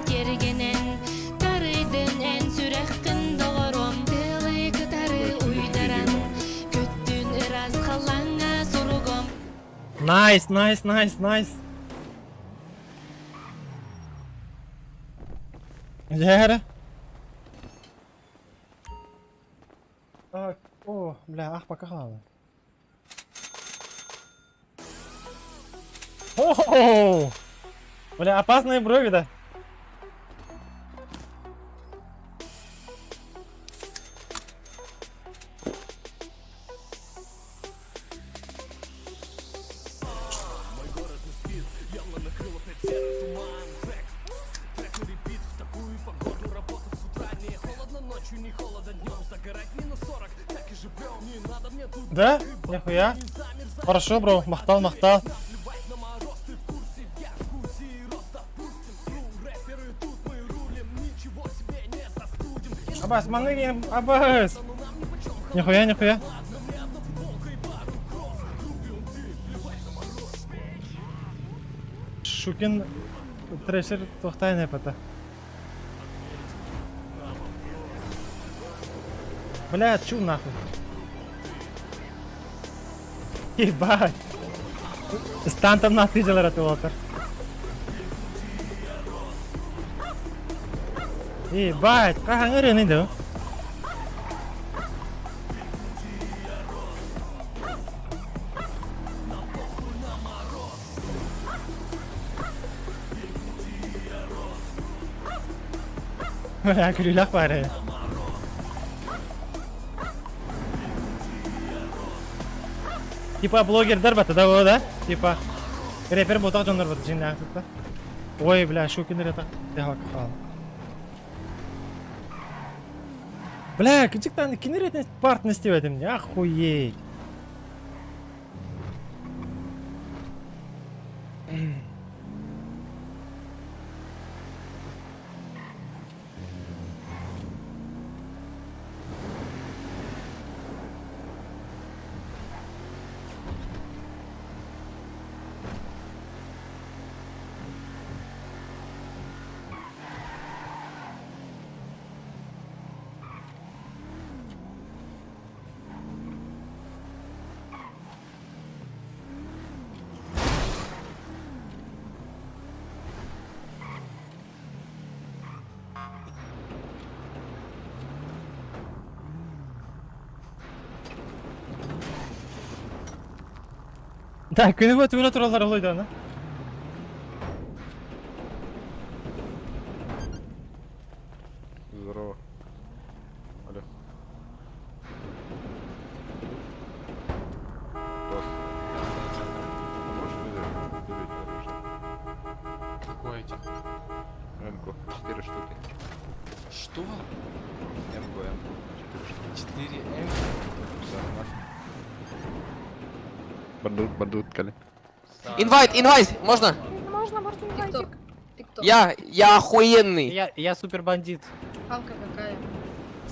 Найс, найс, найс, найс. Жәрі. Так, о, бля, ах, пока қалады. О, бля, опасные брови, да? Да? Нихуя. Хорошо, бро, махтал, махтал. Абас, маныгин, абас. Нихуя, нихуя. Шукин трешер тохтайна пата. Бля, чу нахуй. Ебать. Стантом нахуй делар ты, Ебать, кахаңыр да? Бля, күлүләк бар. Типа блогердер бата да, да? Типа рэпер ботак жондар бата жин да. Ой, бля, шукинер это. Бля, кычыктан кинер парт не стебет мне, охуеть. Да, күні бойы түгілі туралар олайды ана. Здорово. Алло. Тос. Можешь выдать оружие? Какое тебе? М-ку. 4 штуки. Что? М-ку, М-ку. 4 штуки. 4 М? Да, на. Бардут, бардут, кали. Инвайт, инвайт, можно? Можно, можно инвайтик. Я охуенный. Я супер бандит. Фамка какая?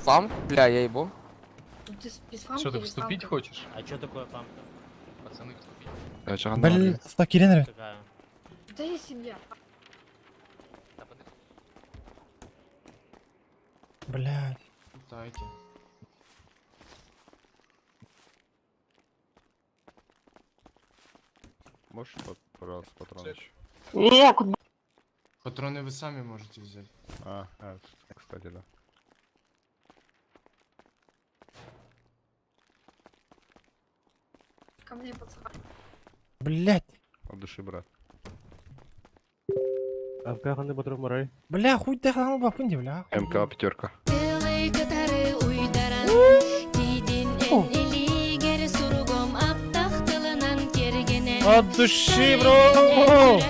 Фам? Бля, я ебу. Ты без фамки Что, ты или вступить фамка? хочешь? А что такое фамка? Бэл, кирен эрэ. Да есть семья. Блядь. Дайте. Можешь, пожалуйста, патроны еще? Не, куда? Патроны вы сами можете взять. А, кстати, да. Ко мне, пацан. Блядь. От души, брат. Бля, хуй ты ханал бапын бля. МК пятерка. От души, бро!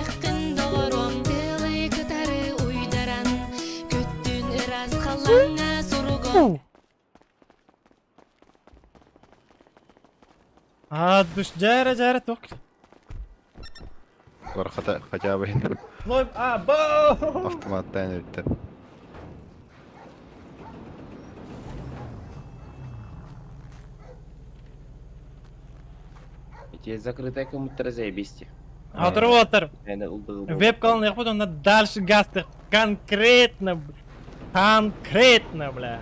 От души, жара, жара, ток. Хотя, хотя бы Лой, а, бо! автомат тайны. Эти закрытая кому-то заебись. Отыр отыр. Веб колон я буду на дальше газ конкретно, конкретно, бля.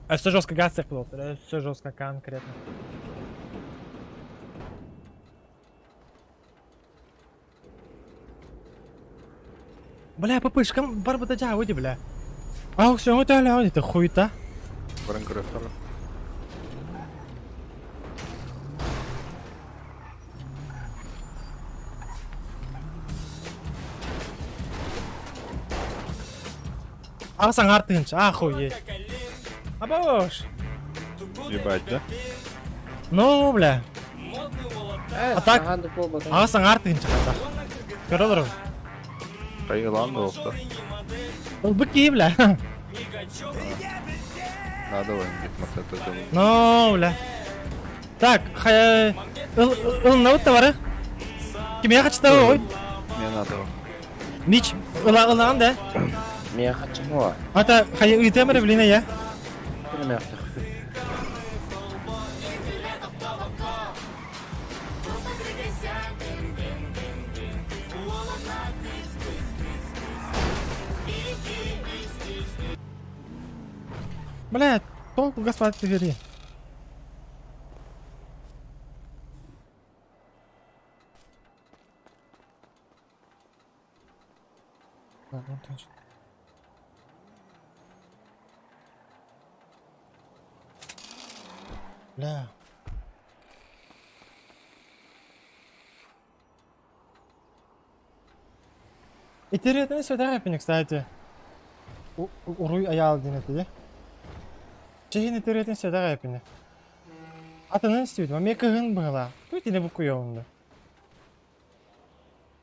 А все жестко газ был, все жестко конкретно. Бля, попышкам барбата жа, уйди, бля. Ах, все, вот это хуйта. Асан артынч, охуеть. Абош. Ебать, да? Ну, бля. А так, асан артынч, так. Көрөлөр. Таиланд болду. Ол быки, бля. Надо вот это делать. Ну, бля. Так, хай... Ыл на товары. Ким я хочу ой. Мне надо. Мич, ыла ылан да. Мен хочу. Ата хай ыйтемер блин я. Бля, толку господ ты вери. Ладно, точно. Бля. Интересно, сюда, кстати. Уруй аял дин это. Чехин итеретин сюда рэпини. Атынын стүйді, ме кыгын бұғыла. Тут или букуйонду.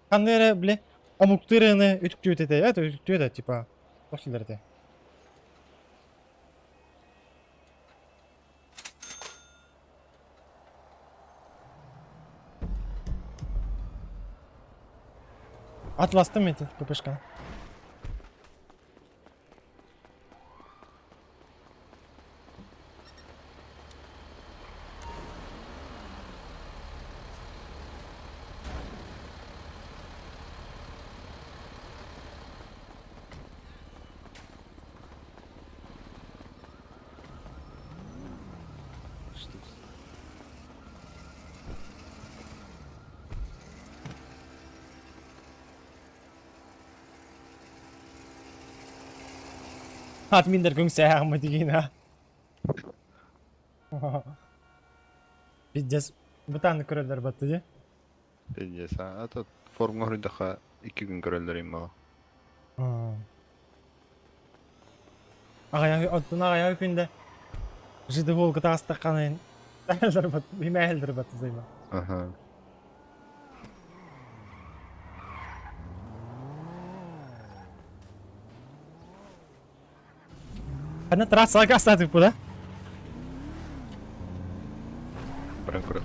Кандere бile омуктырыны үтүктүөтете, это үтүктүөтө типа. Ошилерде. Атластым эти ППшка. Админдер көңсә деген а. Пиздец. Бутаны көрөлөр батты де. Пиздец, а этот форма горыдаха 2 күн көрөлдөр им бала. Ага, оттун ага күндө жиды волга тастакканын бат, имәлдер бат займа. Ага. Одна трасса гастаты куда? Баран көрөт.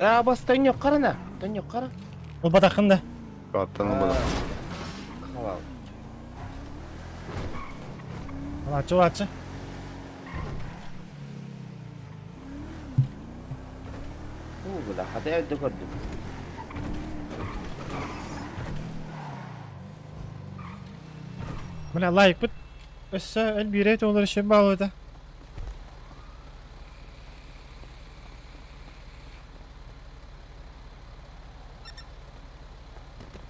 А, бас төнньөх қарана. Төнньөх қара. Ылбатаххын да. Аттан ылбатах. Халал. Алааччы, алааччы. Уу, бля, хата өйдө көрдүм. Бля, лайкпыт. Өссө элбиирэ туолар еще баалыта.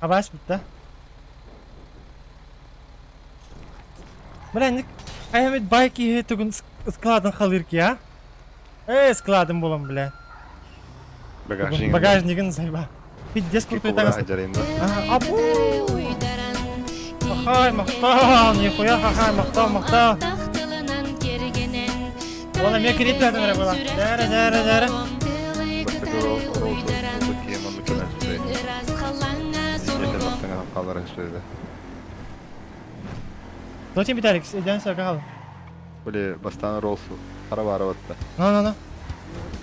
Абаас битта. Бля, ник Ахмед бай киһи тугун складын халыр ки, а? Эй, складын булам, бля. Багажнигин. Багажнигин зайба. Пиздец крутой тагас. Абу! Махай, махтал, нихуя, хахай, махтал, махтал. Она мне крит это была. Дәрі, дәрі, дәрі. Зачем Виталик, идем сюда, Били бастан Роллс хара бара батта. Ну, ну, ну.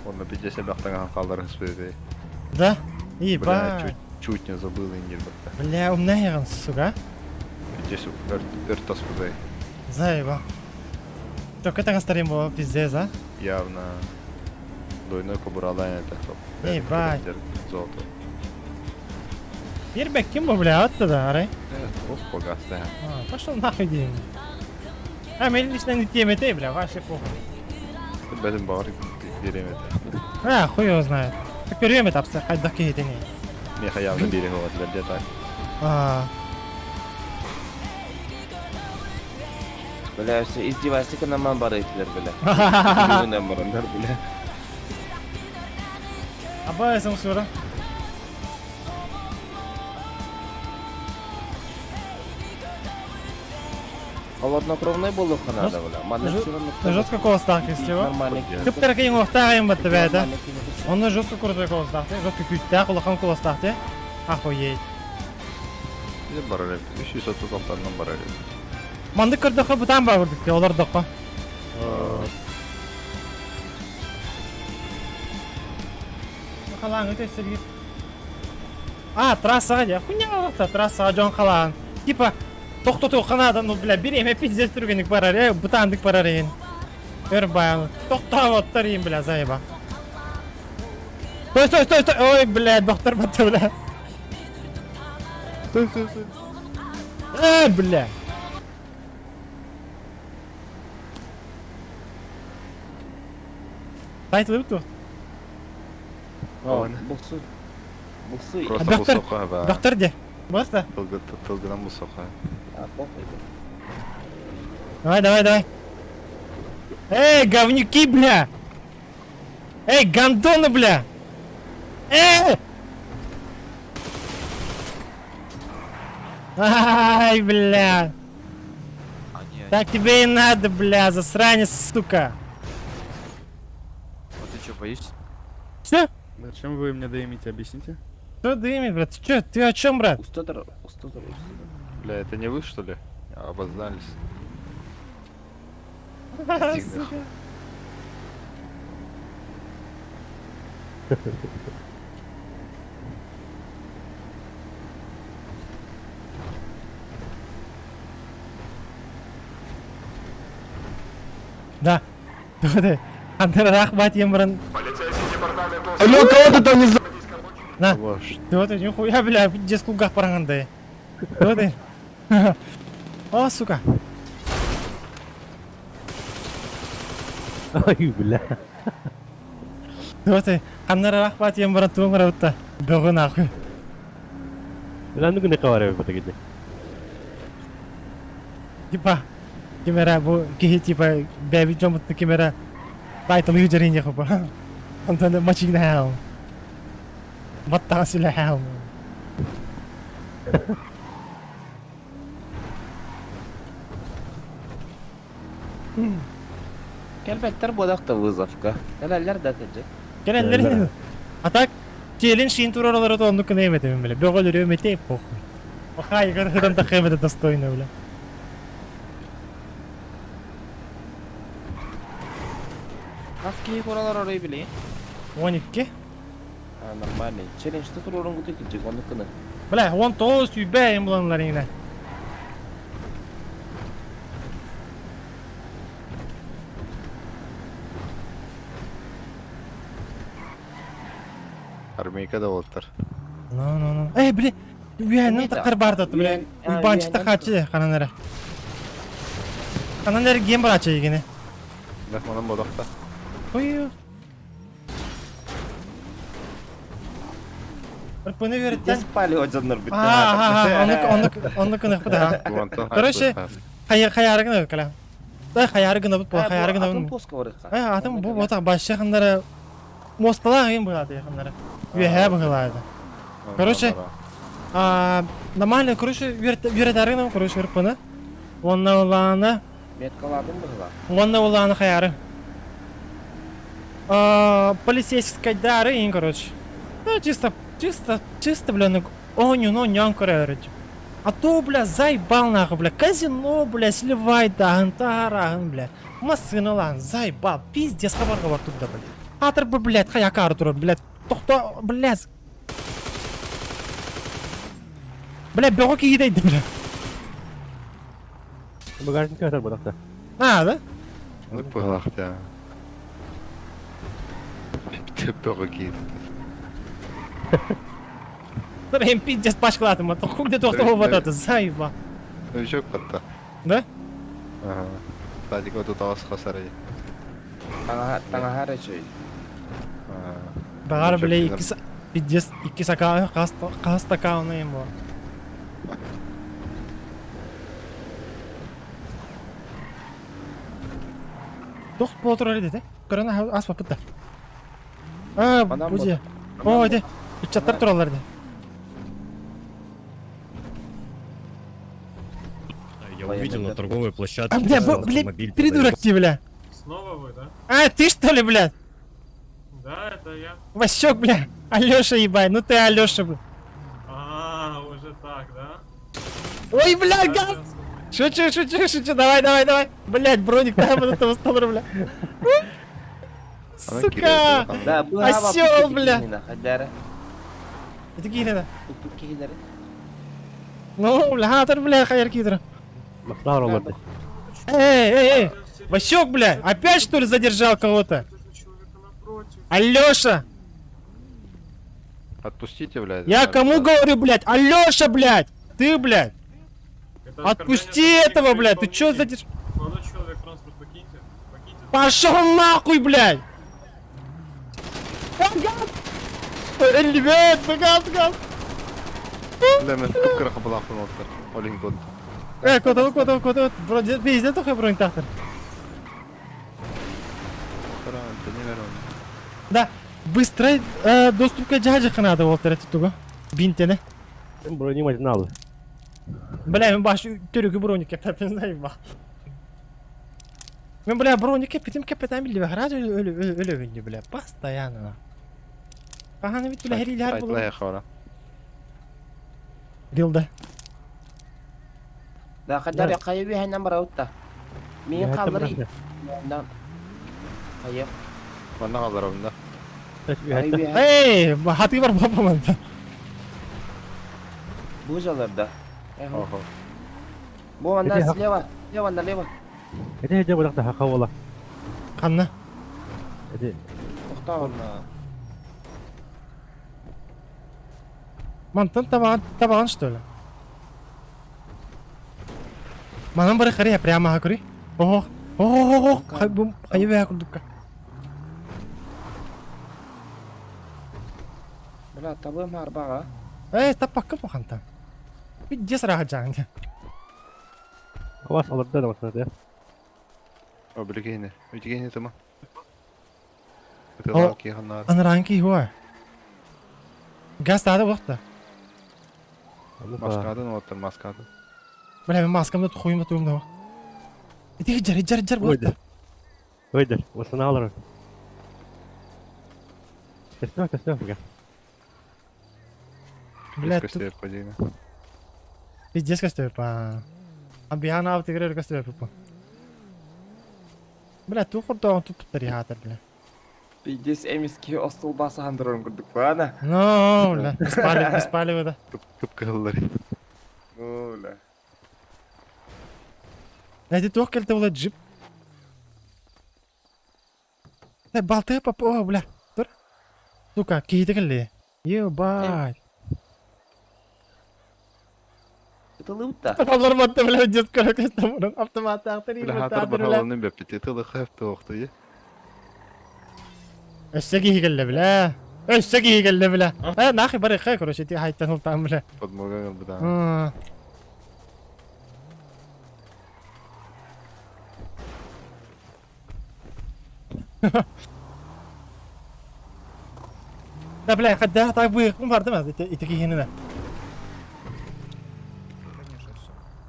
Онно пиздесе бахтан қалдар хыспыды. Да? Бля, Ебать. чуть, чуть не забыл и не батта. Бля, умная сука. Пиздесе өрт таспыды. Заеба. Только это старым было, пиздец, а? Явно двойной кобуралайн это. Ебать. Золото. Ербек ким бу, бля, атты да, арай. Ох, богатство. А, пошел нахуй день. А, мен лично не теме ты, бля, вообще похуй. Бәдім бағыр беремеді. А, хуй его знает. Так берем это, обстоят, хайда кейтени. Меха явно берег вот где так. А, Бля, все, издевайся, наман бар этилер, бля. Бүгүнөн барандар, бля. Аба, сам сура. Холоднокровный болух надо, бля. Манна все равно. Жестко колостах, если его. Нормальный. Кыптар кең оқтағайын батты бәді. Оны жестко крутой колостах, жестко күйттәк, улахан колостах, Охуеть. Не барар, 336-тан барар. Манды көрдөхө бутан бар көрдүк, олар доққа. Халаң өте сергей. А, трассаға де, хуйня болыпты, трассаға жон халаң. Типа, тоқтоту қанады, ну, бля, береме пиздец түргенік барар, э, бутандык барар еген. Өр баян, тоқтап оттар ейін, бля, заеба. Стой, стой, стой, стой, ой, бля, доктор батты, бля. Стой, стой, стой. Э, бля. Тайтылып тұр. Бұқсы. Бұқсы. Просто Доктор, бұсоқа, ба. доктор де. Просто. Тылгынан бұсоқа. Давай, давай, давай. Эй, говнюки, бля! Эй, гондоны, бля! Эй! Ай, бля! Так тебе и надо, бля, засранец, сука! А ты что, боишься? Что? Зачем вы мне дымите, объясните? Что дымит, брат? Ты чё? Ты о чем, брат? Устадар, устадар, устадар. Бля, это не вы, что ли? Обознались. Сука. Да. Тугудай. Андер рахмат емран. Алло, кого ты там не за... На. Тугудай, нихуя, бля, дес кулгах парангандай. Тугудай. О, сука. Ой, бля. Тугудай, Андер рахмат емран тугура Бөгө нахуй. Бля, ну не каваря бата Типа, кемера бу кихи типа бәби жомутты кемера тайтыл южерин яхы Антон мачигна хау. Баттага сүлэ хау. Келбеттер бодақта вызовка. Келелер да кеджи. Келелер. А так челин шин туралары то онну кына эметем биле. Бөгөлөр өмете похуй. Охай, гырдан тахемете достойно, бля. Каски куралар орой биле. 12. А, нормальный. Челлендж турурун куту кирдик, оны кыны. Бля, он тоғыз сүйбә ең бұланлар еңіне. Армейка да олтар. Ну, ну, ну. Эй, бля, үйәнің тақыр барды, бля. Уйбанчы тақачы, қанан әрі. Қанан әрі ген барачы егені. Да, манан бодақта. Ой, Пыны вереттен. Спали отжаннар бит. А, ага, оны кынық бұда. Короче, хаяры гына кала. Да, хаяры гына бут, хаяры гына. Атын поска барыха. Э, атын бу бота башы хандары мостала ген булады хандары. Үһә булады. Короче, а нормально, короче, веретары гына, короче, рпны. Онна уланы. Меткаладым була. Онна уланы хаяры. А, полицейская дары, ин, короче. Ну, чисто, чисто, чисто, бля, ну, оню, ну, нян короче. А то, бля, заебал нахуй, бля, казино, бля, сливай, дагын, тарагын, бля. Масына лан, заебал, пиздец, хабар хабар тут да, бля. Атыр бы, блядь, хаякар турар, блядь, тохто, блядь. Бля, бього киydeydi, бля. Багажник атар бодақта. А, да? Ну, пылақта. Бөҕө киир. Hem пиздец пашкалатым, а то хуй где тохто бататы, заеба. Новичок батта. Да? Ага. Тадик вот тут ас хасары. Таңа чөй. Бағар, бля, iki пиздец, iki сака, қас така оны ем бо. Тохт болтур әлі деді. Көріні ас бапыт да. А, буди. О, де. Чаттар туралар де. Я увидел на торговой площадке. А, бля, бля, придурок ты, бля. Снова вы, да? А, ты что ли, бля? Да, это я. Васек, бля. Алёша, ебай, ну ты Алёша, бля. А, уже так, да? Ой, бля, газ! Шучу, шучу, шучу, давай, давай, давай. Блять, броник там от этого стола, бля. Сука! Осел, бля! Это киһи Ну, бля, хатыр, бля, хайыр кидр. Эй, эй, эй! Васек, бля, опять что ли задержал кого-то? Алёша! Отпустите, блядь. Я кому говорю, блядь? Алёша, блядь! Ты, блядь! Отпусти этого, блядь! Ты чё задержал? Молодой человек, транспорт покиньте. Покиньте. Пошел нахуй, блядь! Ребят, газ, газ! Бля, мен кып-кыра кабылафын оттар. Олин год. Э, куда, куда, куда, вроде пиздец, только бронь тахтар. Да, быстро доступ к джаджи надо вот это туго. Бинтене. Брони мадинал. Бля, мен баш түрүгү броник кепетен знаю ба. Мен, бля, броник кепетим кепетен билди бе, разу өлө өлө бинди, бля, постоянно. Ага, ведь бля, херилер бул. Айтлай хора. Рилда. Да, хадар кайы бихәннән бараутта. Мин калдырый. Да. Кайы. Манна калдарым да. Эй, хаты бар бапа манда. Бу жаларда. Охо. Бу анда слева, слева налево. Это я бодақта хака Канна. Это Тохта онна. Мантан табан, табан что ли? Манан бары хария прямо хакури. Ох, ох, ох, ох, бум, хайбе хакурдукка. Бля, табым арбага. Эй, тапакка поханта. Пиздец раха жан. Вас алырда да басына да. О, билигейне. Үтигейне тама. О, Анаранки хуа. Газ тады вакытта. Маскадан оттар, маскадан. Бля, мен маскамда хуйымда туйымда. Иди жар, жар, жар вакытта. Ойдер, осына алыр. Кестем, кестем, бля. Бля, тут... Пиздец костер, па. Абиана авт игрер костер, па. Бля, ту хурдоон туппутар яатар, бля. Пиздец, эмиски остолба саһандырарын курдук баана. Ну, бля, спали, спали вы, да. Кып-кыһыллар. Ну, бля. Эти туох кэлтэ була джип. Э, балты пап, о, бля. Тур. Сука, киһитэ кэлли. Ебать. Ытылыбыт да. Алар батты, бля, дед короче, там автомат Бля, хатыр бараланы бэппит. Тылы хэп тоохтуй. Өссө киһи кэллэ, бля. Өссө киһи кэллэ, бля. Э, нахуй барыхха, короче, ти хайтан ултаан, бля. Подмога ылбыта. А. Да, бля, хотя так бы, ну, бардым, это и такие не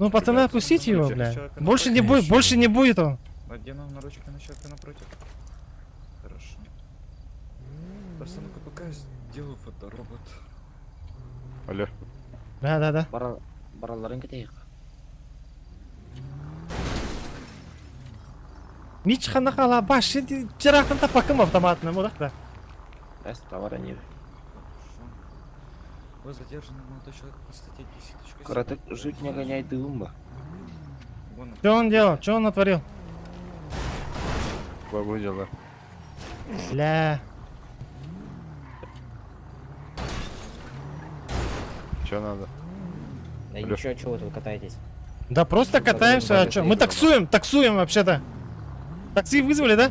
Ну, пацаны, отпустите его, бля. Больше не будет, больше не будет он. Надену наручники на человека напротив. Хорошо. Просто ну-ка пока я сделаю фоторобот. Алло. Да, да, да. Барал баралларын кетейік. Мич хана баш, чырақтан тапакым автоматына, ну да. Эс товар не. Вы задержаны, молодой человек, по статье 10.7. Кыратык жуть не гоняй дымба. Вон Что он делал? Что он натворил? Бабу дела. Бля. Чё надо? Да Алло. ничего, чего вы тут катаетесь? Да просто катаемся, а чё? Мы таксуем, таксуем вообще-то. Такси вызвали, да?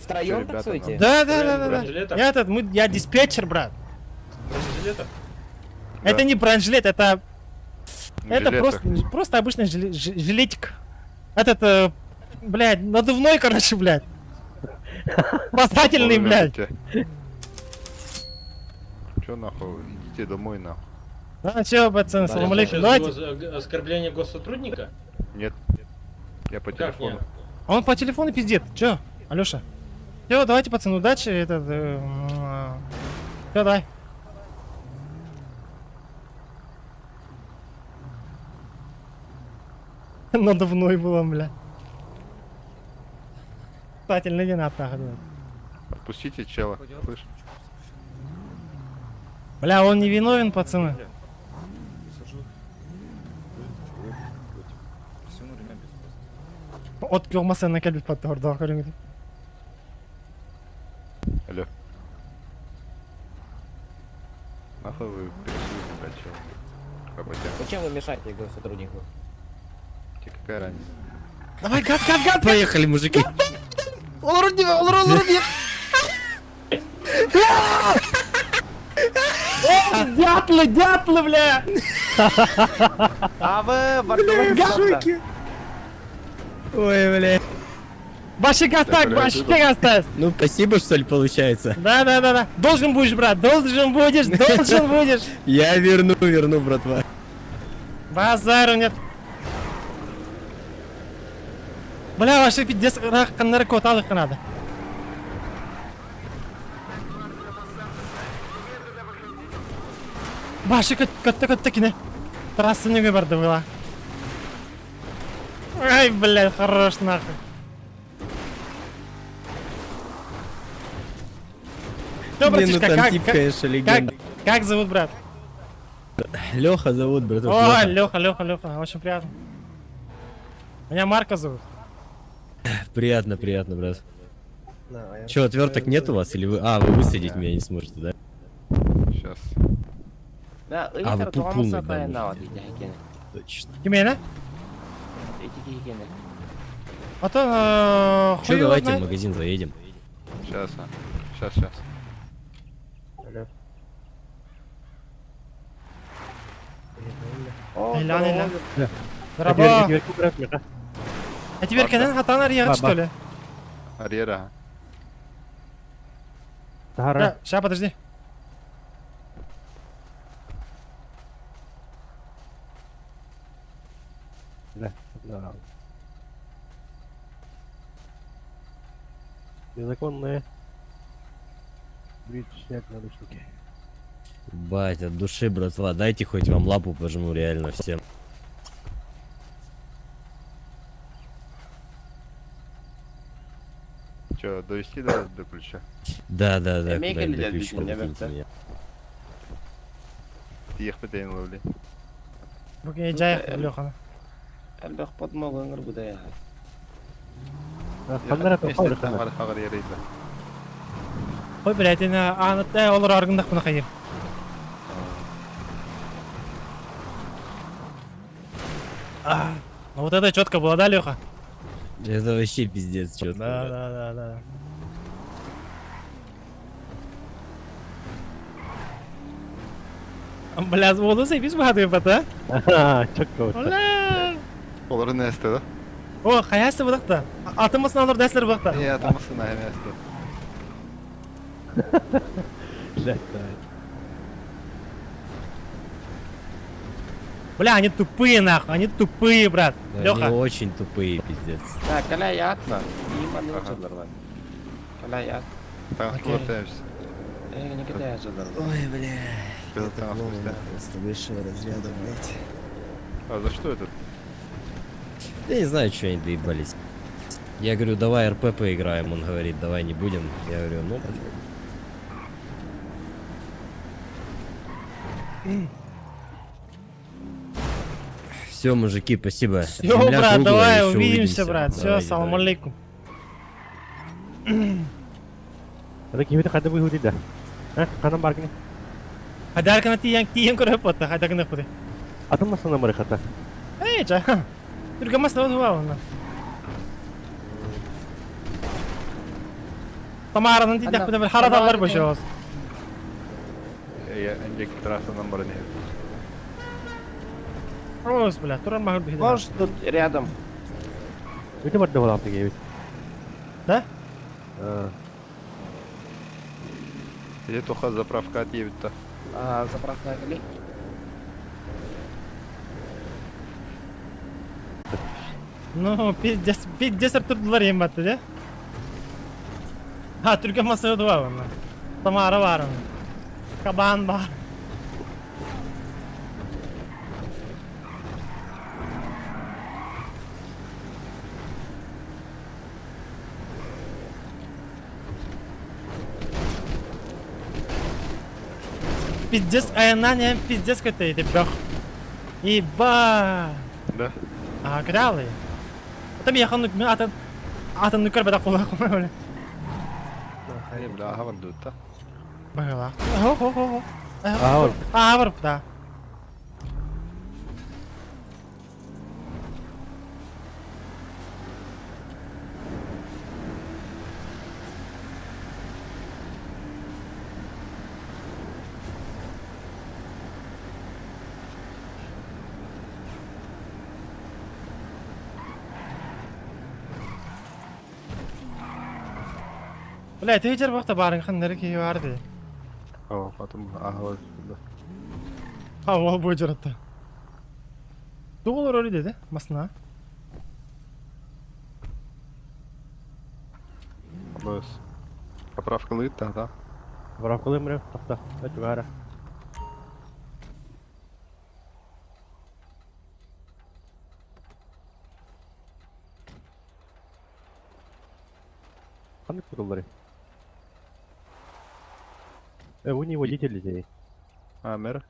Втроем ребята, таксуете? Да, да, да, да, да. Я этот, мы, я диспетчер, брат. Это не бронежилет, это это Жилетах. просто, просто обычный жилетик. Этот, блядь, надувной, короче, блядь. Спасательный, блядь. Чё нахуй? Идите домой нахуй. Да, все, пацаны, салам алейкум. Давайте. Оскорбление госсотрудника? Нет. Я по Как телефону. нет? Он по телефону пиздит. Чё, Алёша? Все, давайте, пацаны, удачи. Этот, все, давай. Надувной было, бля. Спасательный день нахуй. Отпустите чела. Слышь? Бля, он не виновен, пацаны. Сажу. Пристегну ремня безопасности. От көрмасына келбит паттар, көрүңүз. Алло. Нахуй вы прессуете, блядь, чела? Работяга. Зачем вы мешаете госсотруднику? Тебе какая разница? Давай, газ, газ, газ! Поехали, мужики. Олар не, олар, олар не. О, дятлы, дятлы, бля! А вы бардылар. Ой, бля. Баши газ так, бля, баши газ так. Ну, спасибо, что ли, получается? Да, да, да, да. Должен будешь, брат, должен будешь, должен будешь. Я верну, верну, братва. Базару нет. Бля, вообще пиздец, наркоталых надо. Башы көттө көттө кине. Трасса не барды была. Ай, блядь, хорош нахуй. Всё, Не, ну братишка, там как, тип, как, конечно, легенда. как зовут брат? Леха зовут, братух. О, Лёха. Леха, Леха, Леха, очень приятно. Меня Марка зовут. Приятно, приятно, брат. Че, отверток нет у вас? Или вы... А, вы высадить меня не сможете, да? Сейчас. Да, А, вы ыйтар пулнуть, туғамаса да, тайын можете. дейді. Точно. Кимена? Эти кихикене. А то Че, хуй его давайте в знает. магазин заедем. Сейчас, а. Сейчас, сейчас. Эйлан, эйлан. Дорогой. А теперь кенен хатан арьер, что ли? Арьера. Да, ща, подожди. Да. Незаконные. Брить снять наручники. Бать, от души, братва, дайте хоть вам лапу пожму реально всем. Че, довести до ключа? Да, да, да, Эмиэ куда-нибудь до кэллилэр ключика бүтүннэ докиньте бэртэ. меня. Тиэхпит эйн ловли. Бу кини жай Леханы. Элбэх подмога ыҥырбыта яһа. Ханнара тоққой Хагар хагар ярыйда. Ой, блядь, ина аанытта олор аргындах буна хайыр. А, ну вот это четко было, да, Леха? Это вообще пиздец четко. Да, да, да, да. Бля, буолу сэбис баһатыы бата. Четко. Бля. Олары нэсте да? О, хаясы бұдақта. Атымысын алыр дәслер бұдақта. Не, атамасын нэсте. Бля, они тупые нахуй, они тупые, брат. Да, Леха. Они очень тупые, пиздец. Так, каля ятна. Има не учалар. Каля ят. Окей. Э, не кидай ажалар. Ой, бля. Это Просто высшего разряда, блядь. А за что этот? Я не знаю, что они доебались. Я говорю, давай РП поиграем. Он говорит, давай не будем. Я говорю, ну, Все, мужики, спасибо. Все, Земля брат, круглая, давай, ещё увидимся, брат. Все, Давайте, салам давайте. алейкум. Это кимити хады бу да. А, ханам баргын. Хадаркана тиен тиен көрөп батта, хадаркана куды. Атымасына мары хата. Эй, ча. Түргө масна туа онна. Тамаранын тидек бир харадалар бошоос. Я эндек трассанан бары не. Рос, бля, туран махыр бихиде. Может, тут рядом. Өтө барды болап деген. Да? А. Где тоха заправка отъебет-то? А, заправка кали. Ну, пиздец, пиздец турдулар ем батты, да? Ha, түргө масна туа онна. Тамара бар онна. Кабан бар. Пиздец, аянан я пиздец көтөйдү бөх. Иба. Да? А, кралы. Там я хану мен атын атын нүкөр бада кола кола бля. Не, бля, ага барды да. Багала. Хо хо хо хо. Ага, бар. А, бар, да. Бля, ты жер бакта барың ханнары ки барды. О, потом ага барды. А, ол бу жаратты. Дугул роли деди, масна. Лос. Поправка лыта, да? Заправка лымры, тохта. Өтүгара. Ханнык кутуллары? Вы не водитель здесь. А, мэр?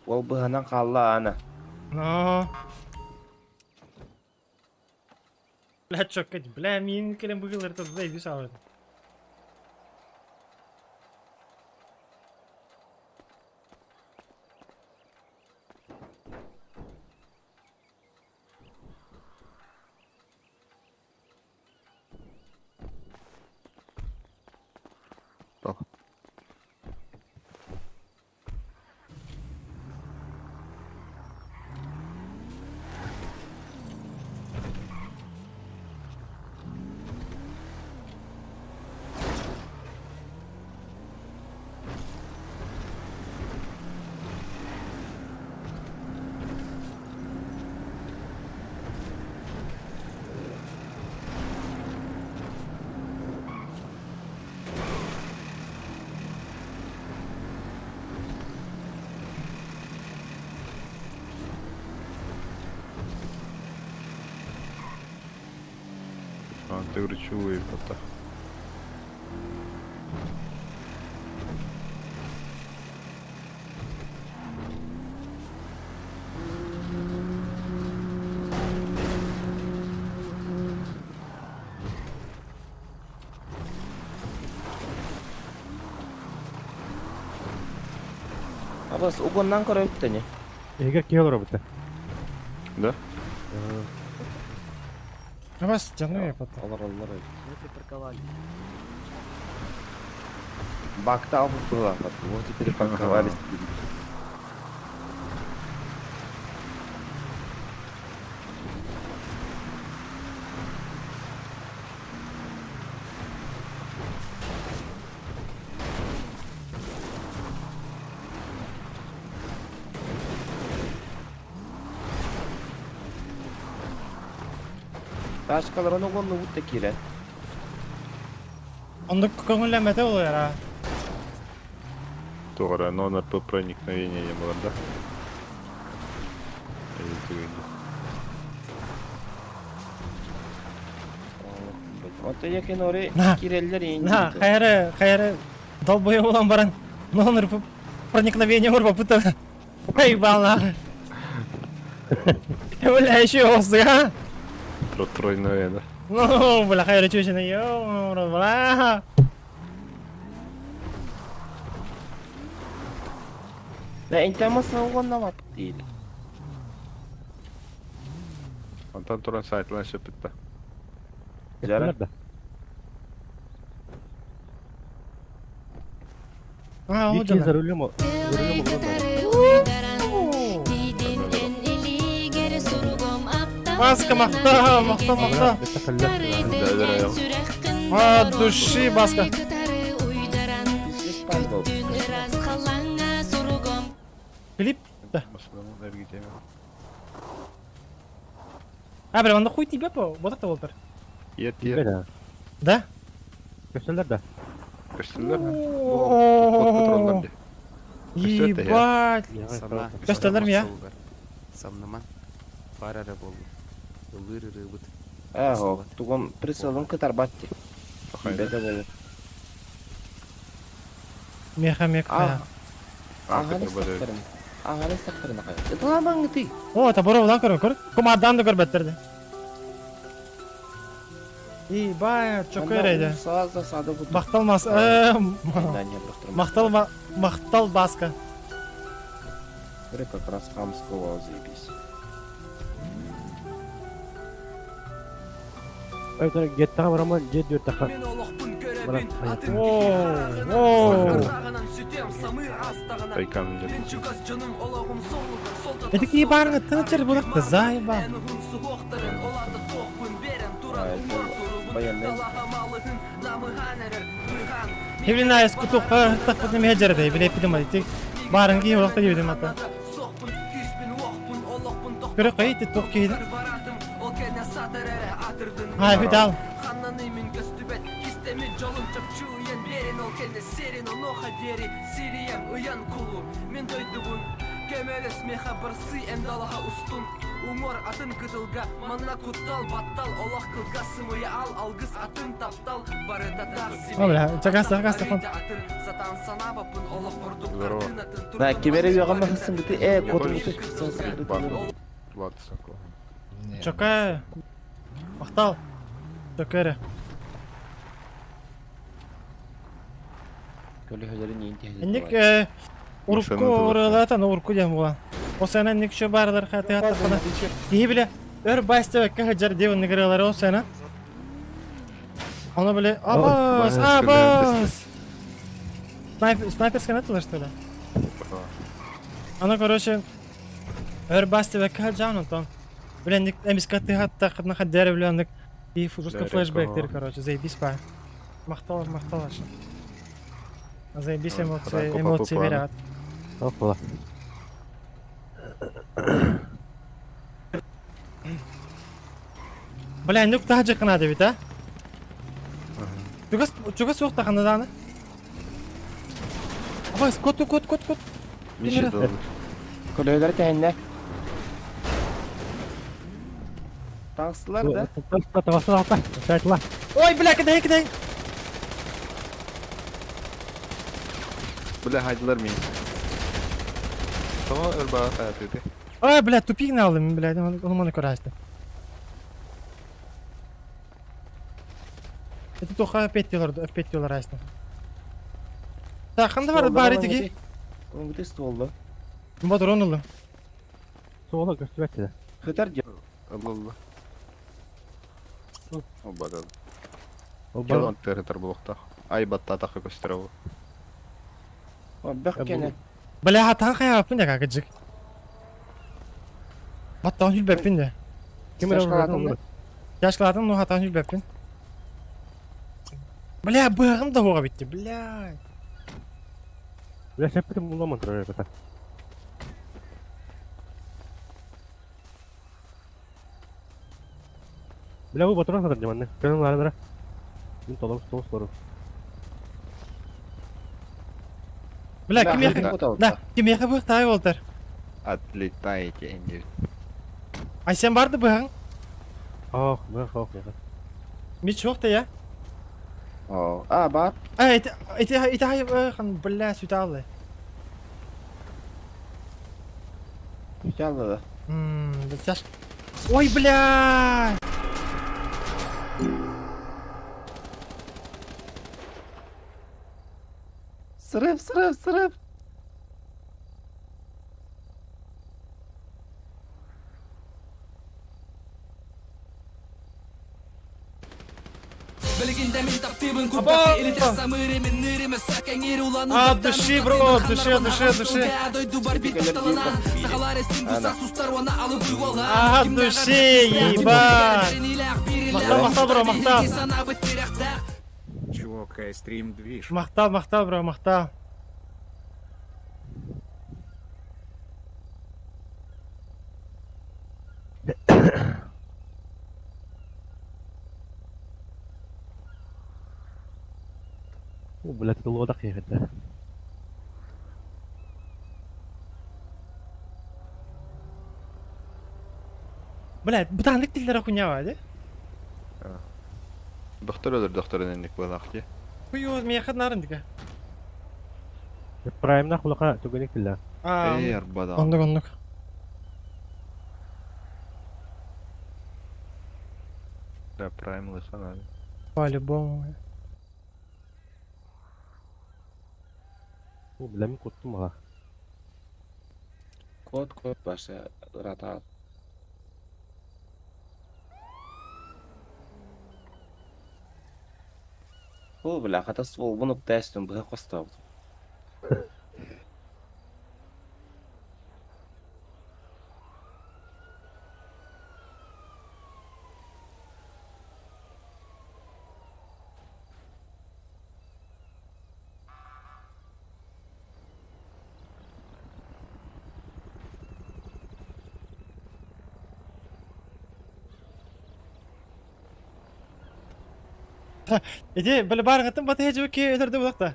Ол быһанан қалла ана. Но. Бля, чокать, бля, мин келем быгылар тут заебись алды. А, ты вручую пота. Абас угоннан көрөбүттени. Эһиги киһи олоробута. Да? Абас тяну я потом. Олороллор. Мы припарковались. Бакта была, вот теперь парковались. Ташкалар onu konnu bu tekile. Оннук көҥүллэммэтэ буолуо Тора, но на по проникновение не было, да? Или ты не? Ото якин ори На. киреллер На, хайры, хайры, долбоеб буолан баран, номер проникновение урбапыта. Ой, нахуй. Бля, еще а? Про тройное, да? Ну, бля, хайры чучина, ё, бля. Да интамасына угонна бат değil. Антон туран сайтлан шепетта. Жара. Да. А, Бир ол киһи жана. за рулем, за рулем олорор. Баска махта, махта, махта. Это халля. От души, Баска. Клип? Да. А, бля, он хуй тебе по, вот это Волтер. Ет, ет. Да? Көстөлөр да. Көстөлөр. О, Ебать. Көстөлөр ми, а? Самнама. Парара болду. Ылыр ырыбыт. Ахо, тугом прицелын кытар батти. Беде болу. Меха меха. Ага, сактырын. Ага, сактырын акай. Ытыламаң ты. О, это боро булан көрөр, көр. Кумардан да көрбөттөрдү. Ебать, чок көрөйдү. Саза сады бу. Макталмас. Мактал мактал баска. Көрө как раз хамского заебись. Это геттага бараман жет бир таха. О, Тайкан деп. Это ки барыңы тынчыр булак заеба. Хевлина эскуту картак бутны межерде, биле пидем ати. Барың ки булакта жибидим ата. Көрө кай ти ток ки. Ай, видал. О, бля, чакас, чакас, фон. Здорово. Да, кемере юган бахысын бити, э, коту бити. Ладно, Чакай. Мактал. Чакайра. Инник урукку орылатан урукку диэн буолан. Осана инник шо барлар хаты хаттахана. Киһи биле өр баста каһа жар девон нигралар осана. Ону биле абас абас. Снайпер снайперская натыла что ли? Оно короче өр баста каһа жан онтон. Бля, ник эмис каты хатта хатна хаддер бля ник и жестко флешбэк тер короче заебись па. Мактал мактал аш. Заебись эмоции эмоции берет. Опа. Бля, нүк таһа жакына бит, а? Чугас чугас суох тахана дааны. Абас, кот кот кот кот. Миша Көлөйлөр тәһинне. Таҥастылар да? Ой, бля, кидай, кидай. Бля, хайдылар мин. Тоҕо ырбаҕа хаатыты? Ой, бля, тупик налым, бля, ону маны көрөөстө. Это тоха опять телар, опять телар айста. Так, ханда бар бар итиги. Оҥгыты стволла. Батырон ыллым. Суола көстүбэт Хытар дьэ. Ылла. Обадал. Ол Кел тырытар булуктах. Ай баттатах көстөрө. Бөх кене. Бля, хатан хайаппын да кагыжык. Баттан хүлбэппин да. Ким эрэ Сашкалатын Яшкалатын, ну хатан хүлбэппин. Бля, быһаҕым да хуға битти, бля. Бля, сеппитим буламан турар это. Бля, бу батыран сатар дьаманны. Көнөн ларынара. Мин толор стол сору. Бля, Бля, ким хантан яхы? куталта? Да, ким яхы бых тай болтар. Отлетаете, инди. Ай сен барды быһаҕың? Ох, бых, ох, яха. Мич жоқ та я. О, а бар. А, это это это хай хан бля сүталлы. Үталла да. Ммм, да Ой, бля! Срыв, срыв, срыв. От души, бро, от души, от души, от души. Ана. От души, ебать. Махтал, махтал, бро, махтал. Чувак, стрим движ. Махтал, махтал, бро, махтал. О, бля, ты лодах ехать, да. Бля, бутанлык тиллere хуйня бар, да? Доктор өлөр доктор энник булах ди. Хуй меха нарын диге. Праймна хулака түгенек тилла. А, Эй, арбада. оннук, оннук. Да, прайм лысана. По-любому. О, бля, мин куттум ага. Код, код баша рата. О, бля, хата ствол бұны тәстін бұға қостау. Иди, бля, барыңытын баты хеджі ке өлөрдө булакта.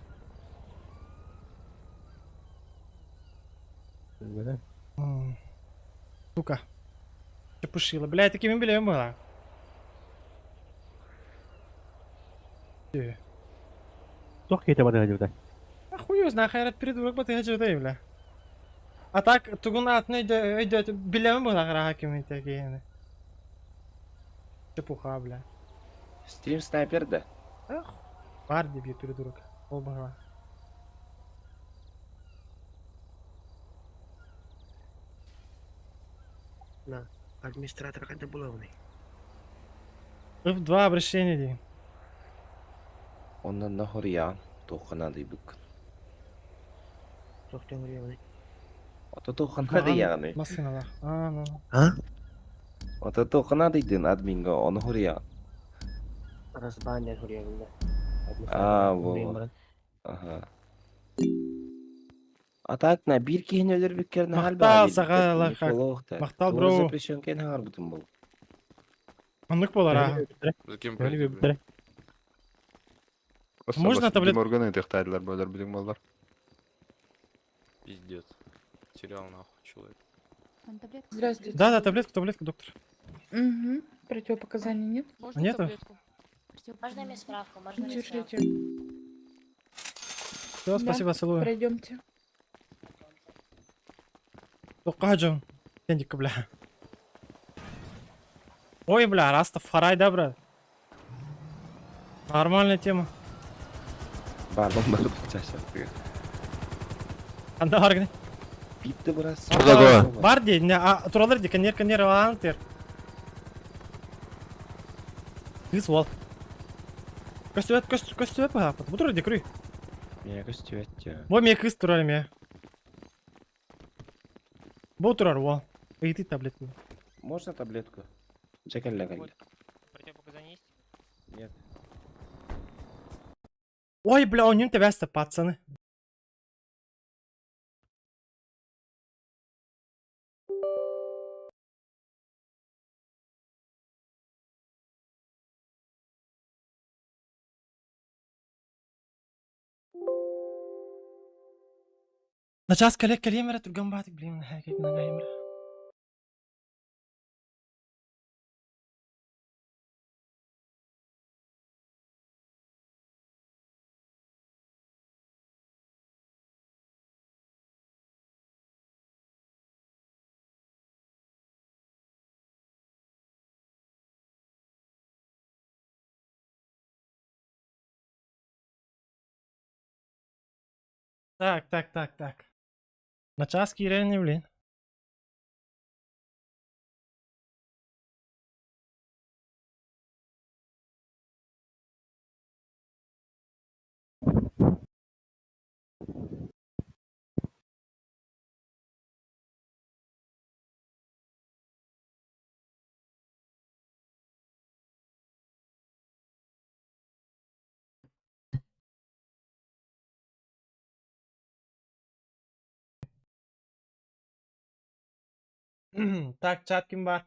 Бля. Сука. Чепушила. Бля, я такими билем была. Тох кете бата хажыбыта. А хуй его знает, хайрат придурок баты хеджі бля. А так, тугун атын өйдө, өйдө, билем была кара хакимин такие. Чепуха, бля. Стрим снайпер да. Ах, бар дебил придурок. Ол баға. На, администратор когда булавный. F2 обращение дейм. Ондан нахор я тоқына дейбік. Ата тоқына дей яғни. Масыналар. А, ну. А? Ата тоқына дейдін админға, оны хор я. Разбанер хурьягында. А, во. Ага. А так на бир киһин өлөр бүккерин хал Махтал саға лайфхак. Махтал, бро. Запрещен кен хар бутун бол. Оннук болар, а. За кем Пройти, бля. Можно таблет- Морганы тыктадылар бөлөр бүтүн болар. Пиздец. Терял нахуй человек. Здравствуйте. Да, да, таблетку, таблетку, доктор. Угу. Противопоказаний нет? Нету? Можно мне справку? Можно мне справку? Все, спасибо, целую. Пройдемте. Тоққа Кендик, бля. Ой, бля, Растафарай, да, брат? Нормальная тема. Барбан барбан чашап. Анда бар гіне. Битті біраз. Что такое? Бар де, не, а, туралар де, конер, конер, антер. Кыз уол. Көстүбэт, көст, көстүбэт баһааппыт. Бу турар де, көрүй. Мен көстүбэт я. Бу эмиэ кыыс турар эмиэ. Бу турар уол. Ыйытыы таблетку. Можно таблетку? Чекалля калля. Противопоказания есть? Нет. Ой, бля, он тебәсті, пацаны. Начаас кэлэ кэлиэм эрэ түргэн баатык блин наһаа эрэ. Так, так, так, так. Начаас киирэн блин. Так, чат ким бар?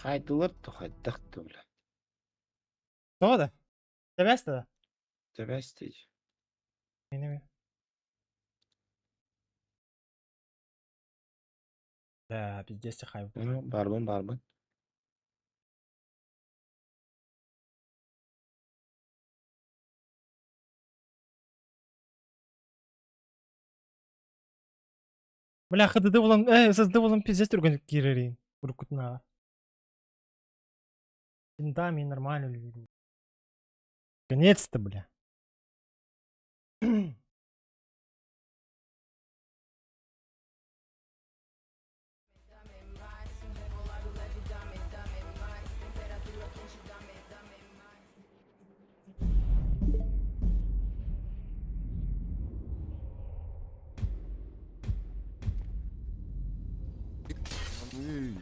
Хайдылар тухайдах бля. Тоҕо да? Тебәсті да? Тебәс дейді. Неме? Да, пиздец хай. Барбын, барбын. Бля, ХДД болам, ССД болам пиздец түргөн кирерин. Уркутна. Да, мен нормально люблю. Наконец-то, бля.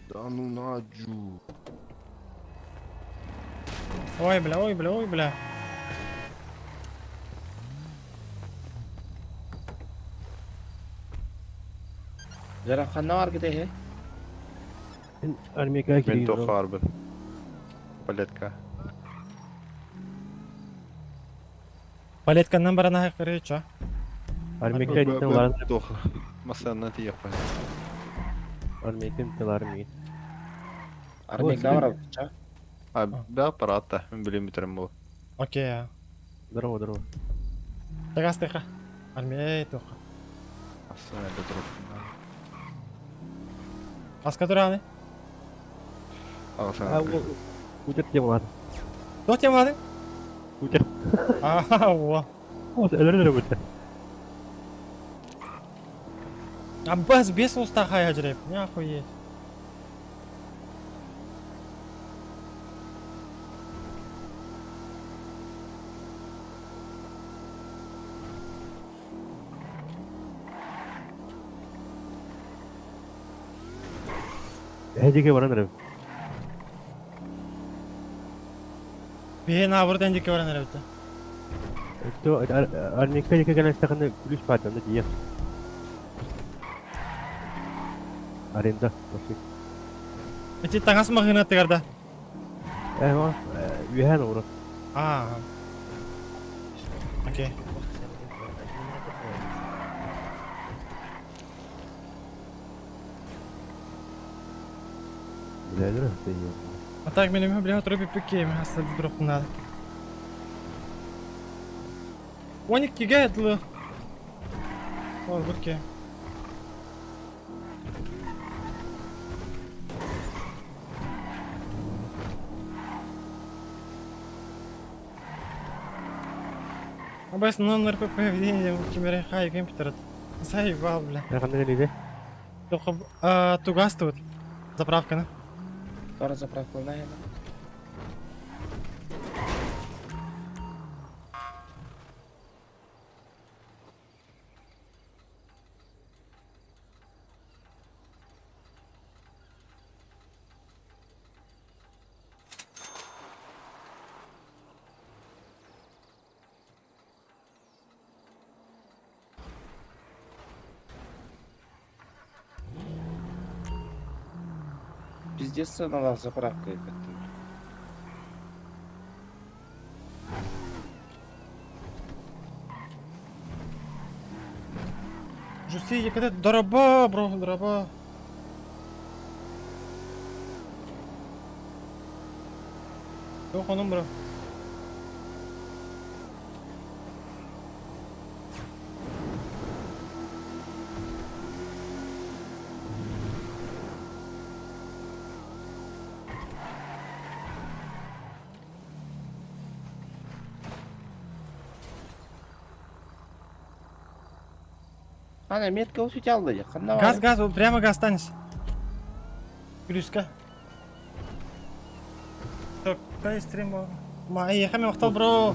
Да ну Надю. Ой, бля, ой, бля, ой, бля. Жара ханна бар кете Армейка Мен тоқарбын. Палетка. Палетканнан барана көрө чо. Армейка тилар. Тоқ. Масана тиеп қой. Армейка тилар ми. Армейка бар ча. А, да, аппаратта. Мен білем бітерім бұл. Окей. а. Здорово, здорово. Тагастыха. Армей тоха. Асана бітіріп. Аска тураны. Ағасана. Утер темалар. Тоқ темалады? Утер. Аха, о. Вот, әлер өтер. Аббас бес уста хай ажыреп. Не охуеть. Эдиге баран эрэ. Бе на бурдан дике баран эрэ. Армейка диэки кэлэн истэххинэ күлүүс баар онно тиийиэх. Аренда машина. Ити таҥас маҕаһыынатыгар да? Үөһээн оҥорор. Аа. Окей. А так мен бля отырып иппикке мен хаста дұрып надо. 12-ге дылы. Ол бутке. Абайс номер по поведению кимере хай компьютер. Заебал, бля. Только тугас тут. Заправка, на. Тора заправка на Пиздец цена заправка это. Жуси, якada дороба, бро, дороба. Yok onun bro. Ана метка усутялды. Ханна Газ, газ, вот прямо газ останется. Күлүскэ. Так, дай стрим. Ма, ехаме вақтал, бро.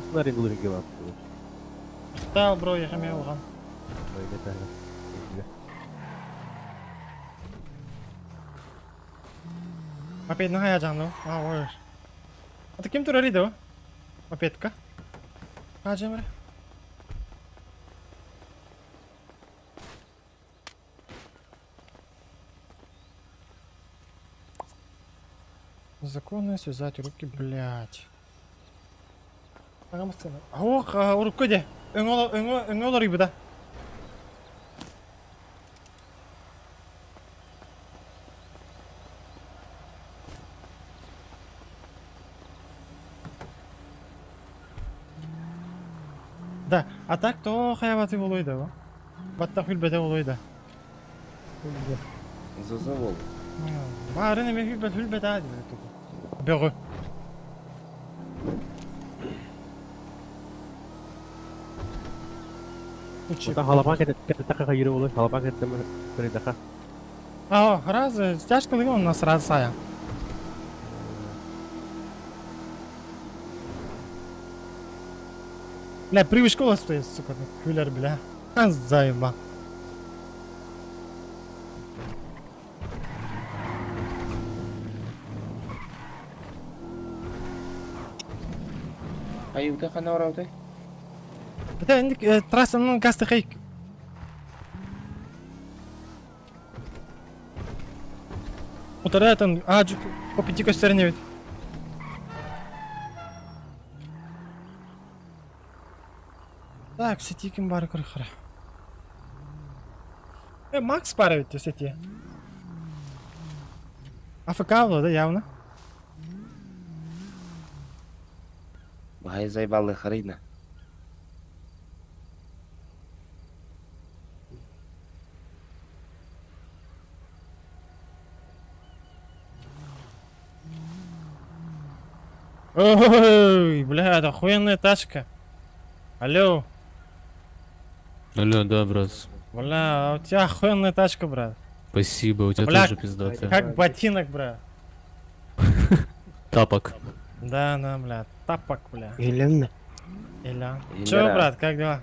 Вақтал, бро, ехаме оған. Мопед на хая А, ой. А ты кем турар иди, Мопедка. Хажемре. Законно связать руки, блядь. Ох, урукку де. Өңө олор да. Да, а так то хаябаты болойда, ба. Батта хүлбете болойда. Зазавол. Барын эме хүлбет хүлбет ади Бөгө. А, раз, стяжка у нас сразу сая. Бля, привычка стоит, сука, күлер, бля. А, заеба. Айута хана ораутай. Это عندك трассаның касты хейк. Утаратын, а, по пяти көстеріне бит. Так, сети ким бар көрхара. Макс бар ведь сети. АФК было, да, явно? Бай заебалы харина. Ой, бля, это охуенная тачка. Алло. Алло, да, брат. Бля, у тебя охуенная тачка, брат. Спасибо, у тебя бля, тоже пиздатая. Как ботинок, брат. Тапок. Да, да, бля, тапок, бля. Елена. Иля. Чё, брат, как дела?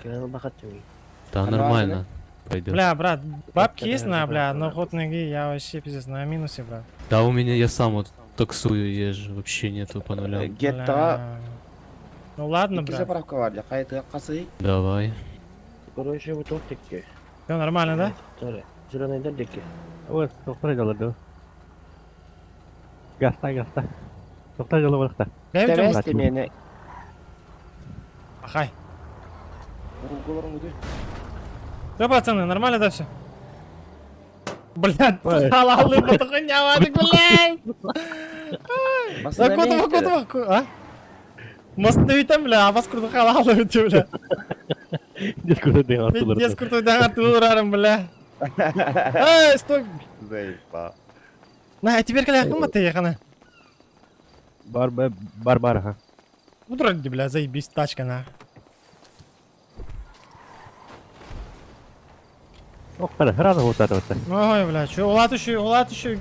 Да, нормально. Пойдет. Бля, брат, бабки есть на, бля, но ход ноги я вообще пиздец на минусе, брат. Да, у меня я сам вот таксую езжу, вообще нету по нулям. Гетто. Ну ладно, Икки брат. заправка бар, хайты касы. Давай. Короче, вот тут таки. Все нормально, да? Зеленый дальдики. Вот, доктор делал, Гаста, гаста. Доктор делал, вот Тәбәсте мени. Ахай. Угуларың үдү. Все, пацаны, нормально да все? Блядь, халалы потухуня, блядь! Да куда, куда, куда, а? Мост не витам, бля, а вас круто халалы, бля. Дед крутой дыган Пиздец, крутой дыган туларым, бля. Эй, стой! Заебал. На, а теперь когда кым ты ехана? Бар, бар, бар, ага. Удрать, бля, заебись, тачка, на. Ох, рано вот это вот. Ой, бля, чё, улат еще, улат еще.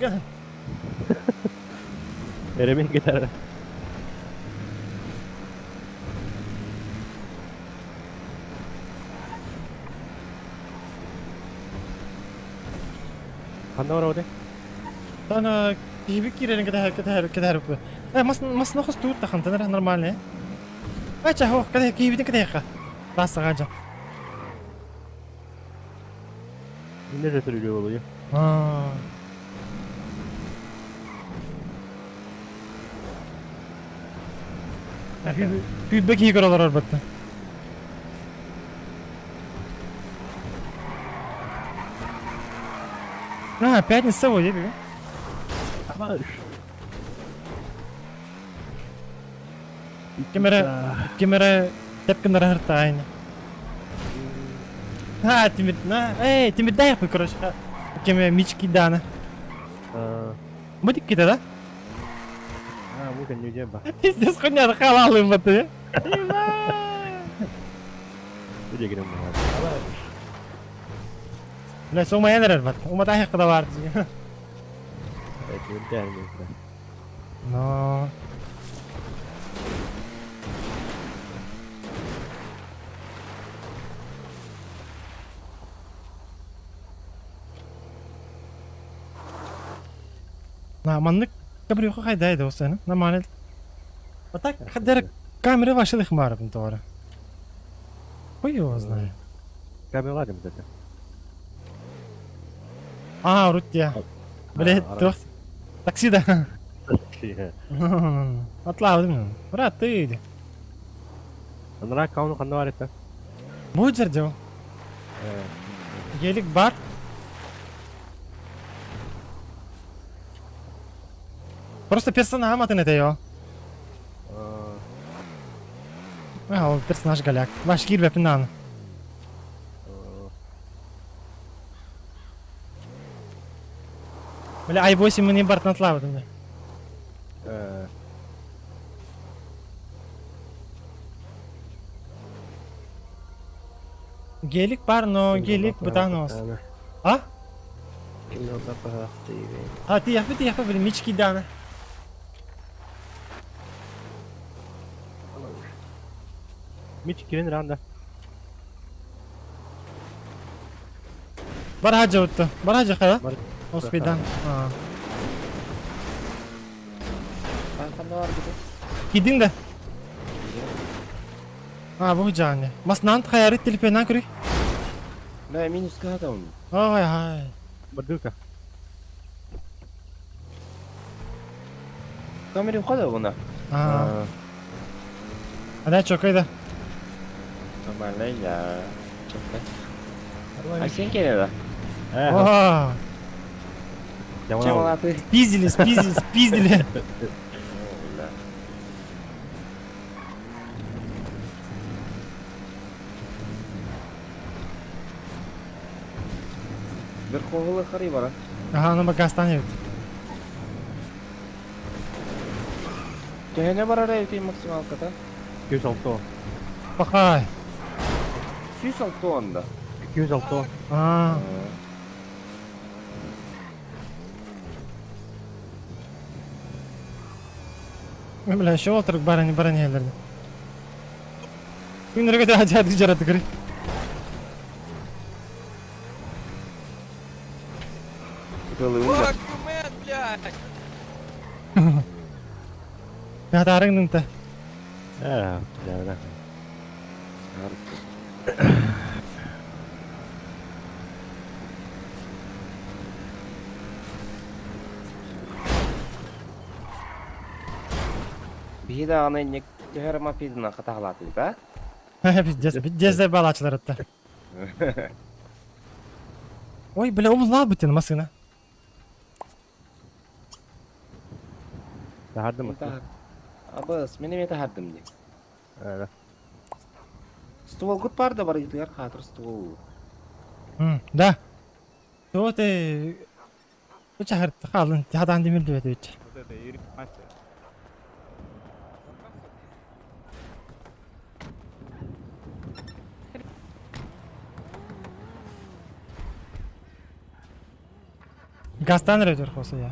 Ремень гитара. Ханна бар оде? Ана киһибик киирэрин кэтэһэр кэтэһэр кэтэһэр э мас мас нохос туут тахантан нормально Ача хо кэтэһ киһибитин кэтэһэххэ Трассаҕа дьон. Не же түрүлүү болуйу. Аа. Күүбэ киһи көрө олорор батта. А, пятница вот, я Кемере тепкин рахыртайны. А, Тимир, на, эй, Тимир, дай я короче. Кеме мички дана. Будет кита, да? А, мука не удеба. Пиздец, хуйня, халалы в ты. Где грем? Бля, сома энерер бат. Ума тахи када бар. Но. На, маннык кабрюха хайдай да осыны. Нормально. А так, хадер камеры ваши лихмары товары. Хуй его знает. Камера ладим это. А, рутья. Блять, тух. Такси да. Атлау, брат, ты иди. Анра кауну ханна бар это. Будет жердел. Гелик бар. Просто персонаж матын это его. А, ол персонаж голяк. Ваш кирбе пинан. Бля, i8 мне барт натлава там. Гелик бар, но гелик бытанос. А? А, ты яхпы, ты яхпы, блин, мички дана. Мич кирин ранда. Бараджа утты. Бараджа хара? Оспидан. Кидин да. А, бу жаны. Маснан хаяры телефоннан көрүй. Бля, минус када он. Ой, ай. Бардука. Камера ухода вона. А. А да, чё, кайда? Нормально, я. А сен келеді? О, Чем ты? спиздили, спиздили, спиздили. Верховый хари бара. Ага, ну пока станет. Төһөнө барар эти максималката. 206. Пахай. 106 онда. 206. А. Бля, еще отырып барани барани елдерде. Күндерге де ажады жараты кірі. Fuck you, man, блядь! Татарыңның та. Ээ, да. Биһи даҕаны инник түһэр мопедынан хатаһалаатыбыт, а? Пиздец, пиздец балаачылар атта. Ой, бля, умуллаабыт массыына. Таһардым. Абыс, мин эмиэ таһардым дии. Ээ. Стволгут бар да барыгытыгар хаатыр ствол. Да. То ты Чахыр хаалын хадаан димир дибет. Вот это Ирина мафия. Газтан эрэ өтөр хоса я.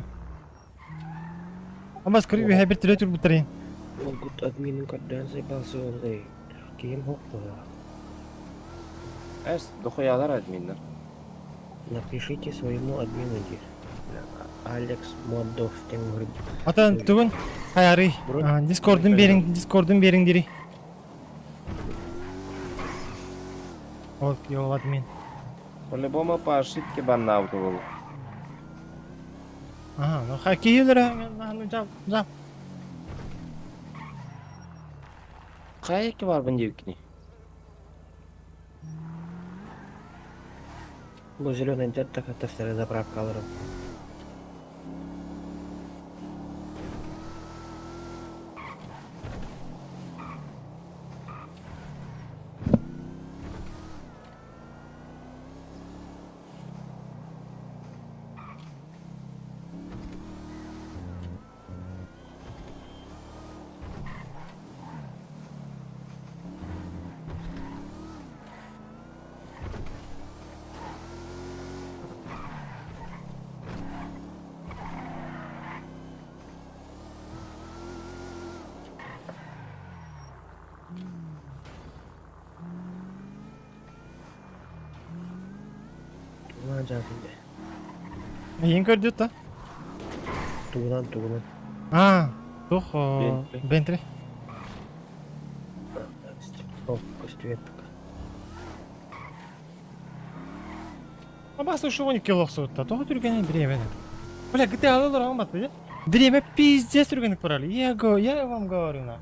Амас көрү үһэ bir түрө турбуттарын. Олгут админин көрдөөн сайбалсы олдай. Киим хоқпула. Эс, дохуялар админнар. Напишите своему админу диир. Алекс Модов теҥ Атын тугун хайары Дискордун бериң, Дискордун бериң дири. Ол йол админ. По-любому по ошибке баннаут был. Ага, ну хоккейлер, ну жап, жап. Хайки бар бын диэбиккиний? Бу зеленый дед так тастары заправка алырым. Тугунан жаатынде. Эйин көрдүт да? Тугунан тугунан. А, тух Бентли. О, көстүбэт пока. Абас ушугун килохсуутта. Тоҕо түргэнин бириэмэ. Бля, GTA алалар алмат бе? Время пиздец түргенник барали. Я го, я вам говорю на.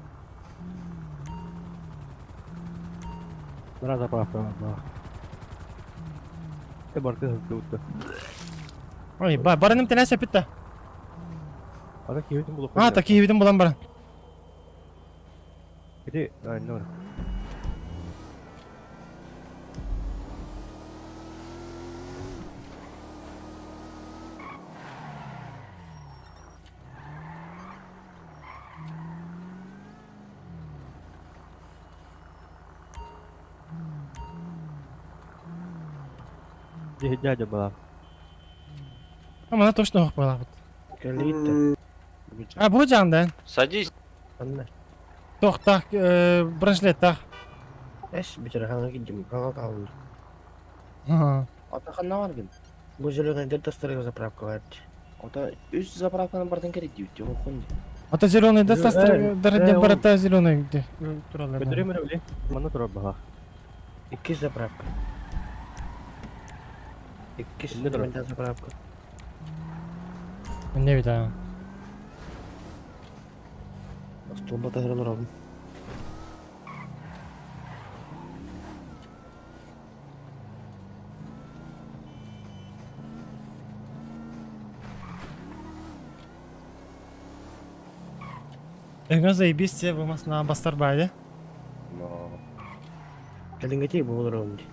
Бара заправка бар. Ты барты сылтыбытта. Ой, ба, барыным тенесе питта. Ата киһибитин булуп. А, так киһибитин булан баран. Ити, нор. Дядя была. А мана точно ох была. Кэлиитте. А, бу жанда. Садись. Анна. Тохтах, браслеттах. Эс бичара хаңа кидим, хаңа калды. Ата ханна бар гин. Бу зеленый дед тастары заправка бар. Ата үс заправканы бартан керек диют, жок хон. Ата зеленый да састыр, дәрде барата зеленый где. Туралар. Көтөрүм эрэ били. Манна турар баха. Икки заправка. Икки Инне турар. заправка. Не бит а. Столба тахыран урабын. Эңе заебись те бумасына бастар байды. Но. Кэлиҥҥэ бу олоробун дии.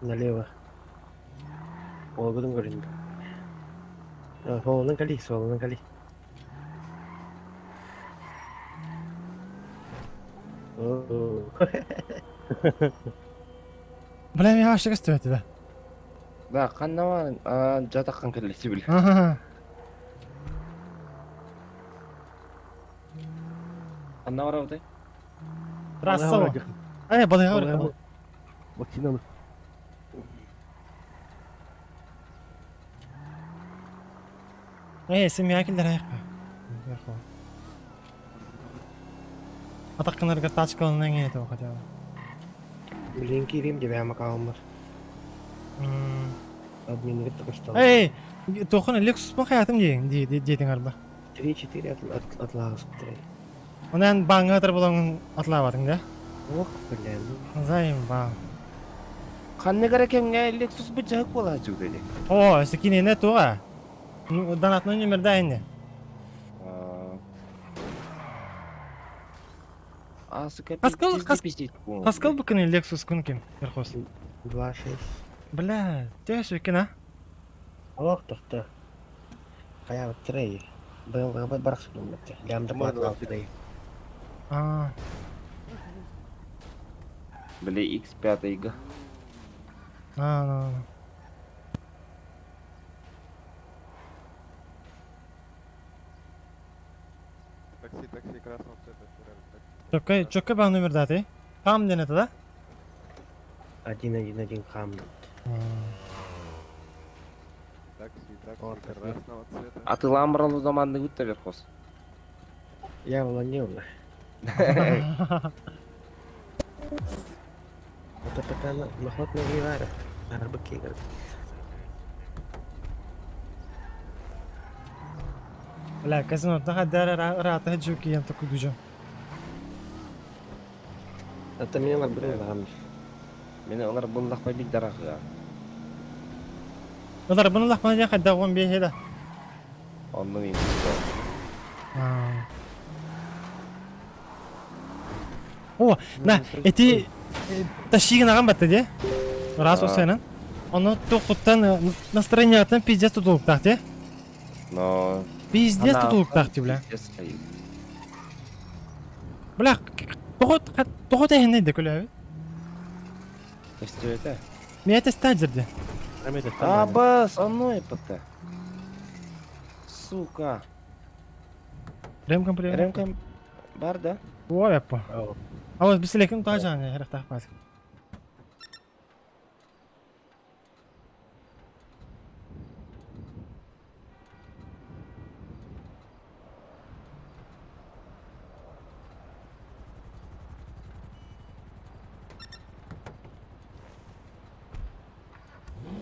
Налево. Олгудун көрүндү. Холунан кали, солунан кали. Бля, мен ашык истебет да. Да, ханна бар, а жатаккан кэллети били. Ага. Ханна бар абытай? Трасса. Ай, балыга бар. Вакцинаны. Эй, сен миңа килдер аяққа. Атаххынарга тачкаланан это хотя бы. Блин, киирим дебэм аккаунмар. Админигит тахыстал. Эй, тохун Lexus хаятым диэн диэтиң арба. 3-4 атлааспыттар. Онан баңга тар болоңун атлаабатың да? Ох, блин. Заебал. Ханнык эрэ кэмҥэ Lexus быдьаһык буолааччы дии. О, киниэнэ туга. Донатный номерда инде. А, сука, Хаскал, пиздец, хас, пиздец. хаскал бу күнү Lexus күн ким? Верхос. 2-6. Бля, төс үкін а? Ох, тохто. Хайаабыттарай. Быйылгы барахсытым битте. Лямда платалттарай. А, Бля, X5 ига. а, ну, ну. Такси, такси красного цвета, Феррари, такси. Чөккө, чөккө баа номерда ты. Там ден это да? 1-1-1 хам. Такси, такси красного цвета. Атылаан баран заманны гутта верхос. Я волонил. Это пока наход на Гривара. Арбакигр. Бля, казино, таха дара рата джуки ям такой дуджа. Это меня набрали. Мени олар буллахпай бит дарахыга. Олар бұны лақман я қайда он бейхеда. Онну им. О, на, эти тащигин аган батты де. Раз осайнан. Оны тоқуттан настроениятан пиздец тутулуктах де. Но... Пиздец тутулуктах де, бля. Пиздец стоит. Бля, тоғыт әхінне де күлі. Что это? Мен это стадерде. А, бас, оно и ПТ. Сука. Ремкам привет. Ремкам бар, да? Ой, апа. А вот бислекин тажан, херахтах пас.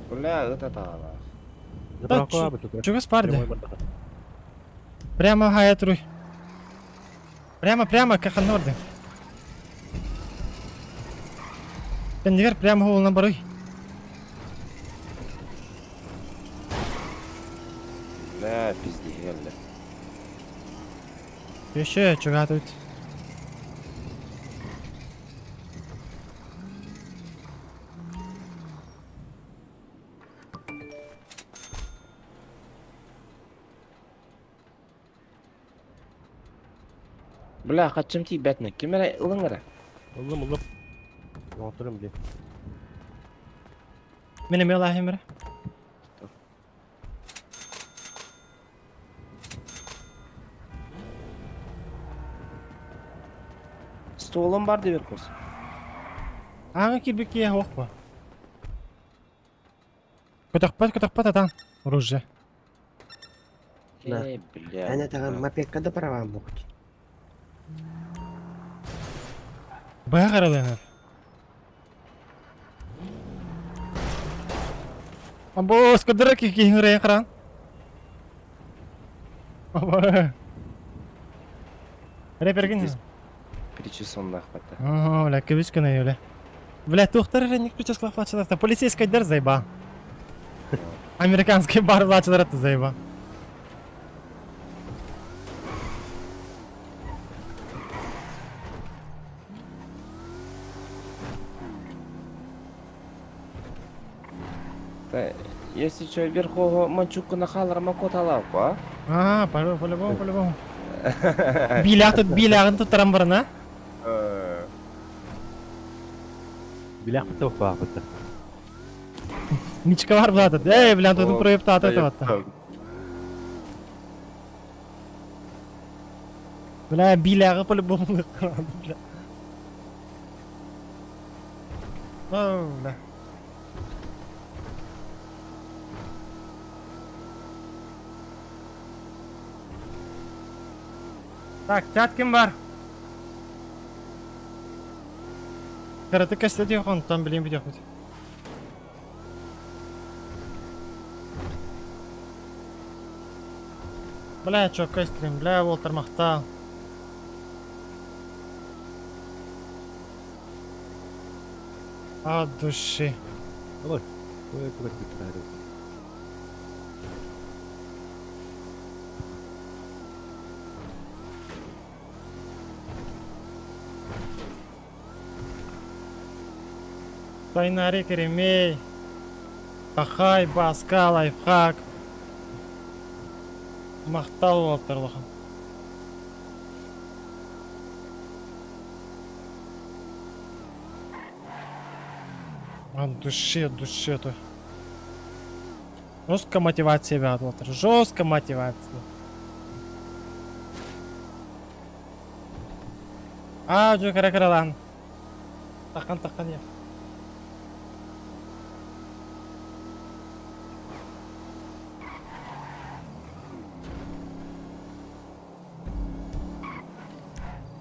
Бля, это та. Да, чего спарди? Прямо хаятру. Прямо, прямо, как норды. Пендивер прямо голову на баруй. Бля, пизди, бля. Еще чего тут? Бля, хачым ти бәтне. Ким әре ылың әре? Улым, улым. Отырым, блин. Мене мела хемер. Столым бар деп курс. Аңа кирбекке хоқпа. Көтөкпат, көтөкпат атан. Оружие. Да. Эй, бля. Аня таган мопедка да права могут. Бая қараланыр. Або, скадыра кихин рейн қаран. Або. Реперген. Причесонных бата. О, бля, кебичка на юле. Бля, тухтар ник прическа хватит. Полицейская дер заеба. Американский бар влачылар это заеба. Та, если что, верхового манчуку на халар макоталавку, а? А, по-любому, по-любому. Билях тут, билягын тут тарамбарына. Билях бітті бітті. Мичка бар булады. Эй, бля, тут проект аты это. Бля, билягы по-любому бля. Оу, бля. Так, чат ким бар? Кыратык кэстэ онтон билин бүтүөхпүт. Бля, чокка стрим, бля, Уолтер махтал. От души. Ой, ой, куда ты правил? Тайнари Керемей. Пахай, Баска, лайфхак. Махтал Уолтер улахан. От души, от души то. Жестко мотивация бят, Уолтер. Жестко мотивация. Аа, дьэ кыра кыралаан. Таххан таххан я.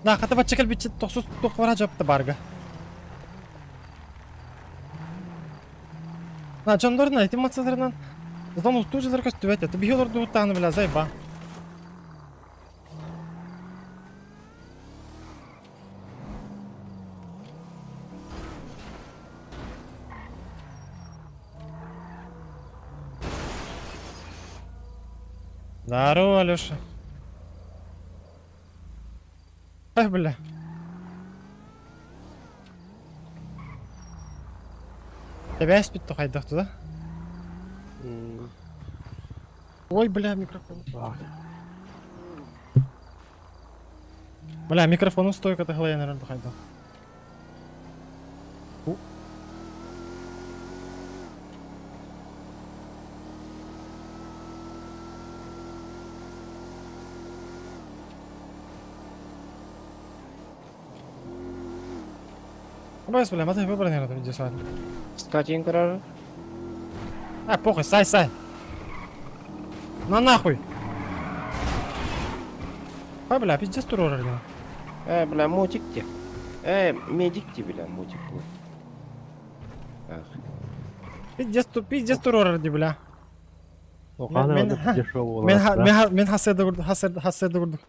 На, хата бачча кэлбитчит тохсус туох бара дьапта барга. На, дьоннорун этим матсаларынан Зон устуу дьылар көстүбэт это биһи олордубуттааны бля зайба. Здорово, Алеша. Эх, бля. Тэбээс бүттэ хайдах туда? Ой, бля, микрофон. Бля, микрофону стойка тахлайан эрэн хайдах. Абайс, бля, маты выбрал, наверное, видео с вами. Кстати, көрөр. А, похуй, сай, сай. На нахуй. А, бля, пиздец турор, бля. Э, бля, мотик те. Э, медик те, бля, мотик был. Ах. Пиздец, пиздец турор, бля. Охана Мен дешевого мен мен хаседа курдук, хаседа хаседа курдук.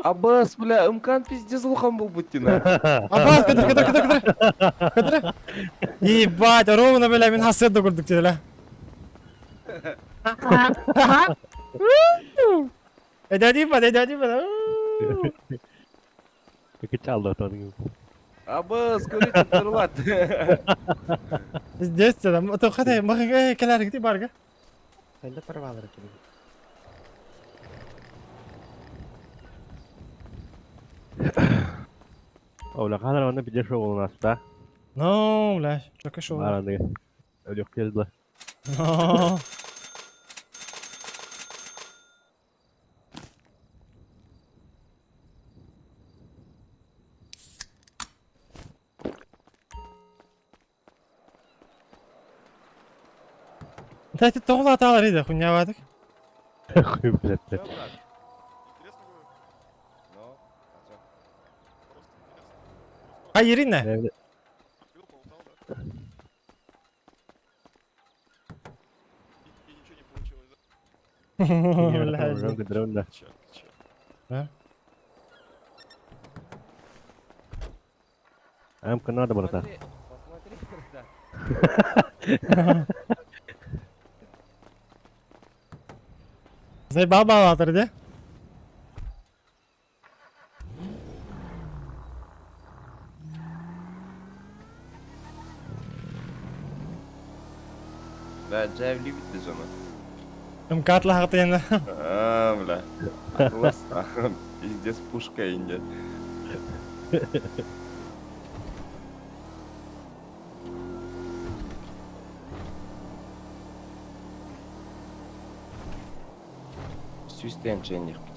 Абас, бля, ымкан пиздец улахан буолбут на. Абас, кытыр, кытыр, кытыр, кытыр. Кытыр. Ебать, ровно, бля, мен хаседа курдук бля. Эдәди ба, эдәди ба. Кычалды отодың. Абас, көрүтүп турлат. Здесь там, то хата, мага келер гити барга. Қайда порвалар екен? Оля, ханар онда дешевого у нас, да? Ну, бля, чока шоу. Бараны. Өлөк келді. Ну. Дайте тоғла аталар еді, хуйня бадык. Хуй, блядь. Ну, А, Ирина? Бля. Да? Амка надо, братан. Посмотри, братан. Заебал балатыр, да? Да, Джайв любит жену. МКАД лағыты енді. А, бля. Классно. Пиздец, пушка инде. Сүүстэн чэньих бит.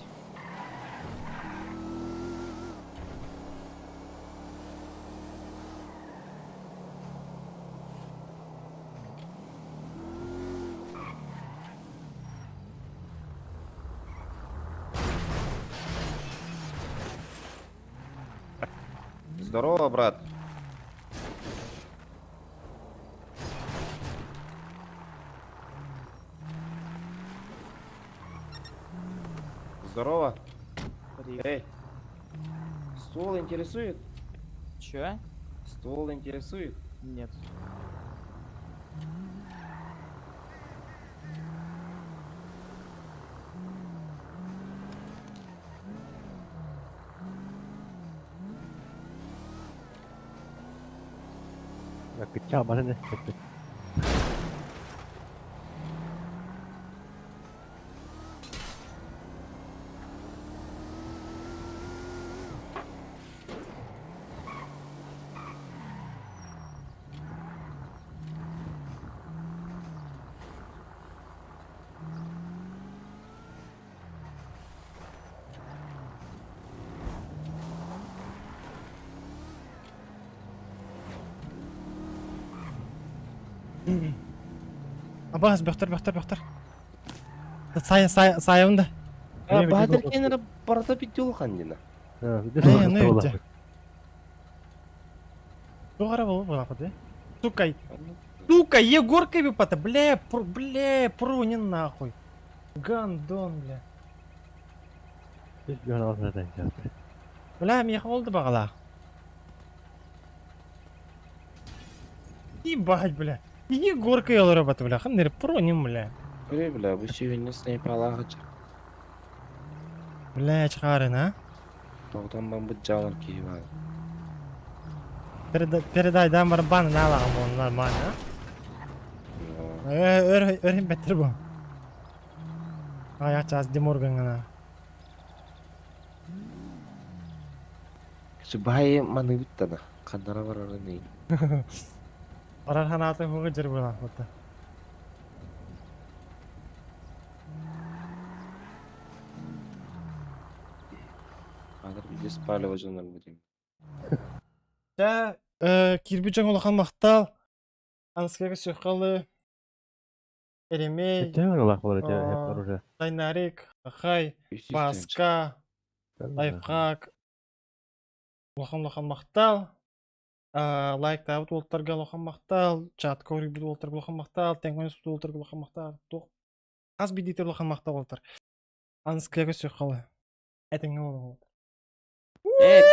Здорово, брат. Здорово. Эй, ствол интересует? Чё? Ствол интересует? Нет. Кыча бары. Абаас бөхтөр бөхтөр бөхтөр. Сая сая сайымда. Баһадыр кенера барата питтил хандина. Э, ну иди. Тугара болу була Сука. Сука, Егорка бипата, бля, пр, бля, пру, не нахуй. Гандон, бля. Бля, мне холода багала. Ебать, бля. Егорка я работа, бля. Ханнер проним, бля. Бля, бля, бу сүйүнне снайпалаға Бля, чхарын, а? Тоғдан бан бу жалар кийип ал. Передай, передай, дам барабан на лагам, нормально, а? Өр, өр, беттер бу. Ай, час Деморган гана. Бай маны биттана. Кандара барары не. Барар ханаты хугы жер була, вот. Азыр бизде спалива жанар будем. Да, кирби жаң улахан мактал. Анскага сөхкалы. Эремей. Тайнарик, Ахай, Паска, Лайфхак. Улахан улахан мактал. Лайк табыт олтарга улахан мактал, чат көрүп олтарга улахан мактал, тең олтарга улахан мактал. Хас бидитер улахан мактал олтар. Анскага сөхкалы. Этеңге болот. Э,